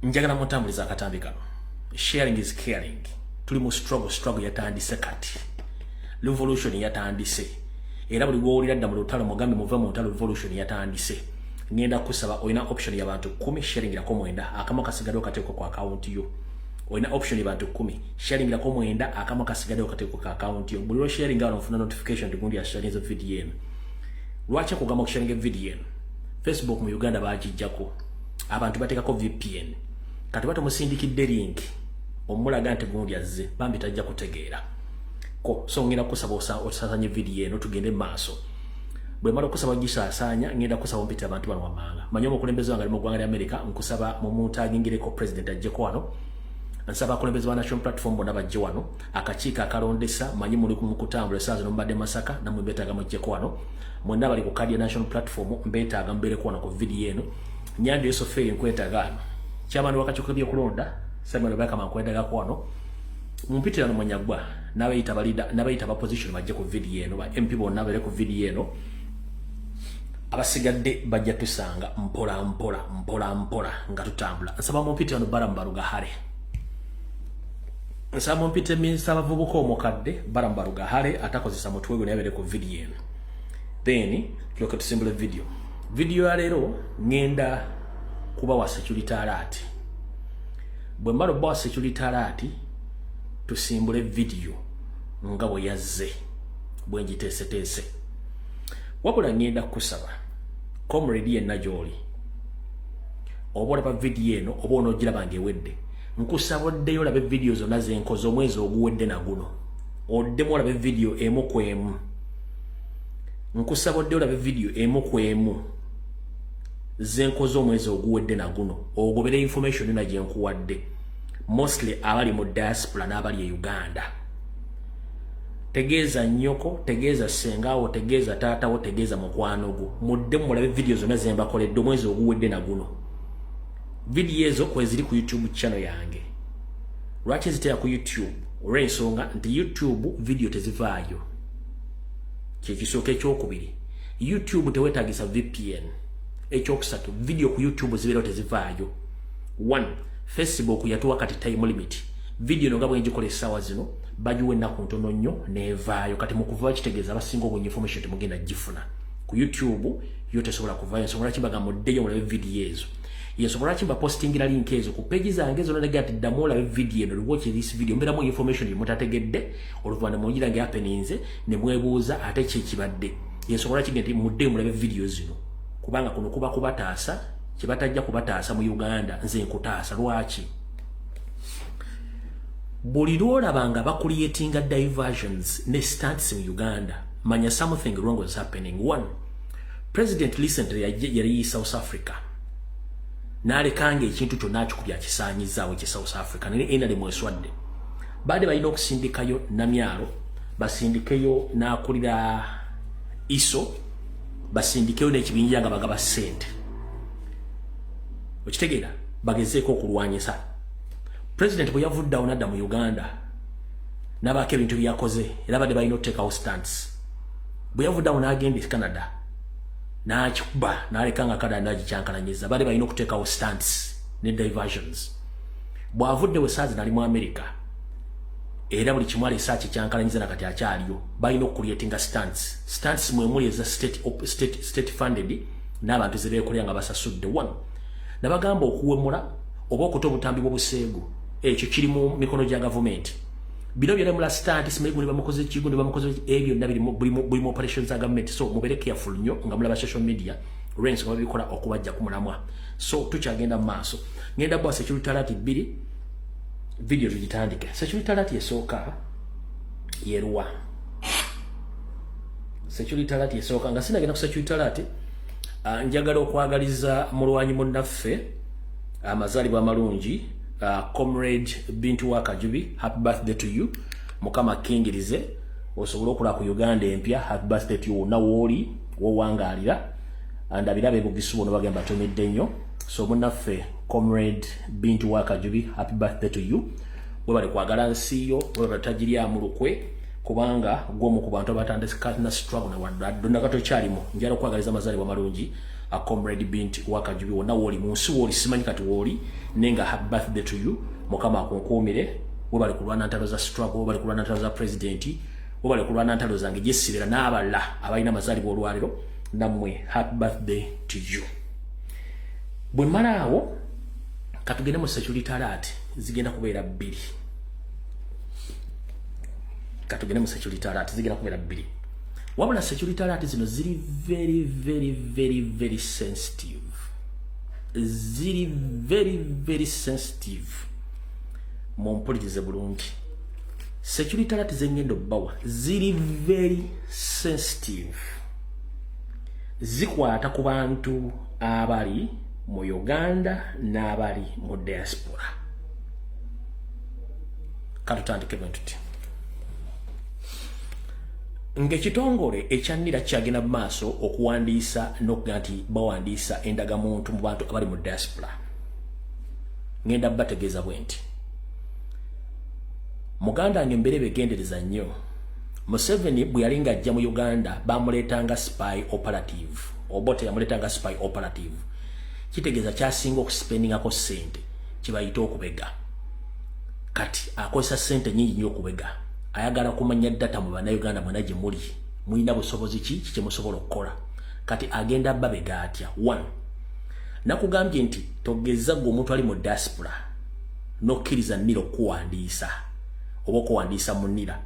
Njagala mutambuliza akatambi kano. Sharing is caring. Tuli mu struggle. Struggle yatandise kati, revolution yatandise, era buli gwowulira dda mu lutalo mugambe muve mu ntalo. Revolution yatandise. Ngenda kusaba, olina option y'abantu 10, sharingirako mwenda, akamu kasigaddewo kateekwa ku akawunti yo. Olina option y'abantu 10, sharingirako mwenda, akamu kasigaddewo kateekwa ku akawunti yo. Buli lwo sharinga wano nfuna notification nti gundi yasharinze video eno. Lwaki akugamba okusharinga video eno? Facebook mu Uganda bagijjako, abantu bateekako VPN. Kati batomusindikidde link omulaga nti gundi azze, bambi tajja kutegeera ko. So ngenda kusaba osasanye video eno, tugende maaso. Bwe mala okusaba gisaasaanya, ngenda kusaba ompita abantu bano wammanga. Manyi omukulembeze wange ali mu ggwanga lya America, nkusaba mumuntagingireko president ajjeko wano. Nsaba abakulembeze ba National Platform bonna bajje wano. Akakiiko akalondesa, manyi muli mu kutambula esaawa zino, mubadde Masaka, nammwe mbeetaaga mujjeko wano. Mwenna bali ku kadi ya National Platform mbeetaaga mubeereko wano ku video eno. Nyanja Yosofeeri, nkwetaaga wano. Chairman w'akakiiko k'ebyokulonda Samuel Bakama, nkwetaagako wano. Mumpitirano Munyagwa n'abayita balida n'abayita ba opposition bajje ku video eno. Ba MP bonna babeere ku video eno. Abasigadde bajja tusanga mpola mpola, mpola mpola nga tutambula. Nsaba mumpitirano Balaam Barugahare, nsaba mumpite minisita abavubuka omukadde Balaam Barugahare atakozesa mutwe gwe, naye abeere ku video eno. Then tulyoke tusimbule video. Video ya leero ŋŋenda kubawa security alert. Bwe mmala okubawa security alert, tusimbule video nga bwe yazze bwe ngiteeseteese. Wabula ŋŋenda kukusaba, comrade yenna gy'oli, oba olaba video eno oba onoogiraba ng'ewedde, nkusaba oddeyo olabe video zonna zenkoze omwezi oguwedde na guno. Oddemu olabe video emu ku emu. Nkusaba oddeyo olabe video emu ku emu zenkoze omwezi oguwedde na guno, ogobere information yonna gye nkuwadde. Mostly abali mu diaspora n'abali e Uganda, tegeeza nnyoko, tegeeza sengaawo, tegeeza taatawo, tegeeza mukwano gwo, mudde mulabe video zonna zembakoledde omwezi oguwedde na guno. Video ezo kweziri ku YouTube channel yange. Lwaki ziteera ku YouTube? Olw'ensonga nti YouTube video tezivaayo, kyekisooka. Ekyokubiri, YouTube tewetagisa VPN. Ekyokusatu, video ku YouTube zibeerawo, tezivaayo. One, Facebook yatuwa kati time limit. Video no nga bwengikola essaawa zino, bagiwa ennaku ntono nnyo nevaayo. Kati mu kuva kitegeeza abasinga obungi information temugenda gifuna. Ku YouTube yo tesobola kuvaayo. Ensonga lwaki mbaga muddeyo mulabe video ezo, yensonga lwaki mbapostingira link ezo ku page zange zonna, nega nti ddamu olabe video eno, watch this video, mbeeramu information yemutategedde. Oluvannyuma mugira nga happeninze ne mwebuuza ate ki ekibadde. Yensonga lwaki nti muddeyo mulabe video zino, kubanga kuno kuba kubataasa kyebatajja kubataasa mu Uganda. Nze nkutaasa. Lwaki buli lwolaba nga bacreatinga diversions ne stunts mu Uganda, manya something wrong was happening. One, president recently yali South Africa, n'alekanga ekintu kyonna akikubya akisaanyizaawo ekye South Africa, naye NRM eswadde. Baadde balina okusindikayo Namyalo, basindikeyo n'akulira ISO, basindikeyo n'ekibinja nga bagaba ssente, okitegeera, bagezeeko okulwanyisa president. Bwe yavuddeawo nadda mu Uganda, n'abaako ebintu byakoze, era badde balina okuteekawo stunts. Bwe yavuddeawo n'agenda e Canada, n'akikuba n'aleka nga Canada n'agikyankalanyiza, badde balina okuteekawo stunts ne diversions. Bw'avudde wesaazi nali mu America, era buli kimu aleese akikyankalanyiza, nakati akyaliyo, balina okucreatinga stunts. Stunts mwemuli eza state funded n'abantu zebeekolera nga basasudde. One, nabagamba okuwemula oba okuta obutambi bw'obuseegu, ekyo kiri mu mikono gya gavumenti. Bino byonna mula stunt, simanyi gundi bamukoze ki, gundi bamukoze, ebyo byonna biri mu operation za gavumenti. So mubeere careful nnyo nga mulaba social media, olw'ensonga babikola okubajja ku mulamwa. So tukyagenda mu maaso. Ngenda bwa security alert bbiri, video tugitandike. Security alert esooka yeruwa? Security alert esooka, nga sinagenda ku security alert, njagala okwagaliza mulwanyi munnaffe amazaalibwa amalungi, Comrade Bintu wa Kajubi. Happy birthday to you. Mukama akkingirize osobole okulaba ku Uganda empya. Happy birthday to you wonna wooli wowangaalira. Ndabira abebugisu bono bagamba batumidde nnyo. So munnaffe Comrade Bintu wa Kajubi, happy birthday to you. Webale kwagala nsi yo, webale tagiryamu lukwe, kubanga gwomu ku bantu abatandika na struggle nawadde nakato kyalimu. Njala okwagaliza amazaalibwa amalungi. Comrade Binti Wakajubi, wonna wooli mu nsi, wooli simanyi kati wooli, naye nga happy birthday to you. Mukama akunkuumire. Webale kulwana ntalo za struggle, webale kulwana ntalo za president, webale kulwana ntalo zange gyesibira n'abalala abalina amazaalibwa olwaliro. Nammwe happy birthday to you. Bwe mmala awo, katugende mu security alert. Zigenda kubeera bbiri. Katugende mu security alert, zigenda kubeera bbiri. Wabula security alert zino ziri very, very, very, very sensitive. Ziri very, very sensitive. Mumpulirize bulungi. Security alert zengenda obbawa ziri very sensitive, zikwata ku bantu abali mu Uganda n'abali mu diaspora. Katutandike bwe tuti. Ng'ekitongole ekya NIRA kyagenda mu maaso okuwandiisa n'okuga nti bawandiisa endagamuntu mu bantu abali mu diaspora, ngenda bategeeza bwe nti: muganda wange, embeera begendereza nnyo. Museveni bwe yali ng'ajja mu Uganda, bamuleetanga spy operative. Obote yamuleetanga spy operative. Kitegeeza kyasinga okuspendingako ssente kibayita okubega. Kati akozesa ssente nyingi nnyo okubega. Ayagala kumanya data mu Bannayuganda mwena gye muli, mulina busobozi ki, ki kyemusobola okukola. Kati agenda babega atya? One, nakugambye nti togeza gwe omuntu ali mu diaspora nokkiriza NIRA okuwandiisa oba okuwandiisa mu NIRA.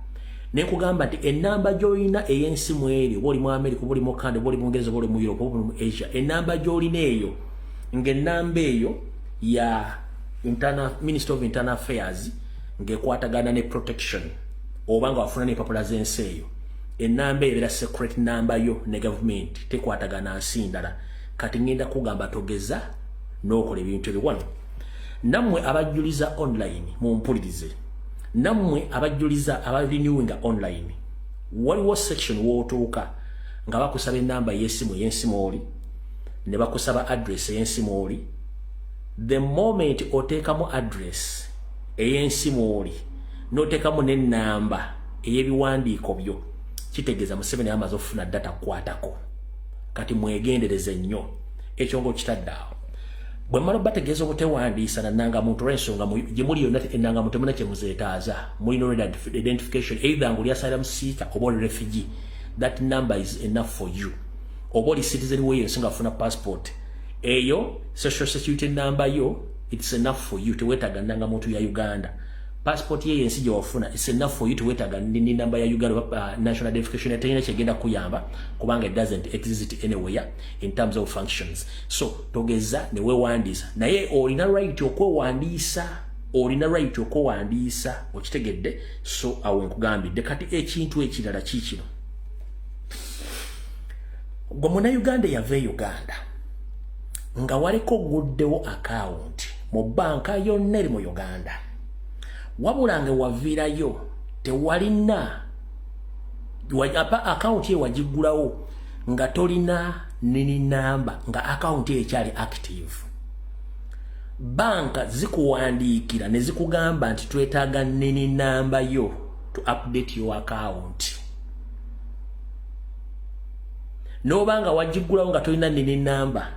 Nekugamba nti enamba gy'olina ey'ensi mweri, oba oli mu America, oba oli mu Canada, oba oli mu Bungereza, oba oli mu Europe, oba oli mu Asia, enamba gy'olina eyo, ng'enamba eyo ya internal, Minister of Internal Affairs, ng'ekwatagana ne protection, oba nga wafuna n'empapula z'ensi eyo, enamba eyo ebeera secret namba yo ne gavumenti, tekwatagana nsi ndala. Kati ngenda kugamba togeza n'okola ebintu ebyo. Wano nammwe abajjuliza online, mumpulirize. Nammwe abajjuliza, abarenewinga online, waliwo section wootuuka nga bakusaba enamba y'essimu ey'ensimu oli, ne bakusaba address ey'ensimu oli. The moment oteekamu address ey'ensimu oli, n'oteekamu n'ennamba ey'ebiwandiiko byo, kitegeeza Museveni amaze okufuna data kukwatako. Kati mwegendereze nnyo. Ekyo ng'okitadde awo, bwe mmala bategeeza obutewandiisa nannangamuntu, olw'ensonga gye muli yonna ennangamuntu temuna kye muzeetaaza. Mulina identification, either ng'oli asylum seeker oba oli refugee, that number is enough for you. Oba oli citizen weeyo ensi nga afuna passport eyo, social security number yo, it's enough for you. Teweetaaga nnangamuntu ya Uganda. Passport ye yensi gye wafuna, it's enough for you. Teweetaaga ni namba ya Uganda national identification, terina kyegenda kuyamba kubanga it doesn't exist anywhere in terms of functions. So togeza ne weewandiisa, naye olina right okwewandiisa, olina right okwewandiisa, okitegedde? So awo nkugambidde. Kati ekintu ekirala kiikino. Gwe Munnayuganda yava e Uganda nga waleko oguddewo akawunti mu banka yonna eri mu Uganda, wabula nga waviirayo tewalina akawunti eyo, wagiggulawo nga tolina NIN namba, nga akawunti eyo ekyali active, banka zikuwandiikira ne zikugamba nti twetaaga NIN namba yo to update your account. N'oba nga wagiggulawo nga tolina NIN namba,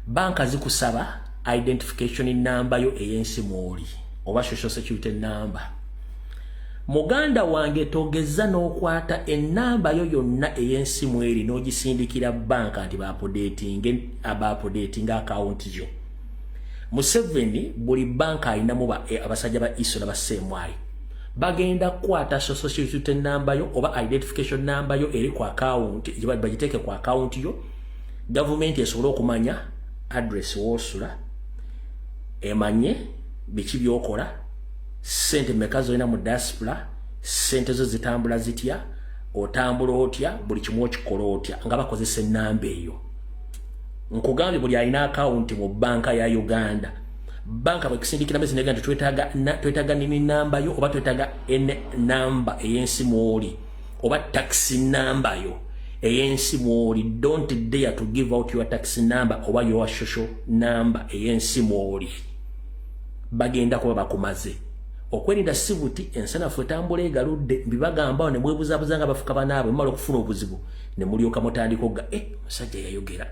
banka zikusaba identification namba yo ey'ensi mwoli oba social security number. Muganda wange, togeza n'okwata ennamba yo yonna ey'ensimu eri n'ogisindikira banka nti baupdatinge akawunti yo. Museveni buli banka alinamu abasajja ba ISO n'abaseemwayi. Bagenda kukwata social security number yo oba identification number yo eri ku akawunti, bagiteeke ku akawunti yo, gavumenti esobole okumanya address woosula, emanye biki byokola, sente meka zolina mu diaspora, sente zo zitambula zitya, otambula otya, buli kimu okikola otya, nga bakozesa enamba eyo. Nkugambye, buli alina akawunti mu banka ya Uganda, banka bwekusindikira message nega nti twetaaga NIN namba yo, oba twetaaga namba ey'ensi mwoli, oba tax namba yo ey'ensi mwoli, don't dare to give out your tax number oba your social number ey'ensi mwoli. Bagenda kuba bakumaze. Okwerinda si buti ensanafu etambula egaludde. Mbibagamba ne mwebuzabuza nga bafuka banaabwe. Mumala okufuna obuzibu ne mulyoka mutandika ogga, e musajja yayogera.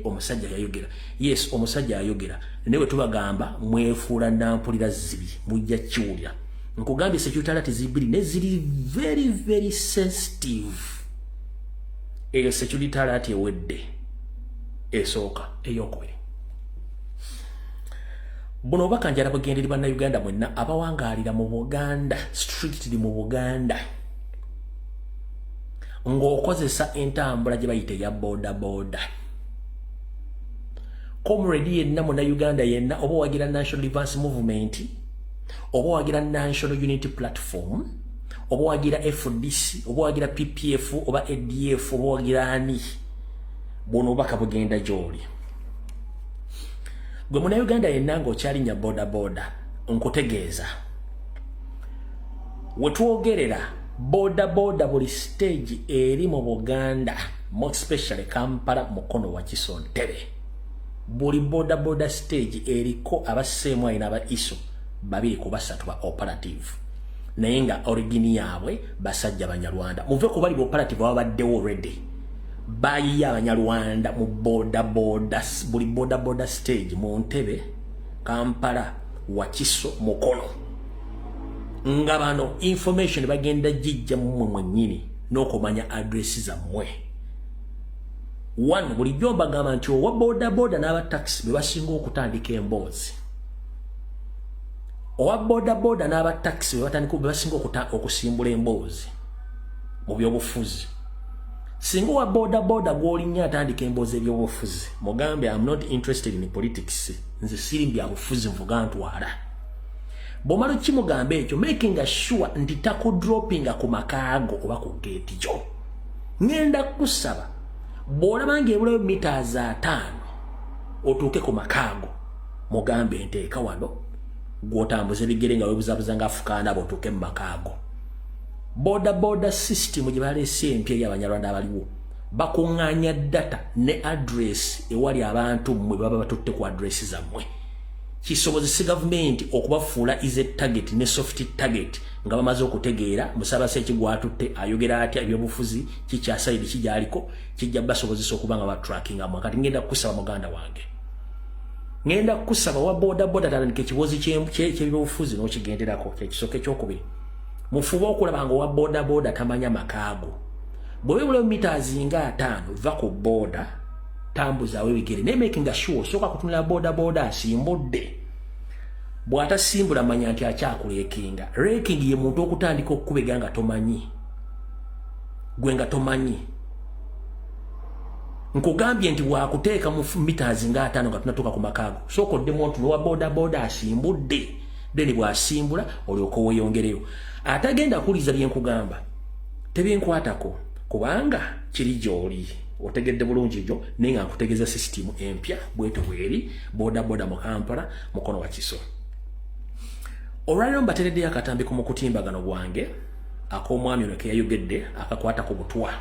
Omusajja yayogera. Yes, omusajja ayogera, naye bwe tubagamba mwefuula nampulira zibi, mujja kiwulira. Nkugambye security alert zibiri ne ziri very very sensitive. Eyo security alert ewedde esooka. Eyokubiri, buno obubaka njala bugenderi bannayuganda mwenna abawangaalira mu Buganda, strictly mu Buganda, ng'okozesa entambula gye bayita eya boda boda. Comrade yenna, munnayuganda yenna, oba owagira National Advance Movement, oba owagira National Unity Platform, oba owagira FDC, oba owagira PPF oba ADF, oba owagira ani, buno obubaka bugenda gy'oli. Gwe munnayuganda yenna ng'okyalinnya boda boda, nkutegeeza wetwogerera boda boda buli stage eri mu Buganda, more especially Kampala, Mukono, Wakiso, Ntebe, buli boda boda stage eriko abaseemu alina aba ISO babiri ku basatu ba operative, naye nga origin yaabwe basajja Banyarwanda. Muve ku bali operative babaddewo already, bayiye Abanyarwanda mu boda boda, buli boda boda stage mu Ntebe, Kampala, Wakiso, Mukono, nga bano information bagenda gijja mumwe mwennyini n'okumanya address zammwe. One, bulijjo mbagamba nti owa boda boda n'aba taxi be basinga okutandika emboozi. Owa boda boda n'aba taxi be batandika, be basinga okusimbula emboozi mu byobufuzi. Singa owa boda boda gw'olinnya atandika emboozi ebyobufuzi, mugambe, "Am not interested in politics, nze siri byabufuzi, nvuga ntwala." Bw'omala okimugamba ekyo, making sure nti takudropinga ku makaago oba ku geeti gyo. Ŋŋenda kusaba, bw'olaba ng'ebulayo mita 5 otuuke ku makaago, mugambe, "Nteeka wano," gw'otambuza ebigere nga weebuzabuza nga afukaana bw'otuuke mu makaago. Boda boda system gye baleese empya eri Abanyarwanda abaliwo, bakuŋŋaanya data ne address ewali abantu mmwe baba batutte ku address zammwe, kisobozese gavumenti okubafuula easy target ne soft target, nga bamaze okutegeera musabase ekigwatutte ayogera atya ebyobufuzi, kikyasayidi kijaliko, kijja basobozesa okuba nga batrackingamu. Kati ngenda kukusaba, muganda wange, ngenda kukusaba, wa boda boda tandika ekibuuzi kyebyobufuzi n'okigenderako. Kyekisooka. Ekyokubiri, mufube okulaba nga owa boda boda tamanya makaago. Bwe bibulayo mita nga 5, va ku boda, tambuzaawo ebigere, naye making sure osooka kutunula boda boda asimbudde. Bw'atasimbula, manya nti akyakulekinga. Raking ye muntu okutandika okukubega nga tomanyi, gwe nga tomanyi. Nkugambye nti bwakuteeka mu mita nga 5 nga tunatuuka ku makaago, sooka oddemu otuno wa boda boda asimbudde, then bw'asimbula olyoka weeyongereyo. Atagenda kuwuliza byenkugamba, tebinkwatako, kubanga kiri gy'oli otegedde bulungi gyo, naye nga nkutegeeza sisitimu empya bwetyo bweri. Boda boda mu Kampala, Mukono, Wakiso. Olwaliro mbatereddeyo akatambi ku mukutimbagano gwange ak'omwami ono keyayogedde akakwata ku butwa.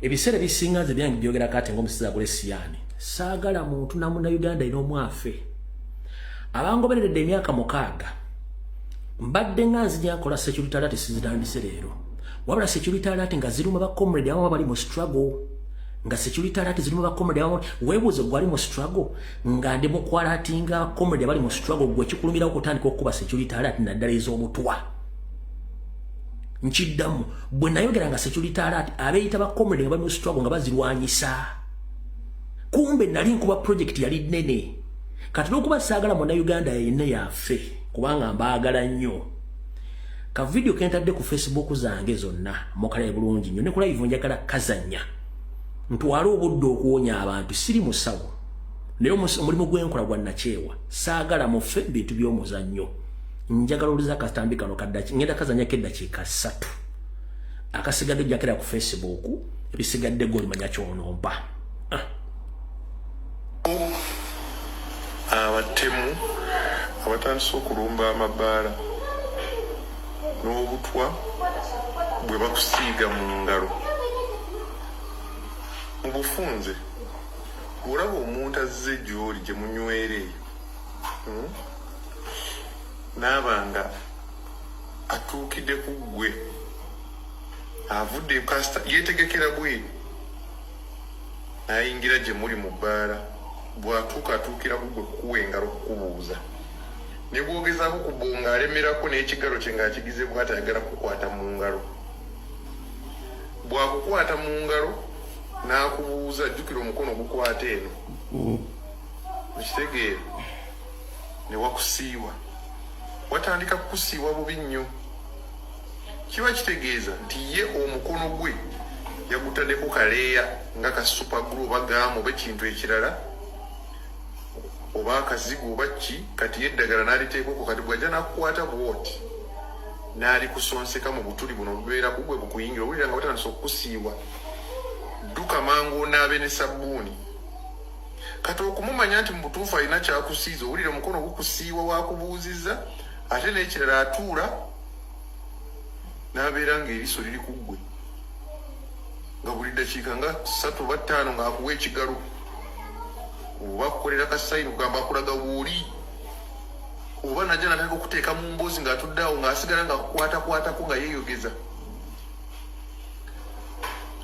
Ebiseera ebisinga nze byange byogerako ate ng'omusiza agula esiyaani, saagala muntu na Munnayuganda ina omwafe abangobereredde emyaka 6. Mbadde nga nzija nkola security alert, sizitandise leero, wabula security alert nga ziruma ba comrade abamu bali mu struggle, nga security alert ziruma ba comrade abamu. Weebuuze gwali mu struggle, nga ndi mu kwalatinga comrade abali mu struggle, gwe kikulumirawo okutandika okukuba security alert, naddala ez'obutwa. Nkiddamu, bwe nayogera nga security alert abeeyita ba comrade nga bali mu struggle nga bazirwanyisa, kumbe nali nkuba project yali nnene. Kati n'okuba saagala Munnayuganda yenna yaffe, kubanga mbaagala nnyo, ka video kentadde ku Facebook zange zonna mukalabe bulungi nnyo, ne ku live njagala kazannya ntwale obudde okuwonya abantu. Siri musawo, naye omulimu gwenkola gwa nakyewa. Saagala mufe bintu by'omuzannyo. Njagala oluza akatambi kano kaddaki, ngenda kazannyako eddakiika 3, akasigadde ojjakera ku Facebook, ebisigadde gwolimanya kyonompa. Abatemu abatandise okulumba amabaala n'obutwa bwe bakusiiga mu ngalo. Mu bufunze, bw'olaba omuntu azze gy'oli gye munywera eyo, N'aba nga atuukidde ku ggwe, avudde kasita yeetegekera bweru. N'ayingira gye muli mu bbaala, bw'atuuka atuukira ku gwe kukuwa engalo, kukubuuza. Ne bw'ogezaako kubonga, alemerako n'ekigalo kye ng'akigize bw'ati, ayagala kukwata mu ngalo. Bw'akukwata mu ngalo n'akubuuza, jjukira omukono gukwata eno, okitegeera, ne wakusiiwa, watandika kukusiiwa bubi nnyo. Kiba kitegeeza nti ye omukono gwe yagutaddeko kaleeya nga ka super glue oba gum oba ekintu ekirala oba akazigo oba ki. Kati ye eddagala n'aliteekako. Kati bw'ajja n'akukwata bw'oti n'alikusonseka mu butuli buno obubeera ku gwe bukuyingira, owulira nga batandise okukusiiwa, dduka mangu onaabe ne sabbuuni. Kati okumumanya nti mu butuufu alina kyakusiiza, owulira omukono gukusiiwa wakubuuzizza. Ate n'ekirala, atuula n'abeera ng'eriiso liri ku ggwe, nga buli ddakiika nga 3 oba 5 ng'akuwa ekigalo oba akukolera ka sign, kugamba akulaga bw'oli, oba najja natandika okuteeka mu mboozi ng'atudde awo, ng'asigala ng'akukwatakwatako nga yeeyogeza.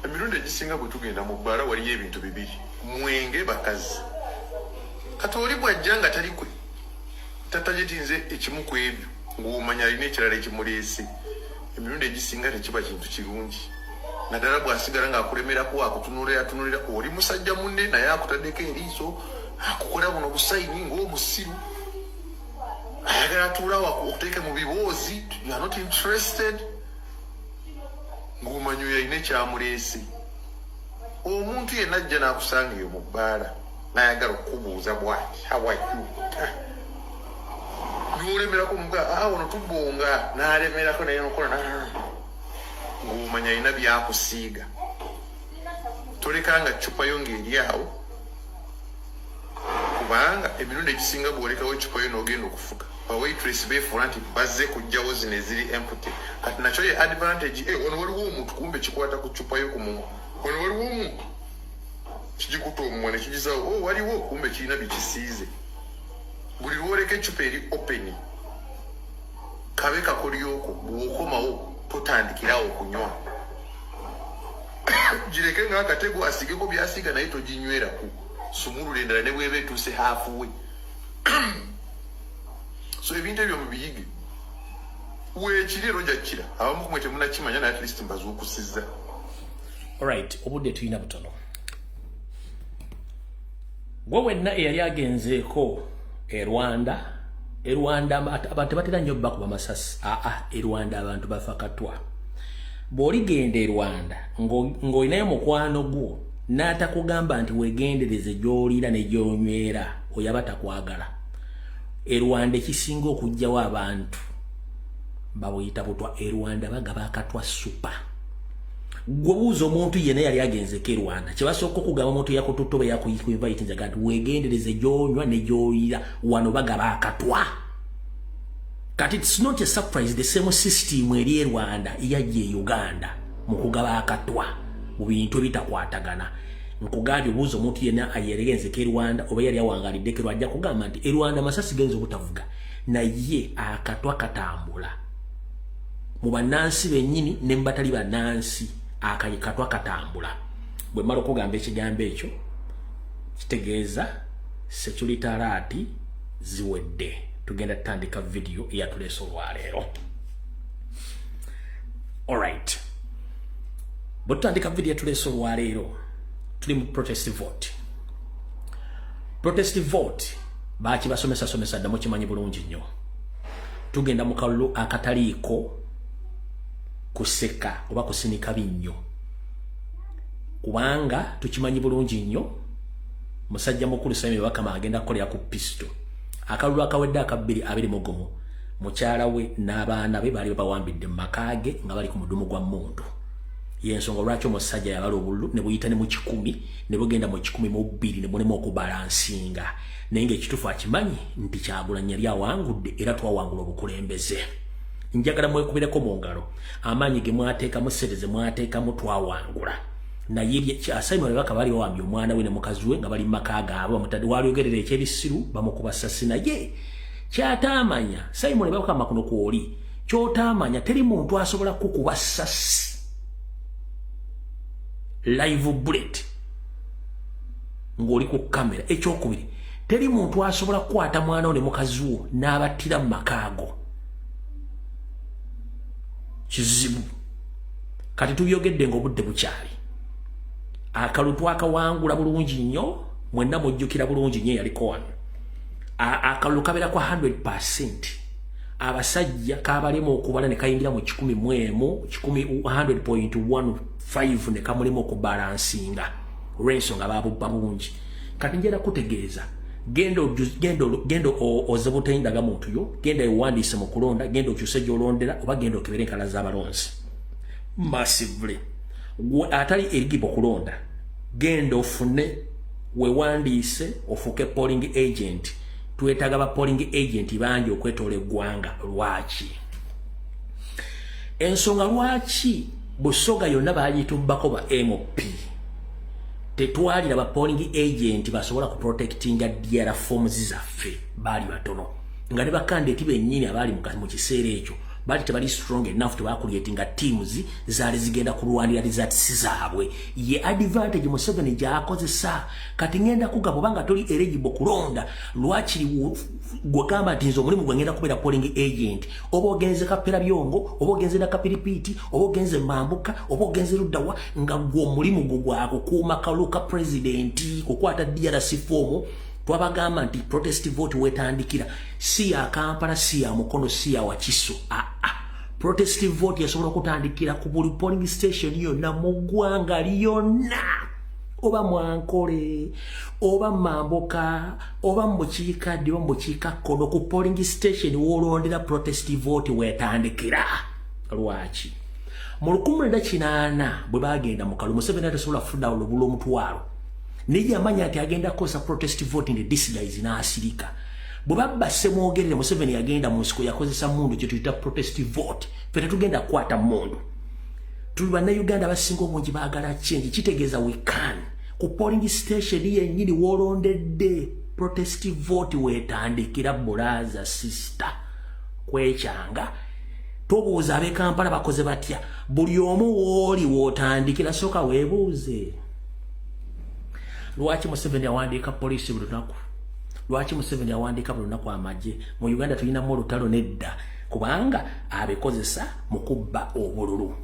Emirundi egisinga bwe tugenda mu bbaala, waliyo ebintu bibiri: mwenge, bakazi. Kati oli bw'ajja nga tali kwe tatagitinze ekimu ku ebyo, ng'omanya alina ekirala ekimuleese. Emirundi egisinga tekiba kintu kirungi, naddala bw'asigala ng'akulemerako, akutunulira atunulira. Oli musajja munne naye akutaddeko eriiso, akukola buno bu sign ng'omusiru, ayagala atuulawo okuteeke mu biboozi. You are not interested, ng'omanya oyo alina ekyamuleese. Omuntu yenna ajja n'akusanga eyo mu bbaala n'ayagala okukubuuza bw'ati, "How are you?" N'olemerako muga, "Ah, ono tubonga," n'alemerako naye nokola, ng'omanya alina byakusiiga. Tolekanga ccupa yo ng'eri awo, kubanga emirundi egisinga bw'olekawo eccupa yo n'ogenda okufuka, ba waitress beefuula nti bazze kujjawo zino eziri empty. Kati nakyo ye advantage. Eh, wano waliwo omuntu, kumbe kikwata ku ccupa yo ku mumwa. Wano waliwo omuntu, kigikuta omumwa ne kigizawo. Oh, waliwo, kumbe kirina bikisiize. Buli lwoleka eccupa eri open, kabe kakolyoko, bw'okomawo totandikirawo okunywa. Gireke ngaakatego asigeko byasiga, naye toginyweraku. Sumulula endala ne bweba etuuse halfway. So ebintu ebyo mubiyige weekiri, era ojja kukira. Abamu kumwe temunakimanya, naye at least mbazuukusizza. Alright, obudde tulina butono. Gwe wenna eyali agenzeeko e Rwanda, e Rwanda abantu tebatera nnyo bakuba masasi. Aa, e Rwanda abantu bafa katwa. Bw'oligenda e Rwanda ng'olinayo mukwano gwo n'atakugamba nti weegendereze gy'oliira ne gy'onywera, oyo aba takwagala. E Rwanda ekisinga okuggyawo abantu babuyita butwa. E Rwanda bagaba akatwa super. Gwe buuza omuntu yenna yali agenzeko e Rwanda, kyebasooka okugamba omuntu yakututte oba yakuinvite njaga nti weegendereze gy'onywa ne gy'oyira, wano bagaba akatwa. Kati it's not a surprise, the same system eri e Rwanda yajja e Uganda mu kugaba akatwa mu bintu ebitakwatagana. Nkugambye, obuuza omuntu yenna ayeregenzeko e Rwanda oba yali awangaliddeko, ajja kugamba nti e Rwanda masasi genza obutavuga, naye akatwa katambula mu bannansi bennyini ne mu batali bannansi. Akatwa katambula. Bwe mmala okugamba ekigambo ekyo, kitegeeza security alert ziwedde, tugenda tutandika vidiyo eyatuleese olwaleero. Alright, bwe tutandika vidiyo eyatuleese olwaleero, tuli mu protest vote. Protest vote bakibasomesasomesa dda, mukimanyi bulungi nnyo. Tugenda mu kalulu akataliiko kuseka oba kusinika binnyo, kubanga tukimanyi bulungi nnyo musajja mukulu Simon Bakama agenda kukolera ku pistol. Akalulu akawedde aka 2021, mukyala we n'abaana be baali bawambidde mu maka ge nga bali ku mudumu gwa mmundu. Yensonga lwaki omusajja yabala obululu ne buyita ne mu 100 ne bugenda mu 102 ne bulema okubalansinga, naye ng'ekituufu akimanyi nti Kyagulanyi yali awangudde era twawangula obukulembeze. Njagala mwekubireko mu ngalo amaanyi ge mwateekamu, ssente ze mwateekamu, twawangula. Naye Simon Baka bali bawambye omwana we ne mukazi we nga bali mu maka gaabwe, bamutadde walyogerera ekyebisiru, bamukuba sasi. Naye kyataamanya Simon Bakama kuno kwoli kyotaamanya, teri muntu asobola kukuba sasi live bullet. Ng'oli ku kamera. Ekyokubiri, teri muntu asobola kukwata mwana wo ne mukazi wo n'abattira mu makaago. Kizibu. Kati tubyogedde ng'obudde bukyali. Akalulu twakawangula bulungi nnyo. Mwenna mujjukira bulungi nnyo eyaliko wano. Akalulu kabeera kwa 100. Abasajja kabalema okubala ne kayingira mu 101, 100.15, ne kamulema okubalansinga olw'ensonga babubba bungi. Kati njera kutegeeza, genda, genda, genda ozebute endagamuntu yo, genda ewandiise mu kulonda, genda okyuse gy'olondera, oba genda okebere enkala z'abalonzi massively. Gwe atali eligible kulonda, genda ofune wewandiise ofuuke polling agent. Twetaaga ba polling agent bangi okwetoola eggwanga. Lwaki? Ensonga lwaki Busoga yonna bagitubbako ba MP, tetwalira ba polling agent basobola ku protectinga DR forms zaffe, baali batono, nga ne bakandidate bennyini abaali mu kiseera ekyo baali tebali strong enough, tebacreatinga teams zaali zigenda kulwanira results zaabwe. Ye advantage Museveni gy'akozesa. Kati ngenda kugamba, obanga toli eligible kulonda, lwakiri gwegamba nti nze omulimu gwe ngenda kubeera polling agent, oba ogenze Kapera Byongo, oba ogenze Nakapiripiiti, oba ogenze Mambuka, oba ogenze luddawa, nga gwe omulimu gwo gwakukuuma kalulu ka pulezidenti, kukwata DRC form. Twabagamba nti protest vote wetandikira si ya Kampala, si ya Mukono, si ya Wakiso. Aa, protest vote yasobola okutandikira ku buli polling station yonna mu ggwanga lyonna, oba Mwankole, oba Mambuka, oba mubukiikaddyo, oba mubukiikakkono, ku polling station wolondera protest vote wetandikira. Lwaki mu 1980 bwe bagenda mu kalulu, Museveni atasobola kufuna olubula 500,000, naye yamanya nti agenda kukozesa protest vote in the disguise n'asirika. Bwe babba Ssemwogerere, Museveni yagenda mu nsiko, yakozesa mundu kye tuyita protest vote. Ffe tetugenda kukwata mundu. Tuli Bannayuganda abasinga obungi baagala change. Kitegeeza we can ku polling station yennyini woolondedde protest vote weetandikira. Brother, sister, kwekyanga tobuuza ab'e Kampala bakoze batya. Buli omu wooli wootandikira. Sooka weebuuze, lwaki Museveni awandiika poliisi buli lunaku? Lwaki Museveni awandiika buli lunaku amagye? Mu Uganda tulinamu olutalo? Nedda, kubanga abikozesa mu kubba obululu.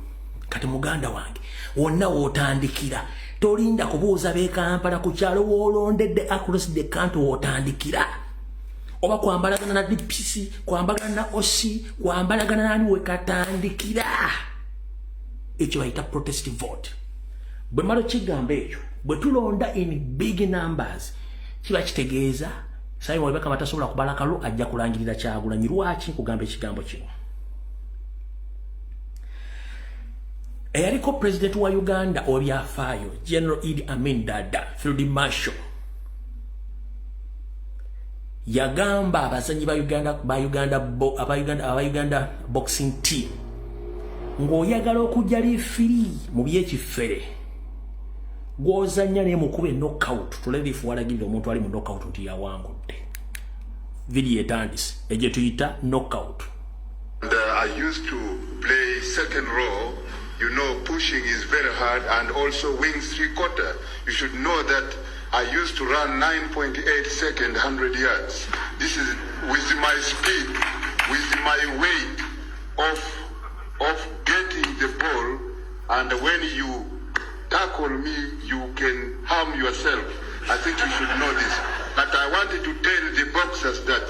Kati muganda wange, wonna wootandikira, tolinda kubuuza b'e Kampala. Ku kyalo woolondedde, across the country wootandikira, oba kwambalagana na DPC, kwambalagana na OC, kwambalagana nani, wekatandikira. Ekyo bayita protest vote. Bwe malo kigamba ekyo, bwe tulonda in big numbers, kiba kitegeeza Simon Bakama tasobola kubala kalulu, ajja kulangirira Kyagulanyi. Lwaki nkugamba ekigambo kino? Eyaliko president wa Uganda obyafaayo, General Idi Amin Dada, Field Marshal, yagamba abazanyi ba Uganda, ba Uganda, bo, aba Uganda, aba Uganda boxing team, ng'oyagala okujja referee mu byekifere gw'ozannya naye mukube knockout. Tulerifu walagirira omuntu ali mu knockout nti yawangudde. Vidiyo etandise egye tuyita knockout. And I used to play second row. You know, pushing is very hard, and also wings three quarter. You should know that I used to run 9.8 second 100 yards. This is with my speed, with my weight of getting the ball, and when you tackle me, you can harm yourself. I think you should know this. But I wanted to tell the boxers that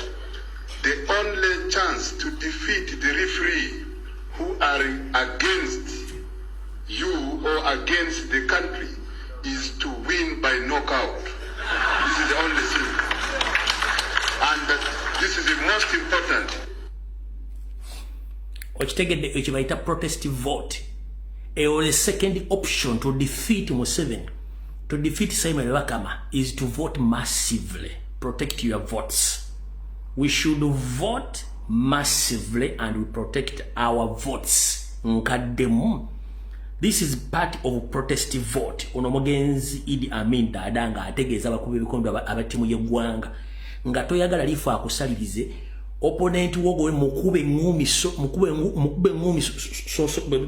the only chance to defeat the referee who are against you or against the country is to win by knockout. This is the only thing. And that this is the most important. Okitegedde? Ekyo bayita protest vote. Eyo the second option to defeat Museveni, to defeat Simon Bakama, is to vote massively. Protect your votes. We should vote massively and we protect our votes. Nkaddemu, this is part of protest vote. Ono omugenzi Idi Amin Dada nga ategeeza abakubi ebikondo abattimu y'eggwanga nga toyagala lifu akusalirize opponent wo, gwe mukube eŋŋumi, mukube eŋŋumi,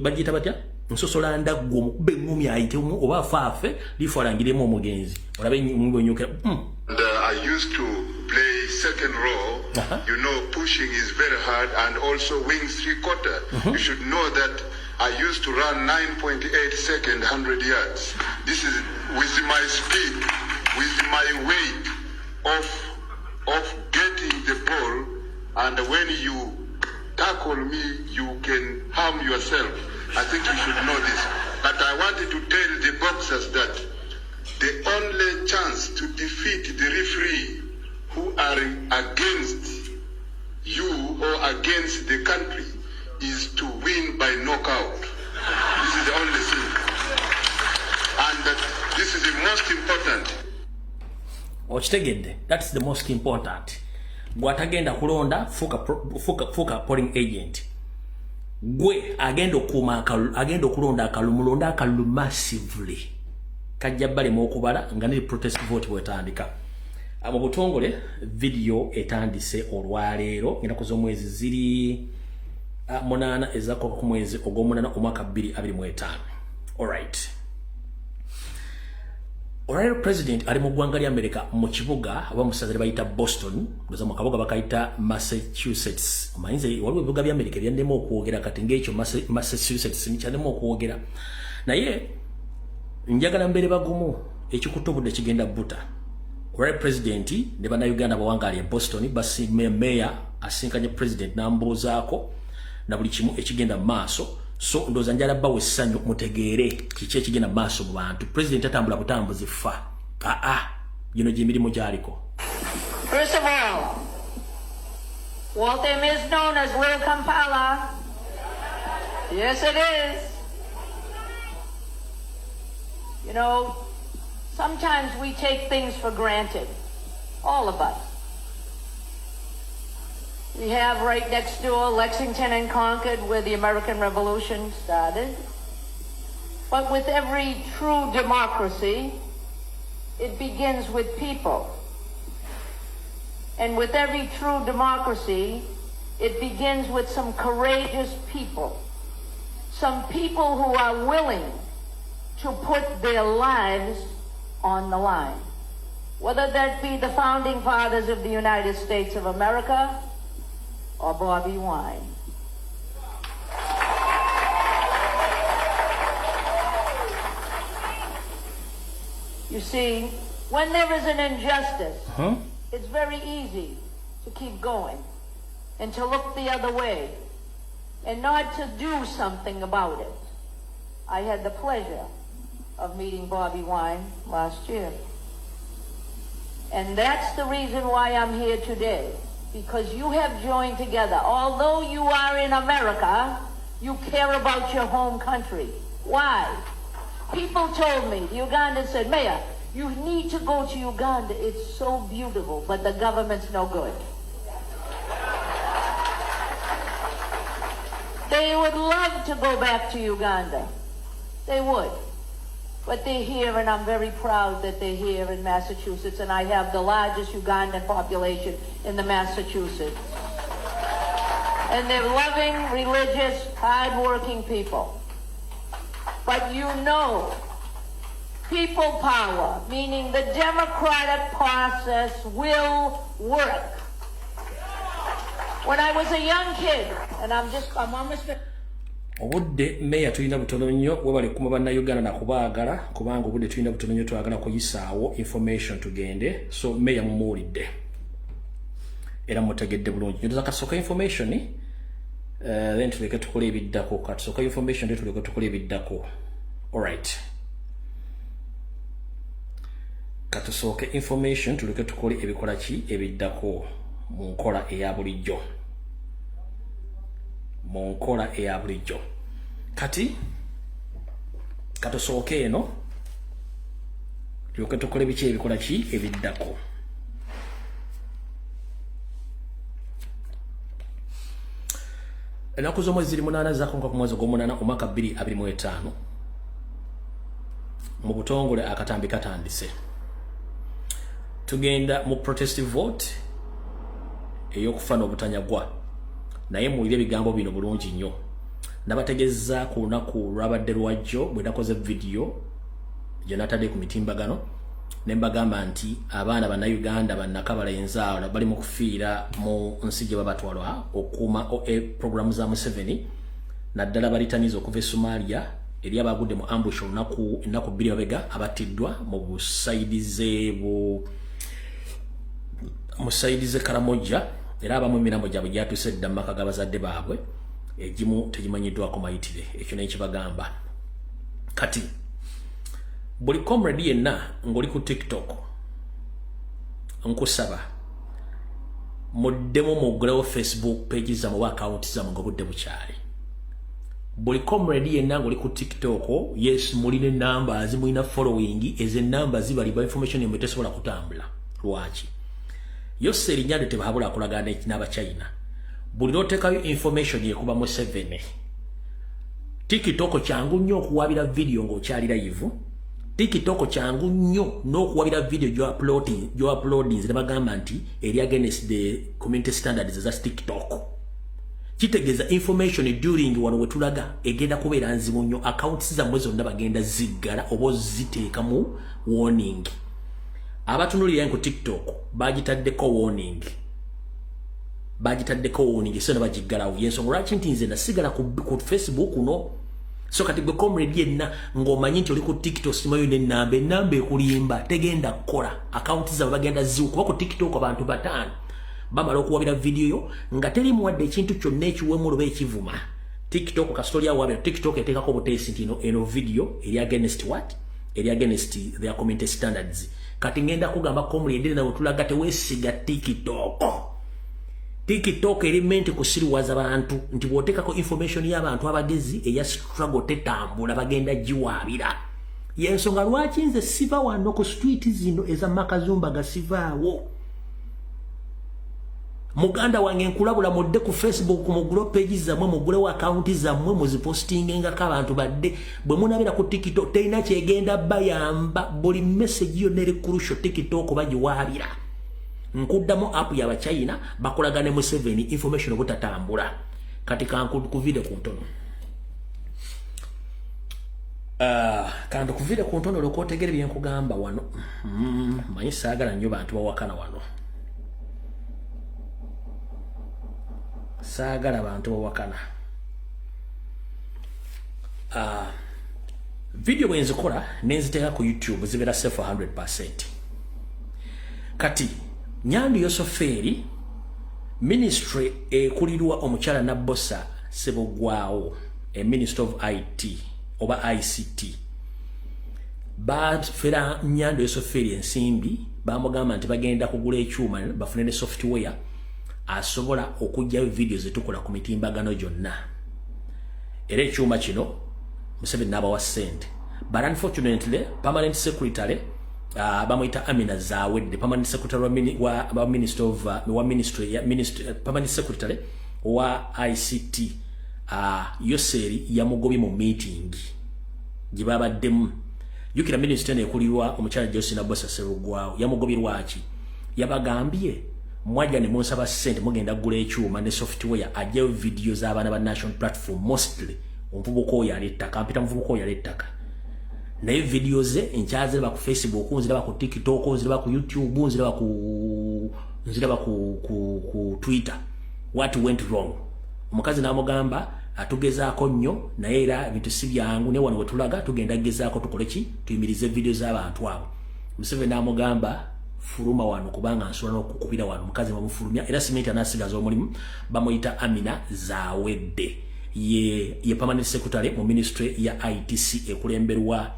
bagiyita batya? Nsosola ndaggu omukube eŋŋumi ayitemu oba afaafe lifu alangiremu omugenzi olabe eŋŋumi bwenyokera. And I used to play second row. You know, pushing is very hard, and also wing three quarter. You should know that I used to run 9.8 second 100 yards. This is with my speed, with my weight of getting the ball, and when you tackle me, you can harm yourself. I think you should know this. But I wanted to tell the boxers that the only chance to defeat the referee who are against you or against the country is to win by knockout. This is the only thing. And that this is the most important. Okitegedde? That's the most important. Gwatagenda kulonda, fuuka polling agent. Gwe agenda okuuma akalulu, agenda okulonda akalulu, mulonde akalulu massively. Kajja balema okubala nga ne protest vote bwetandika. Mu butongole video etandise olwaleero, ennaku z'omwezi ziri 8 ezakoka ku mwezi ogw'omunaana omwaka 2025. Alright, olwaleero president ali mu ggwanga lya America, mu kibuga oba mu ssaza lye bayita Boston, ndoza mu kabuga bakayita Massachusetts. Omanyize waliwo ebibuga bya America ebyannema okwogera, kati ng'ekyo Massachusetts nikyannema okwogera, naye njagala mbeere bagumu, ekikutta obudde kigenda buta. Olwaleero president ne bannayuganda bawangaali e Boston, meya asinkanye president n'ambuuzaako na buli kimu ekigenda mu maaso. So ndowooza njala bawa essanyu mutegeere kiki ekigenda mu maaso mu bantu. President atambula butambuzi fa aa, gino gyemirimu gy'aliko. First of all, Waltham is known as Little Kampala. Yes, it is. Sometimes we take things for granted, all of us. We have right next door Lexington and Concord, where the American Revolution started. But with every true democracy, it begins with people. And with every true democracy, it begins with some courageous people. Some people who are willing to put their lives on the line. Whether that be the founding fathers of the United States of America or Bobi Wine. You see, when there is an injustice, it's very easy to keep going and to look the other way and not to do something about it. I had the pleasure of meeting Bobi Wine last year. And that's the reason why I'm here today, because you have joined together. Although you are in America, you care about your home country. Why? People told me, the Ugandans said, "Mayor, you need to go to Uganda. It's so beautiful, but the government's no good." They would love to go back to Uganda. They would. But they're here, and I'm very proud that they're here in Massachusetts, and I have the largest Ugandan population in the Massachusetts. And they're loving, religious, hardworking people. But people power, meaning the democratic process, will work. When I was a young kid, and I'm almost Obudde meya tulina butono nnyo. Webale kuma bannayuganda nakubaagala, kubanga obudde tulina butono nnyo, twagala kuyisaawo information tugende. So meya mumuwulidde era mutegedde bulungi. Nyotoza kasooka information, then tuleke tukole ebiddako. Katusooka information, then tuleke tukole ebiddako. Alright, katusooke information, tuleke tukole ebikola ki ebiddako mu nkola eya bulijjo, mu nkola eya bulijjo. Kati katusooke eno, tulyoke tukole biki ebikola ki ebiddako. Ennaku z'omwezi ziri 8 zakonka ku mwezi ogw'omunaana omwaka 2025. Mu butongole akatambi katandise, tugenda mu protest vote ey'okufa n'obutanyagwa. Naye muwulire ebigambo bino bulungi nnyo. Nabategeeza ku lunaku lwabadde lwajjo bwe nakoze vidiyo gye natadde ku mitimbagano ne mbagamba nti abaana bannayuganda bannakabala enzaala bali mu kufiira mu nsi gye babatwala okukuuma programu za Museveni, naddala balitaniza okuva e Somalia eri abagudde mu ambush olunaku ennaku 2 mabega, abattiddwa mu busaidize bu musaidize Karamoja, era abamu emirambo gyabwe gyatuuse dda mu maka g'abazadde baabwe, egimu tegimanyiddwako mayitire. Ekyo naye kibagamba. Kati buli comrade yenna ng'oli ku TikTok, nkusaba muddemu muggulewo Facebook page zammwe oba account zammwe ng'obudde bukyali. Buli comrade yenna ng'oli ku TikTok, yes, mulina enumbers, mulina following, ezo enamba zibalibwa, information yemmwe tesobola kutambula. Lwaki? Yoseri Nyando tebahabula akolagana n'Abachina. Buli lwoteekayo information ekuba Museveni, TikTok kyangu nnyo okuwabira video ng'okyali live. TikTok kyangu nnyo n'okuwabira video gy'uploading ne bagamba nti eri against the community standards eza TikTok. Kitegeeza information during wano wetulaga egenda kubeera nzibu nnyo. Accounts zammwe zonna bagenda ziggala oba oziteeka mu warning. Abatunulira ku TikTok bagitaddeko warning, bagitaddeko warning, so ne bagiggalawo. Yensonga lwaki nti nze nasigala ku Facebook no. So kati gwe comrade yenna ng'omanyi nti oli ku TikTok, simayo n'ennamba, ennamba ekulimba, tegenda kukola. Akawunti zaabwe bagenda ziwu kuba ku TikTok abantu 5 bamala okuwabira vidiyo yo nga terimu wadde ekintu kyonna ekiwemula oba ekivuma. TikTok kasita oli awabira, TikTok eteekako obuteesi nti eno video eri against what? Eri against their community standards. Kati ngenda kugamba comrade nawe tulaga teweesiga TikTok. TikTok eri meant kusiriwaza bantu nti bw'oteekako information y'abantu abagezi eya struggle tetambula, bagenda giwaabira. Yensonga lwaki nze siva wano ku street zino eza Makazumba gasivaawo. Muganda wange, nkulabula, mudde ku Facebook, mugule page zammwe, mugulewo akawunti zammwe, muzipostingengako abantu badde. Bwe munabeera ku TikTok terina kyegenda bayamba. Buli message yonna eri crucial, TikTok bagiwaabira. Nkuddamu, app y'Abachina bakolagane Museveni information obutatambula. Kati kankuvire ku ntono, kantukuvire ku ntono olwoka otegere byenkugamba wano. Manyi saagala nnyo bantu bawakana wano, saagala bantu bawakana. Video bwe nzikola nenziteeka ku YouTube zibeera safe 100%. Kati Nyandu Yosoferi, ministry ekulirwa omukyala Nabbosa Sebogwawo, e Minister of IT oba ICT, bafera Nyando Yosoferi ensimbi. Bamugamba nti bagenda kugula ekyuma bafune ne software asobola okuggyayo video zetukola ku mitimbagano gyonna. Era ekyuma kino Museveni n'abawa ssente, but unfortunately permanent secretary bamuyita Amina Zawedde, permanent secretary wa minister of wa ministry ya ministry, permanent secretary wa ICT, Yoseri yamugobye mu meeting gye babaddemu. Jjukira minisitule eno ekulirwa omukyala Joyce Nabbosa Sserugwawo. Yamugobye lwaki? Yabagambye, mwajja ne munsaba ssente, mugenda kugula ekyuma ne software ajjayo vidiyo z'abaana ba National Platform, mostly omuvubuka oyo ali ettaka, mpita muvubuka oyo ali ettaka, naye vidiyo ze nkyaziraba ku Facebook, nziraba ku TikTok, nziraba ku YouTube, nziraba ku Twitter. What went wrong? Omukazi n'amugamba, atugezaako nnyo naye era ebintu si byangu, naye wano wetulaga tugenda gezaako tukole ki? Tuyimirize vidiyo z'abantu abo. Museveni n'amugamba, fuluma wano kubanga nsobola n'okukubira wano. Omukazi bamufulumya era simenti anaasigaza omulimu. Bamuyita Amina Zawedde, ye permanent secretary mu ministry ya ITC ekulemberwa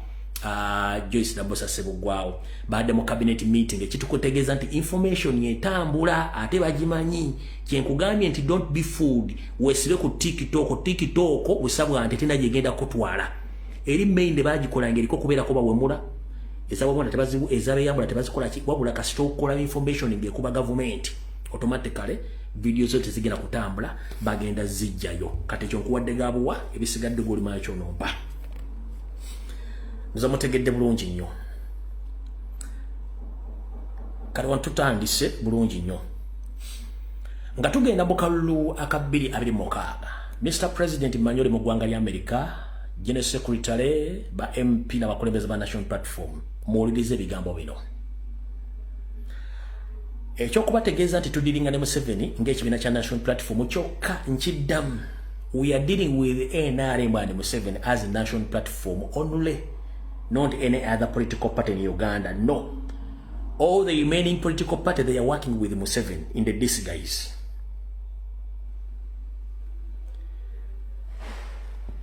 Joyce Nabosa Sebugwawo. Baadde mu cabinet meeting, ekitukutegeeza nti information etambula ate bagimanyi. Kyenkugambye nti don't be fooled, weesibe ku TikTok. TikTok busabwa nti tena gyegenda kutwala eri main bagikola ng'eriko kubeerako bawemula, ezabawemula tebazibu, ezabeyambula tebazikola ki, wabula kasita okukola information ng'ekuba gavumenti, automatically video zo tezigenda kutambula, bagenda zijjayo. Kati ekyo nkuwadde gabuwa, ebisigadde golimayo kyonompa. Nza mutegedde bulungi nnyo. Kati wano tutandise bulungi nnyo nga tugenda mu kalulu aka 2026. Mr. President Manyoli mu ggwanga lya America, General Secretary, ba MP n'abakulembeze ba National Platform, muwulirize ebigambo bino. Ekyokubategeeza nti tudealinga ne Museveni ng'ekibiina kya National Platform kyokka nkiddamu. We are dealing with NRM and Museveni as a national platform only, not any other political party in Uganda. No. All the remaining political party, they are working with Museveni in the disguise.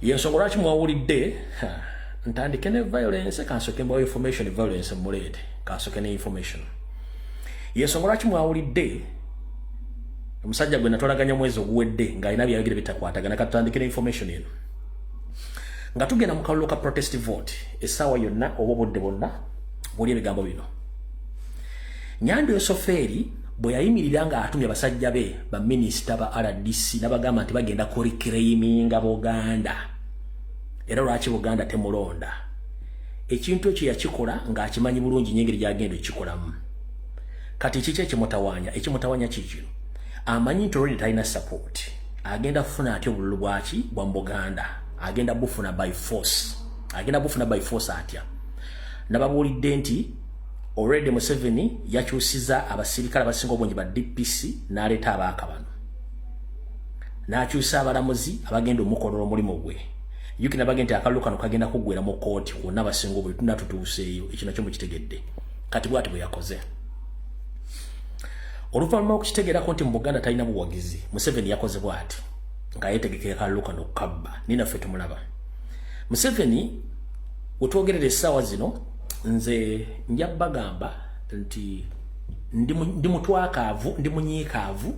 Yensonga lwaki mwawulidde ntandike ne violence, kansoke mbawo information violence muleete, kansoke ne information. Yensonga lwaki mwawulidde omusajja gwe natwalaganya mwezi oguwedde ng'alina byayogera bitakwatagana, katutandike ne information eno. Nga tugenda mu kalulu ka protest vote essaawa yonna oba obudde bwonna, buli ebigambo bino. Nyando Yosoferi bwe yayimirira ng'atumye abasajja be baminisita ba RDC n'abagamba nti bagenda kureclaiminga Buganda, era lwaki Buganda temulonda. Ekintu ekyo yakikola ng'akimanyi bulungi nnyo engeri gy'agenda okukikolamu. Kati kiki ekimutawaanya? Ekimutawaanya kikino, amanyi nti already talina support, agenda kufuna atya obululu bwaki bwa mu Buganda? Agenda bufuna by force. Agenda bufuna by force atya? Nababuulidde nti already Museveni yakyusiza abasirikale abasinga obungi ba DPC n'aleeta abaakabano, n'akyusa abalamuzi abagenda omukolera omulimu gwe. Jjukira nabagenda nti akalulu kano kagenda kuggwera mu kkooti wonna abasinga obungi tuna tutuuseeyo, ekyo nakyo mukitegedde. Kati bw'ati bwe yakoze. Oluvannyuma lw'okukitegeerako nti mu Buganda talina buwagizi, Museveni yakoze bw'ati nga yeetegekera akalulu kano okukabba, naye naffe tumulaba. Museveni wetwogerera essaawa zino, nze nja bagamba nti ndi mutwakaavu, ndi munyiikaavu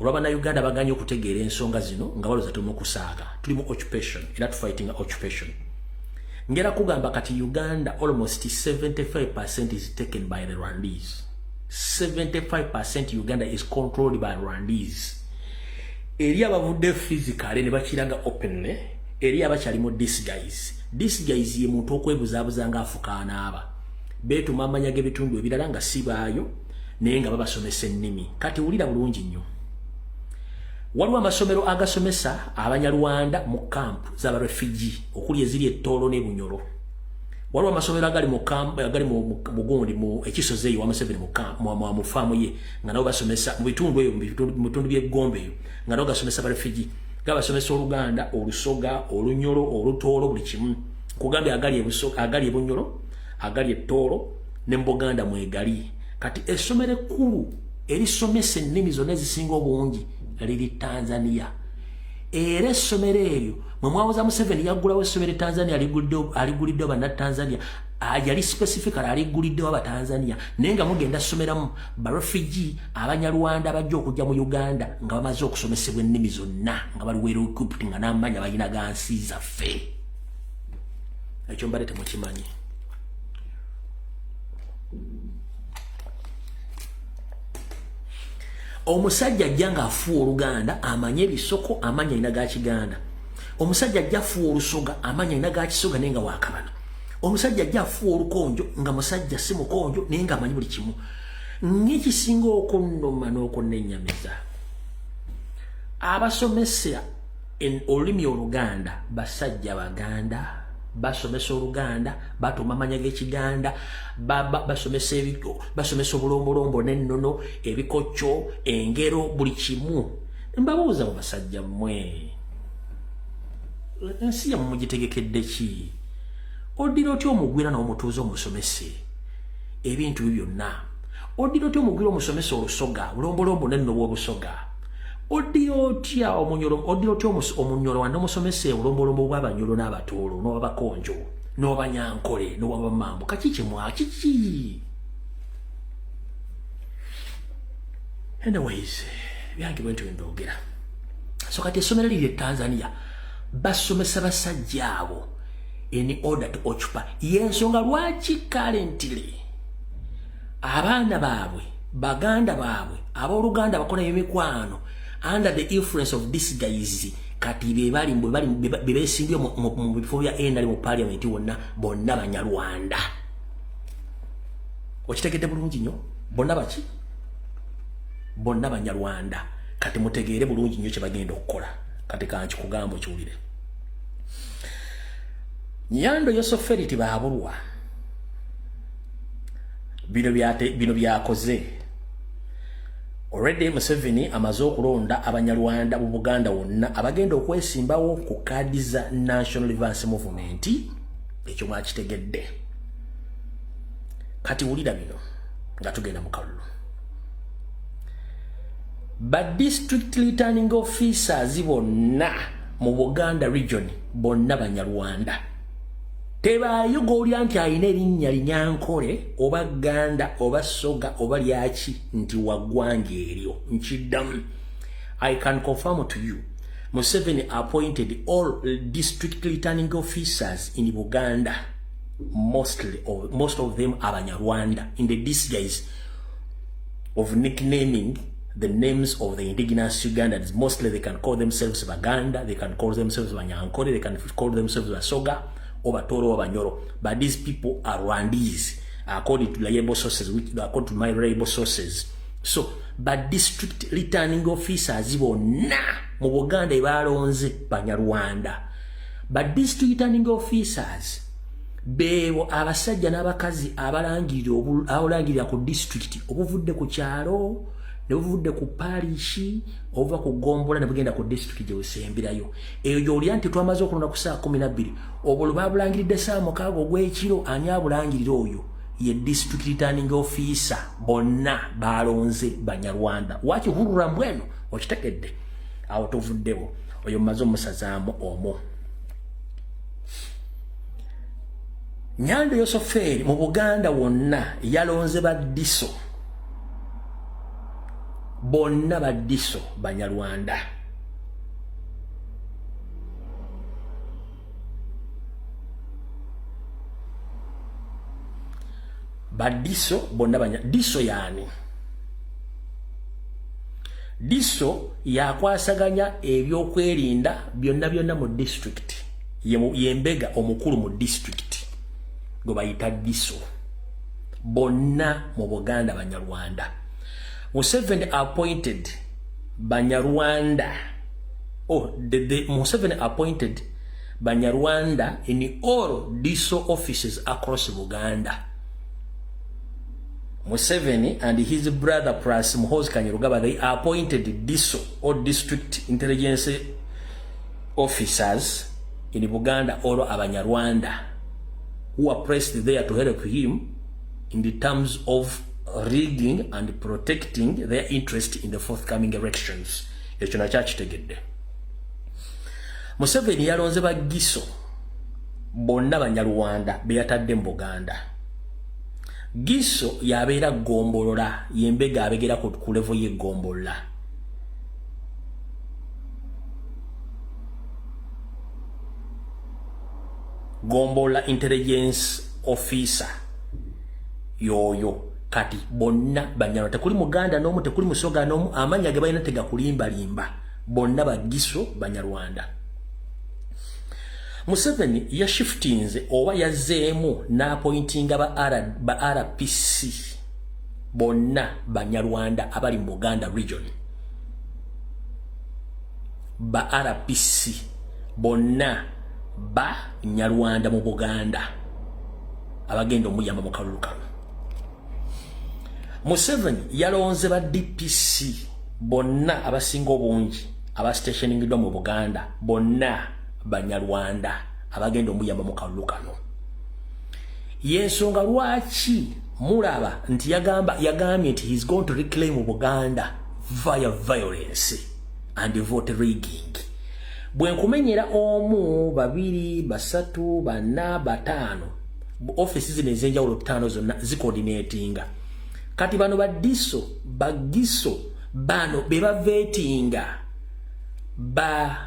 olw'abannayuganda baganye okutegeera ensonga zino nga balowooza tuli mu kusaaga. Tuli mu occupation, era tufightinga occupation. Ngera kugamba kati Uganda almost 75% is taken by the Rwandese. 75% Uganda is controlled by Rwandese. Eri abavudde physically ne bakiraga openly, eri abakyali mu disguise. Disguise ye muntu okwebuzaabuza ng'afuka anaaba. Beetuma amanya g'ebitundu ebirala nga si baayo, naye nga babasomesa ennimi. Kati wulira bulungi nnyo. Waliwo amasomero agasomesa Abanyarwanda mu kampu z'abarefugee okuli eziri e Tooro n'e Bunyoro. Waliwo amasomero agali mu kampu, agali mu gundi mu ekisozi eyo wa Museveni mu faamu ye, nga nabo basomesa mu bitundu eyo, mu bitundu by'eggombe eyo, nga nabo gasomesa abarefugee. Gabasomesa Oluganda, Olusoga, Olunyoro, Olutooro, buli kimu. Nkugambye agali e agali e Bunyoro, agali e Tooro ne mu Buganda mwegali. Kati essomero ekkulu erisomesa ennimi zonna ezisinga obungi liri Tanzania. Era essomero eryo mwe mwawoza Museveni yaggulawo essomero e Tanzania, aliguliddewo Bannatanzania, yali specifically aliguliddewo Abatanzania, naye nga mugenda ssomeramu barefugee Abanyarwanda abajja okujja mu Uganda nga bamaze okusomesebwa ennimi zonna, nga bali well equipped, nga n'amanya balina ga nsi zaffe. Ekyo mbadde temukimanyi. Omusajja ajja ng'afuuwa Oluganda, amanye ebisoko, amanya alina ga Kiganda. Omusajja ajja afuuwa Olusoga, amanya alina ga Kisoga naye nga wakabano. Omusajja ajja afuuwa Olukonjo nga musajja si mukonjo naye nga amanyi buli kimu. Ng'ekisinga okunnuma n'okunnenyamiza, abasomesa olulimi Oluganda basajja Baganda, basomesa Oluganda, batuuma amanya g'Ekiganda, basomesa obulombolombo n'ennono, ebikocco, engero, buli kimu. Mbabuuza mu basajja mmwe, ensi yammwe mugitegekedde ki? Oddira otya omugwira n'omutuuze omusomese ebintu byo byonna? Oddira otya omugwira omusomesa Olusoga, bulombolombo n'ennono bw'Obusoga? Oddira otya Omunyoro, oddira otya Omunyoro wano omusomesa obulombolombo bw'Abanyoro n'Abatooro n'Abakonjo n'Abanyankole n'Abamambo? Kaki kyemwa kiki? Anyways, byange bwe ntyo mbyogera. So kati essomero liri e Tanzania basomesa basajja abo in order to occupy. Yensonga lwaki currently abaana baabwe, baganda baabwe, abooluganda bakola emikwano under the influence of this guys, kati be bali be beesimbye mu bifo bya NRM mu parliament wonna, bonna Banyarwanda. Okitegedde bulungi nnyo, bonna baki? Bonna Banyarwanda. Kati mutegeere bulungi nnyo kye bagenda okukola. Kati kankikugamba okiwulire. Nyando Yosoferi Tibahaburwa bino byakoze already. Museveni amaze okulonda Abanyarwanda mu Buganda wonna abagenda okwesimbawo ku kaadi za National Advance Movement. Ekyo mwakitegedde. Kati wulira bino nga tugenda mu kalulu. Ba district returning officers bonna mu Buganda region bonna Banyarwanda. Tebaayo gw'owulira nti alina erinnya Linyankole oba Ganda oba Soga oba lyaki nti waggwanga eryo. Nkiddamu, I can confirm to you, Museveni appointed all district returning officers in Buganda, most of them Abanyarwanda, in the disguise of nicknaming the names of the indigenous Ugandans. Mostly they can call themselves Baganda, they can call themselves Banyankole, they can call themselves Basoga or Batoro or Banyoro. But these people are Rwandese, according to reliable sources, according to my reliable sources. So, but district returning officers bonna mu Buganda balonze Banyarwanda. But district returning officers beebo abasajja n'abakazi abalangirira ku district, obuvudde ku kyalo ne buvudde ku parish, obuva ku gombola ne bugenda ku district gye busemberayo. Eyo gy'olya nti twamaze okulonda ku saa 12, obwo lwe babulangiridde saa 6 ogw'ekiro. Ani abulangirira? Oyo ye district returning officer. Bonna balonze Banyarwanda. Wakihurura mbweno okitegedde? Awo tuvuddewo. Oyo mmaze omusazaamu omwo. Nyando Yosoferi mu Buganda wonna yalonze ba DISO bonna, ba DISO Banyarwanda. Ba DISO bonna banya. DISO yani DISO yakwasaganya ebyokwerinda byonna byonna mu district. Yembega omukulu mu district gwe bayita DISO. Bonna mu Buganda Banyarwanda. Museveni appointed Banyarwanda. Oh, Museveni appointed Banyarwanda in all DISO offices across Buganda. Museveni and his brother plus Muhoozi Kainerugaba, they appointed DISO or district intelligence officers in Buganda or Abanyarwanda who are placed there to help him in the terms of rigging and protecting their interest in the forthcoming elections. Ekyo nakyo akitegedde. Museveni yalonze ba GISO bonna Banyarwanda be yatadde mu Buganda. GISO yabeera gombolola, yembega abegera ku level y'eggombolola. Gombolola intelligence officer yoyo. Kati bonna Banyarwanda, tekuli Muganda n'omu, tekuli Musoga n'omu. Amannya ge balina tegakulimbalimba, bonna ba GISO Banyarwanda. Museveni yashiftinze oba yazzeemu n'apointinga ba RPC bonna Banyarwanda abali mu Buganda region. Ba RPC bonna Banyarwanda mu Buganda abagenda omuyamba mu kalulu kano. Museveni yalonze ba DPC bonna abasinga obungi abastationingiddwa mu Buganda, bonna Banyarwanda abagenda omuyamba mu kalulu kano. Yensonga lwaki mulaba nti yagambye nti he's going to reclaim Buganda via violence and vote rigging. Bwe nkumenyera omu, babiri, basatu, bana, bataano, office zino ez'enjawulo ttaano zonna zicoordinatinga. Kati bano ba DISO, ba GISO bano be bavetinga ba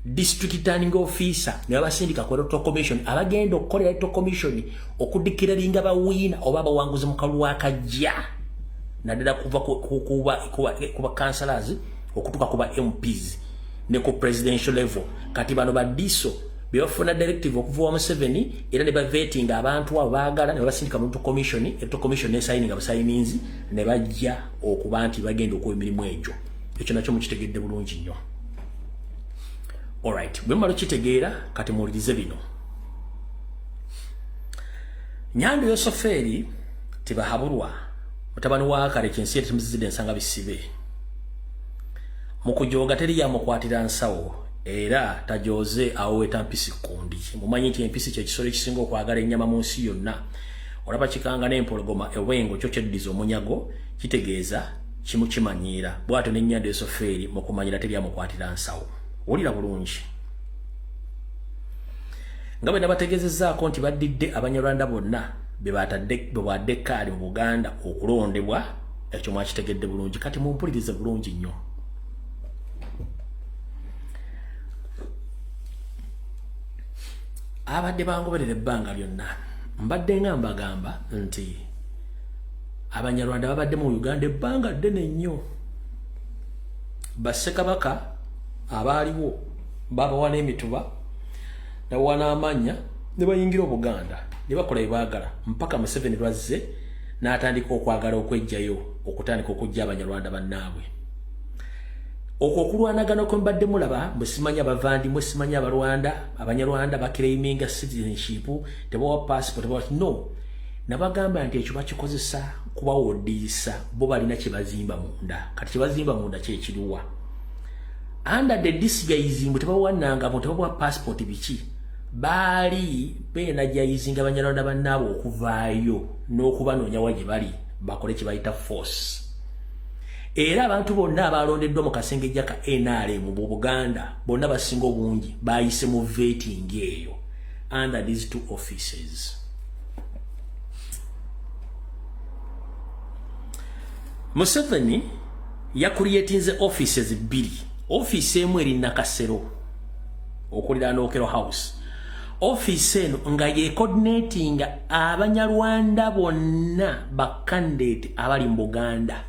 district returning officer ne babasindika ku electoral commission, abagenda okukolera electoral commission okudeclaringa ba winner oba abawanguzi mu kalulu akajja, naddala kuva ku ba councillors okutuuka ku ba MPs ne ku presidential level. Kati bano ba DISO be bafuna directive okuva wa Museveni era ne bavetinga abantu abo baagala ne babasindika mu electoral commission. Electoral commission ne signinga basayininzi ne bajja okuba nti bagenda okuwa emirimu egyo. Ekyo nakyo mukitegedde bulungi nnyo. Alright, bwe mmala okitegeera, kati muwulirize bino. Nyando Yosofeeri Tibahaburwa, mutabani wa Kale Kinsi temuzizidde ensanga bisibe mu kujooga, teri yamukwatira nsawo era tajoze awoweeta mpisi kundi. Mumanyi nti empisi kyekisolo ekisinga okwagala ennyama mu nsi yonna. Olaba kikanga n'empologoma ewengo kyo kyeddiza omunyago, kitegeeza kimu kimanyiira. Bw'atyo n'ennyanda Yosofeeri mu kumanyira teri amukwatira nsawo. Wulira bulungi, nga bwe nabategeezezzaako nti baddidde Abanyarwanda bonna be bwadde kaali mu Buganda okulondebwa. Ekyo mwakitegedde bulungi. Kati mumpulirize bulungi nnyo. Abadde bangoberera ebbanga lyonna, mbadde nga mbagamba nti Abanyarwanda babadde mu Uganda ebbanga ddene nnyo. Bassekabaka abaaliwo babawa n'emituba, nabawa n'amannya, ne bayingira Obuganda ne bakola bye baagala, mpaka Museveni lwazze n'atandika okwagala okwejjayo, okutandika okujja Abanyarwanda bannaabwe. Okwo okulwanagana kwe mbadde mulaba, mwe simanyi abavandimwe, simanyi Abalwanda, Abanyarwanda baclaiminga citizenship, tebawa passport, tebawa. No, nabagamba nti ekyo bakikozesa kubawodiisa. Bo balina kyebazimba munda. Kati kyebazimba munda kyekiruwa? Under the disguise mbu tebawannanga, mbu tebawa passport, biki, baali beenergizinga Abanyarwanda bannaabwe okuvaayo n'okubanoonya wa gye bali, bakole kye bayita force. Era abantu bonna abalondeddwa mu kasengejja ka NRM mu Buganda bonna basinga obungi bayise mu vetting eyo under these two offices. Museveni yacreatinze offices bbiri. Office emu eri Nakasero okuliraana Okello House. Office eno nga yecoordinatinga Abanyarwanda bonna bacandidate abali mu Buganda.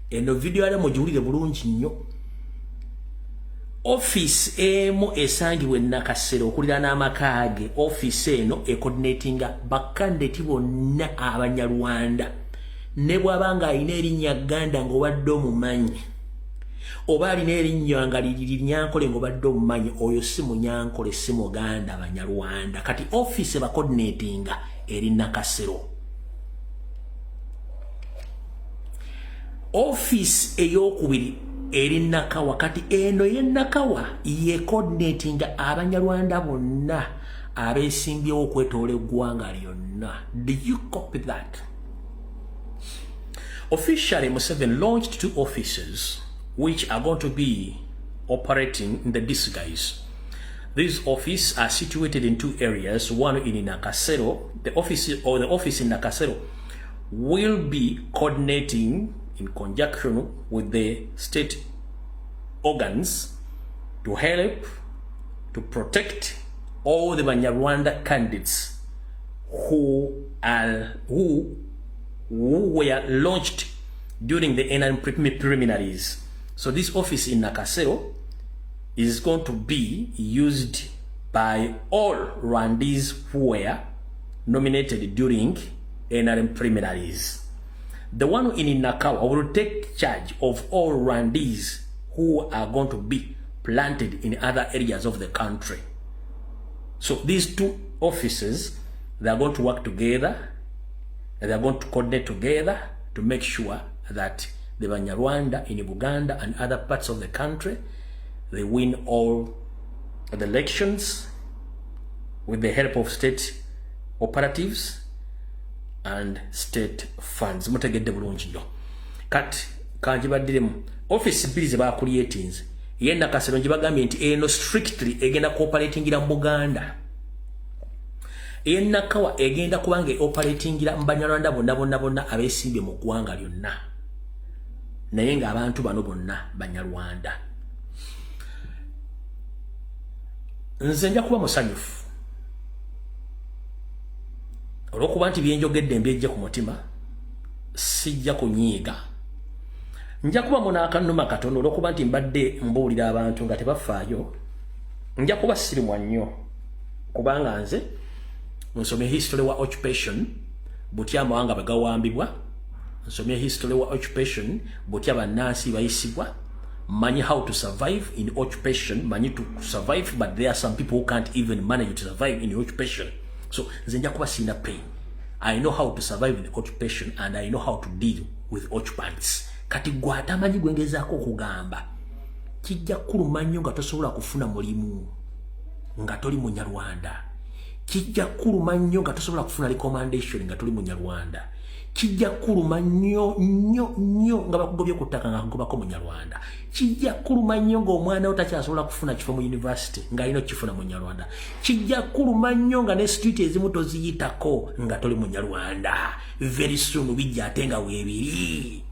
Eno video yale mugiwulire bulungi nnyo. Office emu esangibwa Nakasero okuliraana amaka ge. Office eno ecoordinatinga bacandidate bonna Abanyarwanda, ne bw'aba nga alina erinnya Ganda ng'obadde omumanyi, oba alina erinnya nga liri Nyankole ng'obadde omumanyi, oyo si Munyankole, si Muganda, Banyarwanda. Kati office bacoordinatinga eri Nakasero. Office eyokubiri eri Nakawa. Kati eno ye Nakawa ye coordinatinga Abanyarwanda bonna abeesimbyewo okwetoola eggwanga lyonna. Did you copy that? Officially, Museveni launched two offices which are going to be operating in the disguise. These offices are situated in two areas, one in Nakasero. The office or the office in Nakasero will be coordinating in conjunction with the state organs to help to protect all the Banyarwanda candidates who were launched during the NRM preliminaries. So this office in Nakasero is going to be used by all Rwandese who were nominated during NRM preliminaries. The one in Nakawa will take charge of all Rwandese who are going to be planted in other areas of the country. So these two offices, they are going to work together, and they are going to coordinate together to make sure that the Banyarwanda in Uganda and other parts of the country, they win all the elections with the help of state operatives and state funds. Mutegedde bulungi nnyo. Kati kanjibaddiremu. Office bbiri ze bacreatinze, ye Nakasero ngibagambye nti eno strictly egenda cooperatingira mu Buganda, enakawa egenda kubanga operatingira mu Banyarwanda bonna bonna bonna abeesimbye mu ggwanga lyonna, naye ng'abantu bano bonna Banyarwanda. Nze nja kuba musanyufu olw'okuba nti byenjogedde mbyejje ku mutima, sijja kunyiiga. Nja kuba munaakannuma katono olw'okuba nti mbadde mbuulira abantu nga tebafaayo. Nja kuba sirimwa nnyo kubanga nze nsomye history wa occupation, butya amawanga bwe gawambibwa. Nsomye history wa occupation, butya bannansi bayisibwa. Manyi how to survive in occupation, manyi to survive, but there are some people who can't even manage to survive in occupation. So nze nja kuba sirina pain. I know how to survive in occupation and I know how to deal with occupants. Kati gwe atamanyi gwengezaako okugamba, kijja kuluma nnyo nga tosobola kufuna mulimu nga toli Munyarwanda. Kijja kuluma nnyo nga tosobola kufuna recommendation nga toli Munyarwanda. Kijja kuluma nnyo nnyo nnyo nga bakugobye ku ttaka nga kugobako Munyarwanda. Kijja kuluma nnyo ng'omwana wo takyasobola kufuna kifo mu university ng'alina okukifuna Munyarwanda. Kijja kuluma nnyo nga ne street ezimu toziyitako nga toli Munyarwanda. Very soon bijja ate nga weebiri.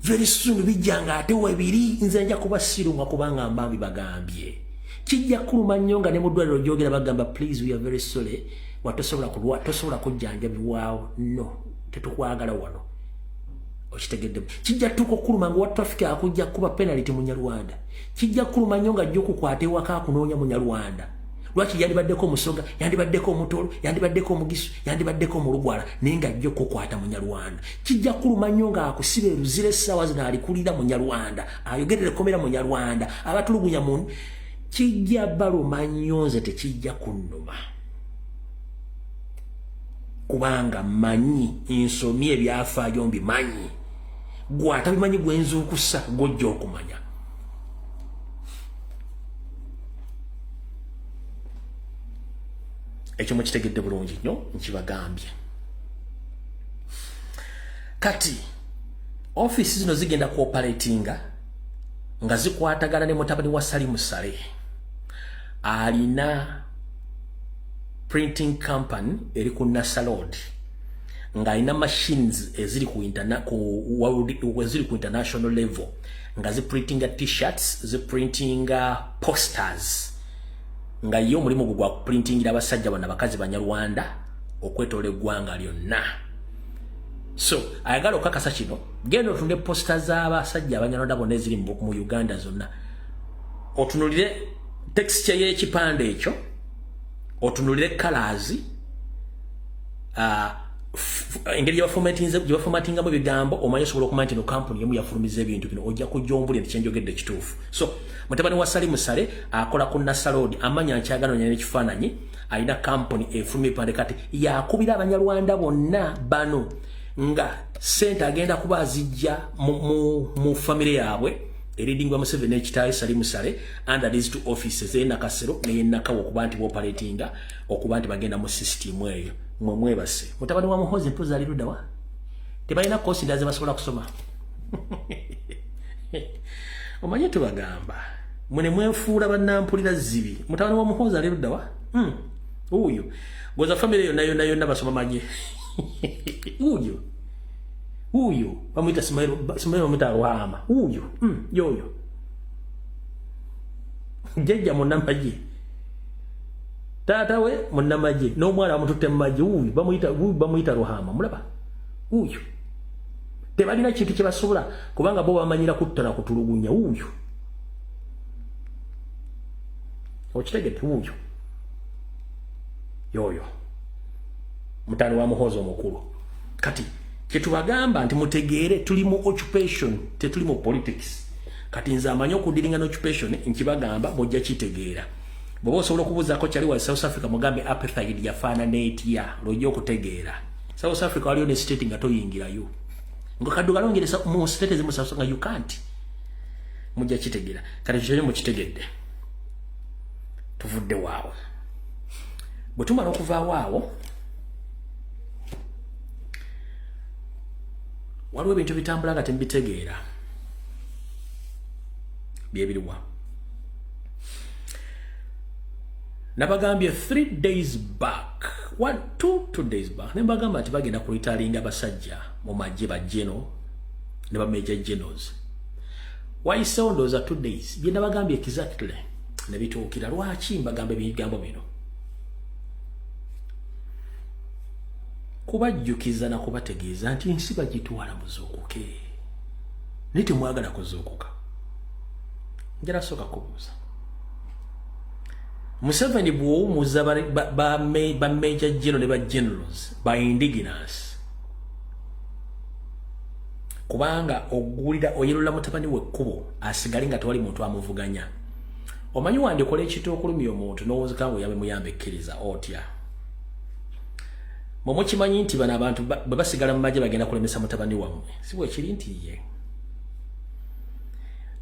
Very soon bijja nga ate weebiri. Nze nja kuba sirumwa kubanga mbambi bagambye. Kijja kuluma nnyo nga ne mu ddwaliro gyogera bagamba, "Please, we are very sorry, watosobola kulwa, tosobola kujjanjabibwawo, no tetukwagala wano." Okitegedde? Kijja tuuka okuluma nga wa traffic akujja kuba penalty Munyarwanda. Kijja kuluma nnyo nga ajja okukwata ewaka akunoonya Munyarwanda. Lwaki yandibaddeko Omusoga, yandibaddeko Omutolo, yandibaddeko Omugisu, yandibaddeko Omulugwala, naye nga ajja okukwata Munyarwanda. Kijja kuluma nnyo ng'akusiba eruzira essaawa zino alikulira Munyarwanda, ayogerera ekkomera Munyarwanda, abatulugunya mu. Kijja baluma nnyo. Nze tekijja kunnuma kubanga mmanyi, nsomye ebyafaayo, mbimanyi. Gwe atabimanyi gwenzuukusa, gwojja okumanya. Ekyo mukitegedde bulungi nnyo, nkibagambye. Kati ofiisi zino zigenda kuoperatinga nga zikwatagana ne mutabani wa Salimu Saleh, alina printing company eri ku Nasser Road, ng'alina machines eziri ku, interna, ku, world, eziri ku international level, nga ziprintinga T-shirts, ziprintinga posters, nga ye omulimu gwe gwa kuprintingira abasajja bano, abakazi Banyarwanda okwetoola eggwanga lyonna. So ayagala okakasa kino, genda otunde poster z'abasajja Abanyarwanda bonna eziri mu Uganda zonna, otunulire texture y'ekipande ekyo, otunulire colors, engeri gyebaformatingamu ebigambo, omanye osobola okumanya nti no kampuni emu yafulumiza ebintu bino. Ojja kujja ombuli nti kyenjogedde kituufu. So mutabani wa Salimu Saleh akola ku Nasser Road, amanya nkyaganonya n'ekifaananyi, alina kampuni efulumya ebipande. Kati yakubira Abanyarwanda bonna bano nga sente agenda kuba azijja mu famire yaabwe eridingwa Museveni ekitaayi Salimu Saleh, under these two offices, eyenakasero neyenakawa, okuba nti booperatinga, okuba nti bagenda mu system eyo. Mwe mwebase mutabani wa Muhozi mpozi ali luddawa? Tebalina kosi ndala zebasobola kusoma. Omanye tubagamba mwe ne mwefuula bannampulira zibi. Mutabani wa Muhozi ali luddawa? Wuuyo goza famire yonna yonna yonna basoma magye. Wuuyo, wuuyo bamuyita Simailo, Simailo bamuyita Ruhama. Wuuyo, yoyo jjajja munnamagye, taata we munnamagye, n'omwana bamututte mu magye. Wuuyo bamuyita, wuuyo bamuyita Ruhama. Mulaba wuuyo, tebalina kintu kye basobola kubanga bo bamanyira kutta na kutulugunya. Wuuyo, okitegedde? Wuuyo yoyo mutani wa Muhozi omukulu. Kati kyetubagamba nti mutegeere, tuli mu occupation, tetuli mu politics. Kati nze amanyi okudealinga n'occupation, nkibagamba mujja kitegeera. Bw'oba osobola okubuuzaako kyali wa South Africa, mugambe apartheid yafaanana etya, lwojja okutegeera. South Africa waliyo ne state nga toyingirayo, nga kadduga longeresa mu state ezimu South nga you can't. Mujja kitegeera. Kati kyo mukitegedde, tuvudde waawo. Bwe tumala okuvaawo awo, waliwo ebintu bitambula nga temubitegeera. Byebiriwa? Nabagambye 3 days back, 1, 2, 2 days back, nembagamba nti bagenda kuretiringa abasajja mu magye, ba general ne ba major generals. Wayisewo ndowooza 2 days, bye nabagambye exactly ne bituukira. Lwaki mbagamba ebigambo bino? Kubajjukiza na kubategeeza nti ensi bagitwala, muzuukuke, naye temwagala kuzuukuka. Njala sooka kubuuza Museveni, bw'owumuza ba major general ne ba generals ba indigenous, Kubanga ogulira oyerula mutabani w'ekkubo asigale nga tewali muntu amuvuganya. Omanyi wandikola ekintu okulumya omuntu n'owunzika nga oyambe muyambe, ekkiriza otya? Mwe mukimanyi nti bano abantu bwe basigala mu magye bagenda kulemesa mutabani wammwe, si bwe kiri nti ye?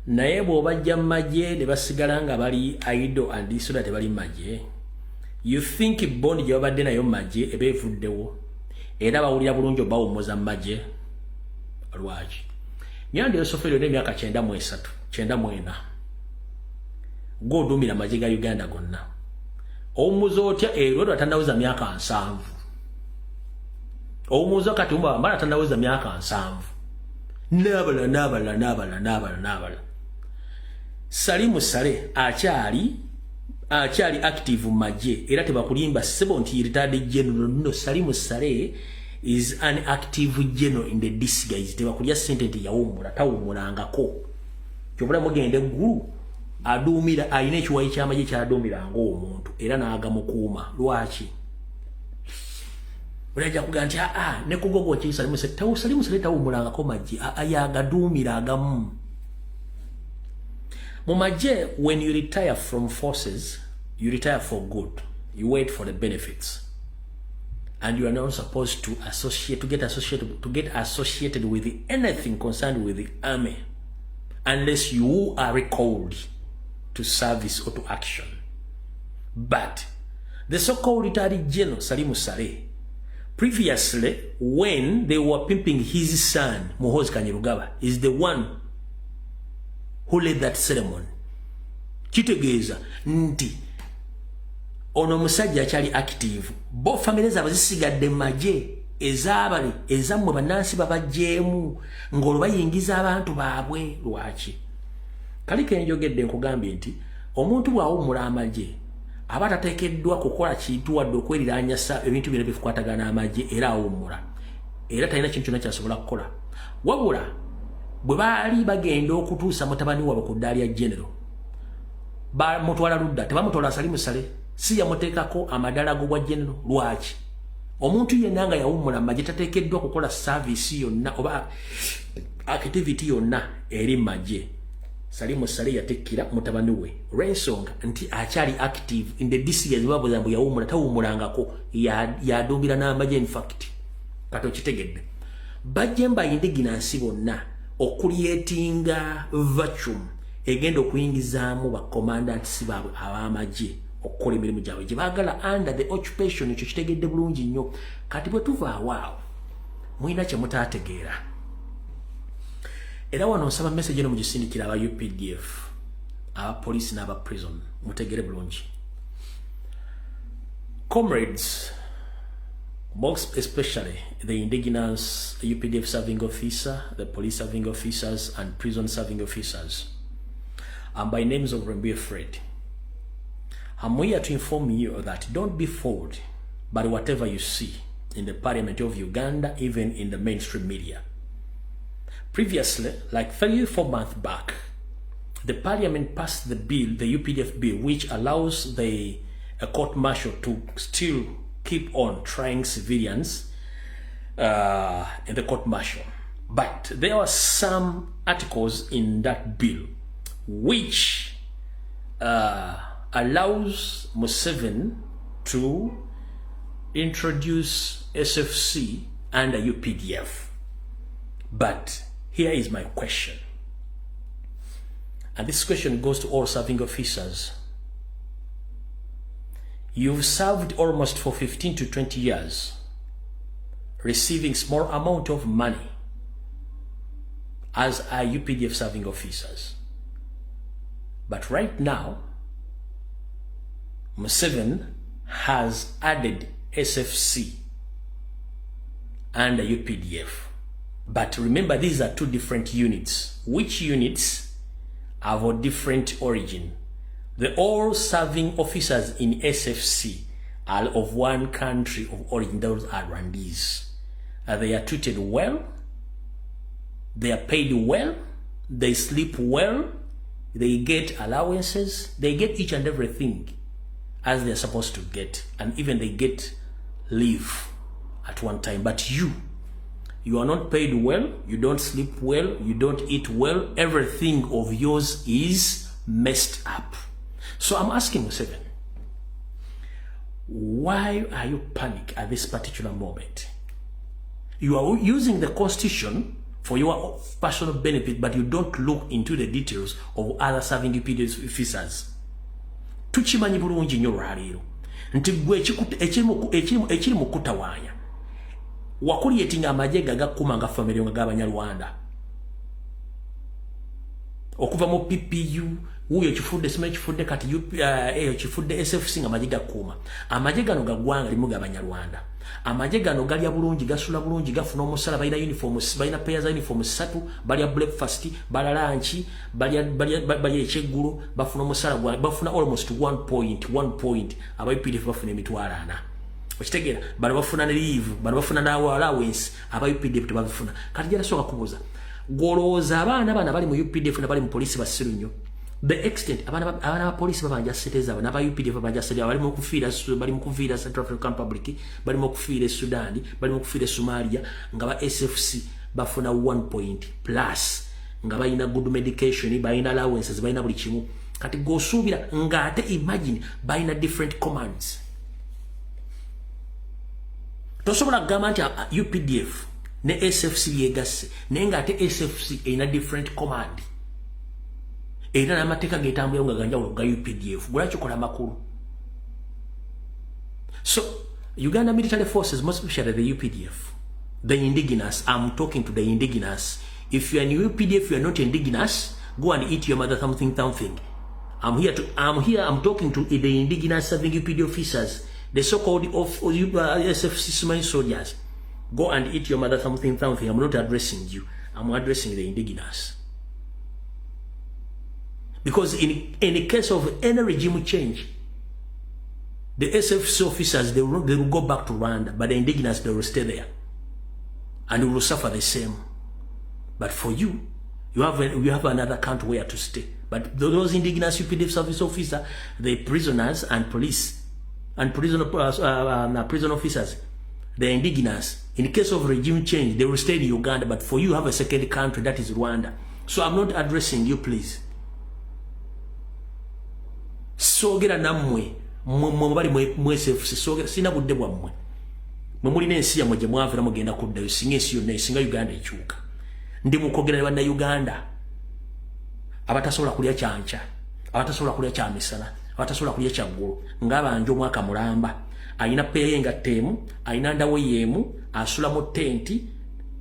Naye bw'obajja mu magye ne basigala nga bali idle and disorder, tebali mu magye, you think bond gye babadde nayo mu magye eba evuddewo? Era bawulira bulungi obawummuza mu magye. Lwaki? Nyanda Yosoferi olina emyaka 93, 94, gw'oduumira amagye ga Uganda gonna, owummuza otya erwero atannaweza myaka 70? Owummuza kati mala atannaweza myaka 70, n'abalala n'abalala n'abalala n'abalala n'abalala. Salimu Sale akyali active mu magye, era tebakulimba ssebo nti retired general. No, Salimu Sale is an active general in the disguise. Tebakulya sente nti yawummula, tawummulangako. Kyobula mugenda eggulu aduumira, alina ekiwayi ky'amagye kyaduumira ng'omuntu era n'agamukuuma. Lwaki? Olajja kugaa nti aa ne kugogo kiri Salimu Sale. Salimu Sale tawummulangako magye, aa yagaduumira agamu mu magye. When you retire from forces, you retire for good. You wait for the benefits and you are not supposed to associate to get associated with anything concerned with the army unless you are recalled to service or to action. But the so-called retired general Salimu Saleh, previously when they were pimping his son Muhoozi Kainerugaba, is the one who led that ceremony. Kitegeeza nti ono omusajja akyali active. Bo famire zaabwe zisigadde mu magye, ezaabale ezammwe bannansi babajjeemu ng'olwo bayingiza abantu baabwe. Lwaki? Kali kenjogedde nkugambye nti omuntu bw'awummula amagye aba tateekeddwa kukola kintu wadde okweriranyasa ebintu byonna bikwatagana amagye, era awummula era talina kintu kyonna kyasobola kukola. Wabula bwe baali bagenda okutuusa mutabani waabwe ku ddaala lya general, bamutwala ludda, tebamutwala Salimu Sale, si yamuteekako amadaala g'obwa general. Lwaki? Omuntu yenna nga yawummula amagye tateekeddwa kukola service yonna oba activity yonna eri magye. Salimu Sale yatekkira mutabani we olw'ensonga nti akyali active in the disguise. Babuza mbu yawummula, tawummulangako, yaduumira n'amagye. In fact, kati okitegedde, bajje mba indigenous bonna okucreatinga vacuum egenda okuyingizaamu bacommandants baabwe ab'amagye okukola emirimu gyabwe gye baagala under the occupation. Ekyo kitegedde bulungi nnyo. Kati bwe tuvaawo awo, mulina kye mutaategeera, era wano nsaba message eno mugisindikira aba UPDF, aba police n'aba prison, mutegere bulungi. Comrades, most especially the indigenous UPDF serving officer, the police serving officers and prison serving officers, and by names of Rembuye Fred, I'm here to inform you that don't be fooled by whatever you see in the parliament of Uganda, even in the mainstream media. Previously, like 3, 4 months back, the parliament passed the bill, the UPDF bill, which allows the a court martial to still keep on trying civilians in the court martial. But there were some articles in that bill which allows Museveni to introduce SFC under UPDF. But here is my question. And this question goes to all serving officers. You've served almost for 15 to 20 years, receiving small amount of money as a UPDF serving officers. But right now, Museveni has added SFC and the UPDF. But remember, these are two different units. Which units have a different origin? The all serving officers in SFC are of one country of origin, those are Rwandese. They are treated well, they are paid well, they sleep well, they get allowances, they get each and everything as they're supposed to get, and even they get leave at one time. But you You are not paid well, you don't sleep well, you don't eat well, everything of yours is messed up. So I'm asking Museveni, why are you panic at this particular moment? You are using the constitution for your personal benefit, but you don't look into the details of other serving UPDF officers. Tukimanyi bulungi nnyo olwaleero nti gwe ekiri mu kutawaanya wacreatinga amagye gagakkuma nga family nga g'Abanyarwanda okuva mu PPU wuuyo kifudde simanyi kifudde kati eyo kifudde SFC nga amagye gakkuuma. Amagye gano gaggwanga limu g'Abanyarwanda. Amagye gano galya bulungi, gasula bulungi, gafuna omusala, balina uniform, balina pair za uniform ssatu, balya breakfast, balya lunch, balya ekyeggulo, bafuna omusala, bafuna almost 1.1 point. Aba UPDF bafuna 400,000, okitegeera? Bano bafuna ne leave, bano bafuna n'awa allowance, aba UPDF tebabifuna. Kati jala kubuuza, gwolowooza abaana bano bali mu UPDF nabali mu poliisi basiru nnyo? The extent abaana ba poliisi babanja ssente zaabwe, n'aba UPDF babanja ssente, bali mu kufiira Central African Republic, bali mu kufiira e Sudan, bali mu kufiira e Somalia, nga ba SFC bafuna 1 point plus, nga balina good medication, balina allowances, balina buli kimu. Kati gwosuubira ng'ate imagine balina different commands. Tosobola kugamba nti UPDF ne SFC byegasse, naye ng'ate SFC erina different command era n'amateeka getambulirawo nga ganjawulo ga UPDF. Gwlaki kola amakulu? So Uganda military forces, most especially the UPDF, the indigenous, I'm talking to the indigenous. If you are in UPDF, you are not indigenous, go and eat your mother something something. I'm here, I'm talking to the indigenous serving UPD officers, the so-called of SFC Somali soldiers. Go and eat your mother something something. I'm not addressing you. I'm addressing the indigenous. Because in the case of any regime change, the SFC officers, they will go back to Rwanda, but the indigenous, they will stay there. And will suffer the same. But for you, you have another country where to stay. But those indigenous UPDF service officers, the prisoners and police, and prison officers, the indigenous, in case of regime change, they will stay in Uganda. But for you, you have a second country, that is Rwanda. So I'm not addressing you, please. Soogera nammwe mwe bali mu SFC, soogera, sina budde bwammwe. Mwe mulina ensi yammwe gye mwavira, mugenda kuddayo singa ensi yonna, singa Uganda ekyuka. Ndi mukwogera ne Bannayuganda abatasobola kulya kyankya, abatasobola kulya kyamisana, abatasobola kulya kyaggulo, ng'abanja omwaka mulamba, ayina pair y'engatto emu, ayina ndawo yeemu, asula mu tenti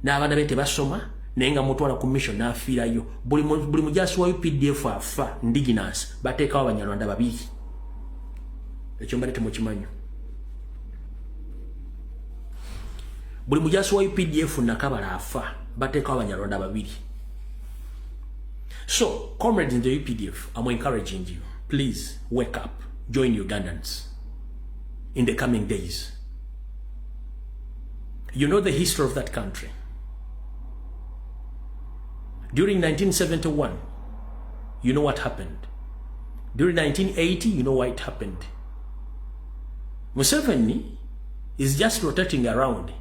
n'abaana be tebasoma, naye nga mutwala ku mission n'afiirayo. Buli mujasi wa UPDF afa indigenous, bateekawo Abanyarwanda babiri. Ekyo mbadde temukimanyi. Buli mujasi wa UPDF nakabala afa, bateekawo Abanyarwanda babiri. So comrades in the UPDF, I'm encouraging you, please wake up, join Ugandans in the coming days. You know the history of that country. During 1971, you know what happened. During 1980, you know what happened. Museveni is just rotating around,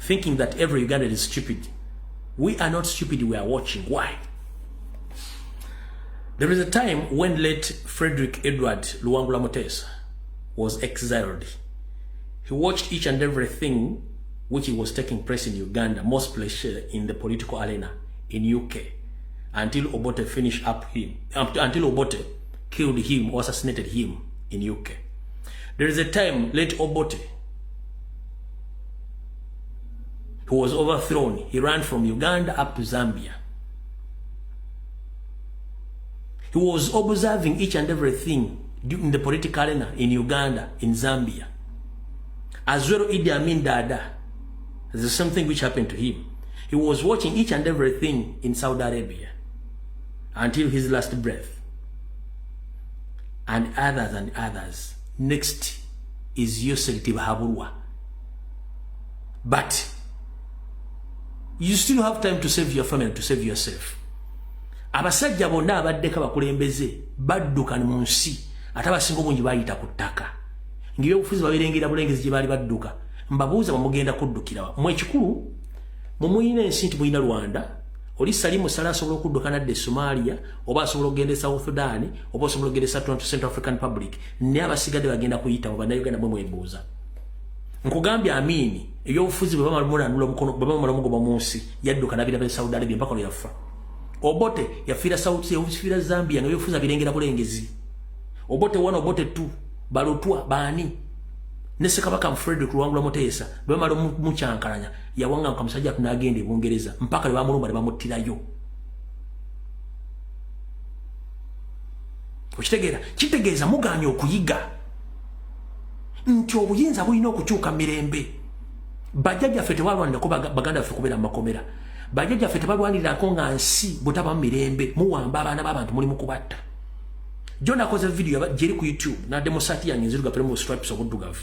thinking that every Ugandan is stupid. We are not stupid, we are watching. Why? There is a time when late Frederick Edward Luwangula Mutesa was exiled. He watched each and everything which was taking place in Uganda, most places in the political arena in UK, until Obote finished up him, until Obote killed him or assassinated him in UK. There is a time late Obote, who was overthrown, he ran from Uganda up to Zambia. He was observing each and everything in the political arena in Uganda, in Zambia. As well Idi Amin Dada, there's something which happened to him. He was watching each and everything in Saudi Arabia until his last breath. And others and others. Next is Yosef Tibahaburwa. But you still have time to save your family, to save yourself. Abasajja bonna abaddeko abakulembeze badduka mu nsi, ate abasinga obungi bayita ku ttaka, ng'ebyobufuzi babirengera bulengezi gye baali badduka. Mbabuuza, bamugenda kuddukira mwe? Ekikulu mumuyina ensi nti muyina Rwanda. Oli Salimu Sala asobola okudduka nadda e Somalia, oba asobola okugenda e South Sudan, oba osobola okugenda e Central African Republic, naye abasigadde bagenda kuyita mu Bannayuganda. Mwe mwebuuza, nkugambye Amini ebyobufuzi bwe bamala omukono, bwe bamala omugoba mu nsi, yadduka nabira be Saudi Arabia mpaka lwe yafa. Obote yafiira South, yafiira Zambia, nga ebyobufuzi abirengera bulengezi. Obote 1, Obote 2, Balutwa baani, ne Ssekabaka Frederick Luwangula Muteesa bwe bamala mukyankalanya, yawanganka musajja tunagenda e Bungereza mpaka lwe bamulumba ne bamuttirayo. Okitegeera? Kitegeeza muganye okuyiga nti obuyinza bulina okukyuka mirembe. Bajjajjaffe tebalwanirako baganda baffe kubeera mu makomera. Bajjajjaffe tebalwanirirako nga nsi butaba mu mirembe. Muwamba abaana b'abantu, muli mu kubatta. Jo nakoze video gyeri ku YouTube, nadde mu saati yange enzirugavu mu stripes obuddugavu,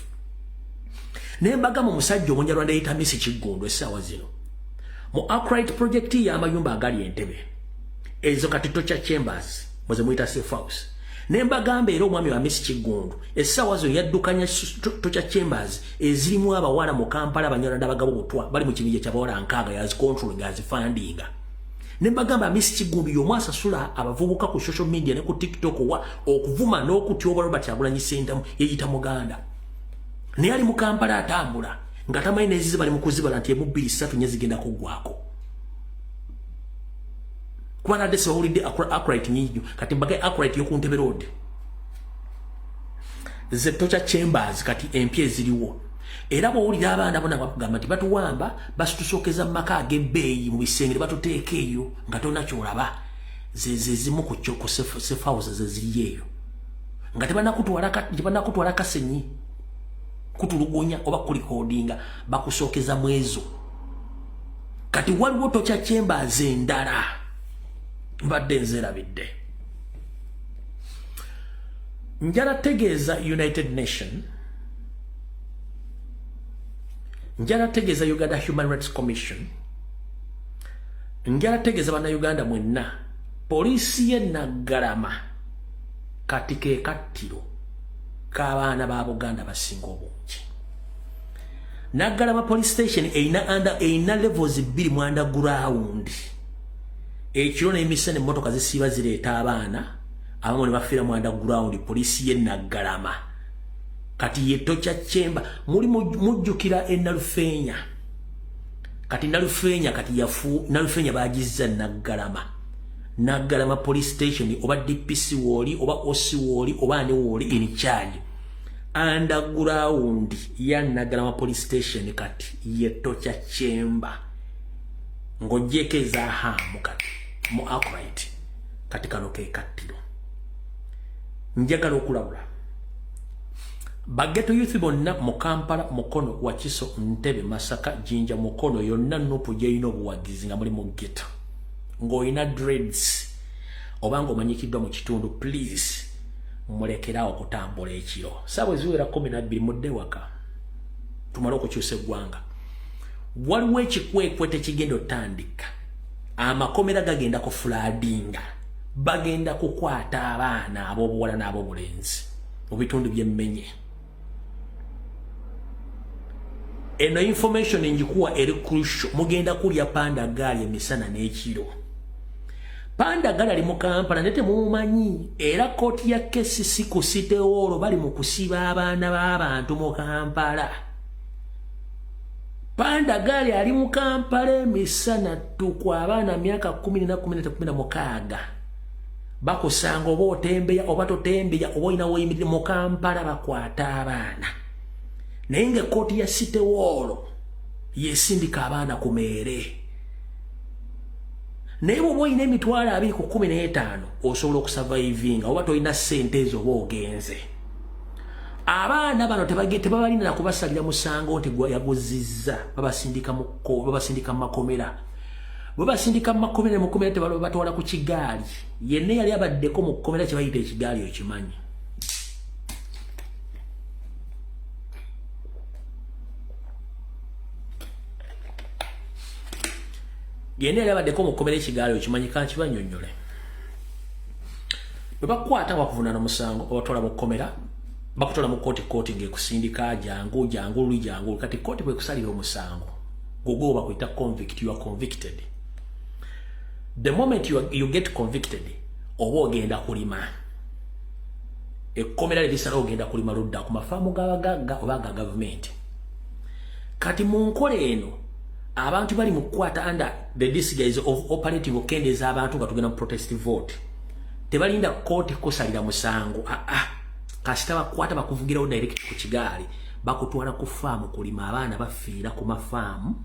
naye mbagamba omusajja Omunyarwanda yeyita Misi Kiggundu, essaawa zino mu Akright project y'amayumba agali Entebe ezo kati torture chambers, muze muyita safe house. Ne mbagamba era omwami wa Misi Kiggundu essaawa zino yaddukanya torture chambers ezirimu abawala mu Kampala, Abanyarwanda abagabo butwa bali mu kibinja ky'abawala 60, yazicontrol nga azifundinga. Ne mbagamba Misi Kiggundu y'omu asasula abavubuka ku social media ne ku TikTok wa okuvuma n'okutyoba Robert Kyagulanyi Ssentamu, yeyita Muganda, naye ali mu Kampala atambula nga tamanyi nezize bali mu kuzibala nti emu, bbiri, ssatu, nye zigenda kuggwako, kuba nadde sibawulidde Akright nyingi nnyo. Kati mbage Akright y'oku Ntebe Road ze torture chambers kati empya eziriwo. Era bw'owulira abaana bona bakugamba nti batuwamba, basitusookeza mu maka ag'ebbeeyi mu bisenge, batuteeka eyo nga tolina kyolaba, ze zimu ku kyo ku safe house ze ziri eyo nga tebanakutwala Kasenyi kutulugunya oba kurecordinga, bakusookeza mu ezo. Kati waliwo torture chambers endala mbadde nzerabidde. Njala tegeeza United Nation, njala tegeeza Uganda Human Rights Commission, njala tegeeza Bannayuganda mwenna, poliisi ye Naggalama kati ke kattiro k'abaana ba Buganda basinga obungi. Naggalama police station erina levels bbiri mu underground. Ekiro n'emisana emmotoka zisiiba zireeta abaana, abamu ne bafiira mu underground. Poliisi ye Naggalama kati ye torture chamber. Muli mujjukira e Nalufeenya? Kati Nalufeenya, kati yafu Nalufeenya bagizza Naggalama. Naggalama police station, oba DPC wooli, oba OC wooli, oba ani wooli in charge, underground ya Naggalama police station kati ye torture chamber, ng'oggyeko ezahaamu kati mu Akright. Kati kano ke kattiro. Njagala okulabula ba ghetto youth bonna mu Kampala, Mukono, Wakiso, Ntebe, Masaka, Jinja, Mukono yonna, NUP gyerina obuwagizi, nga muli mu ghetto, ng'olina dreads oba ng'omanyikiddwa mu kitundu, please mulekerawo okutambula ekiro. Saawa eziwera 12 mudde waka, tumale okukyusa eggwanga. Waliwo ekikwekwe tekigenda otandika, amakomera gagenda kufloodinga, bagenda kukwata abaana ab'obuwala n'ab'obulenzi mu bitundu by'emmenye. Eno information njikuwa eri crucial. Mugenda kulya panda gaali emisana n'ekiro. Panda gaali ali mu Kampala naye temumumanyi. Era kooti ya KCC ku City Hall bali mu kusiba abaana b'abantu mu Kampala. Panda gaali ali mu Kampala emisana ttuku, abaana myaka 14, 13, 16 bakusanga, oba otembeya oba totembeya, oba olina woyimirire mu Kampala, bakwata abaana. Naye nga ekkooti ya City Hall yesindika abaana ku meere. Naye bw'oba olina 20,000 ku 15 osobola okusurvivinga, oba tolina ssente ezo oba ogenze. Abaana bano tebabalina nakubasalira musango nti yaguzizza, babasindika mu makomera. Bwe basindika mu makomera, mukomera tebatwala ku kigaali. Yenna yali abaddeko mu kkomera kye bayita ekigaali okimanyi. Yenna yali abaddeko mu kkomera ekigaali okimanyi. Kankibanyonnyole. Bwe bakukwata bakuvunaana omusango, obatwala mu kkomera. Bakutwala mu kooti, kooti ng'ekusindika jangu jangu luli jangu. Kati kooti bwekusalira omusango gugwo bakuyita convict, you are convicted. The moment you get convicted, oba ogenda kulima. Ekkomera lirisala ogenda kulima ludda ku mafaamu g'abagagga oba ga gavumenti. Kati mu nkola eno abantu bali mu kukwata under the disguise of operative okendeeza abantu nga tugenda mu protest vote. Tebalinda kooti kusalira musango, aa, kasita bakwata bakuvugirawo direct ku kigaali, bakutwala ku faamu kulima. Abaana bafiira ku mafaamu,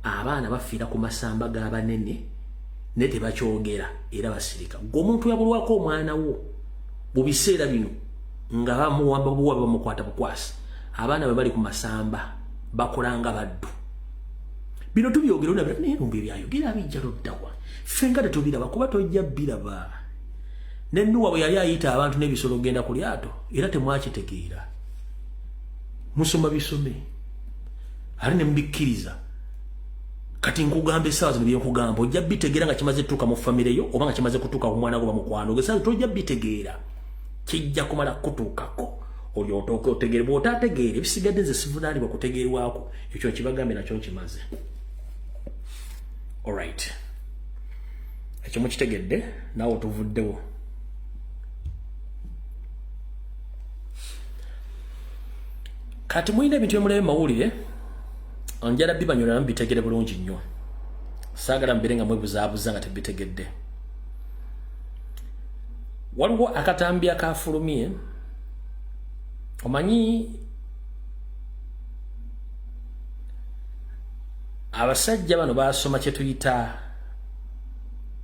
abaana bafiira ku masamba g'abanene, ne tebakyogera era basirika. Gwe omuntu yabulwako omwana wo mu biseera bino nga bamuwamba buwa, bamukwata bukwasi, abaana bwe bali ku masamba bakola nga baddu. Bino tubyogera naye lumbe byayogera bijja luddawa? Ffe nga tetubiraba kuba tojja biraba. Ne Nuwa bwe yali ayita abantu n'ebisolo okugenda ku lyato, era temwakitegeera. Musoma bisome ate ne mubikkiriza. Kati nkugamba essaawa zino byenkugamba ojja bitegeera nga kimaze tutuuka mu famire yo oba nga kimaze kutuuka ku mwana gwo bamukwano gwe. Essaawa tojja bitegeera, kijja kumala kutuukako olyotoke otegeere. Bw'otaategeere ebisigadde nze sivunaanibwa kutegeerwako. Ekyo nkibagambe nakyo nkimaze. Alright, ekyo mukitegedde naawe otuvuddewo. Kati mulina ebintu byemulabe mawulire, njala bibanyolera mubitegere bulungi nnyo. Saagala mubeere nga mwebuzaabuza nga tebitegedde. Waliwo akatambi akafulumye, omanyi abasajja bano basoma kye tuyita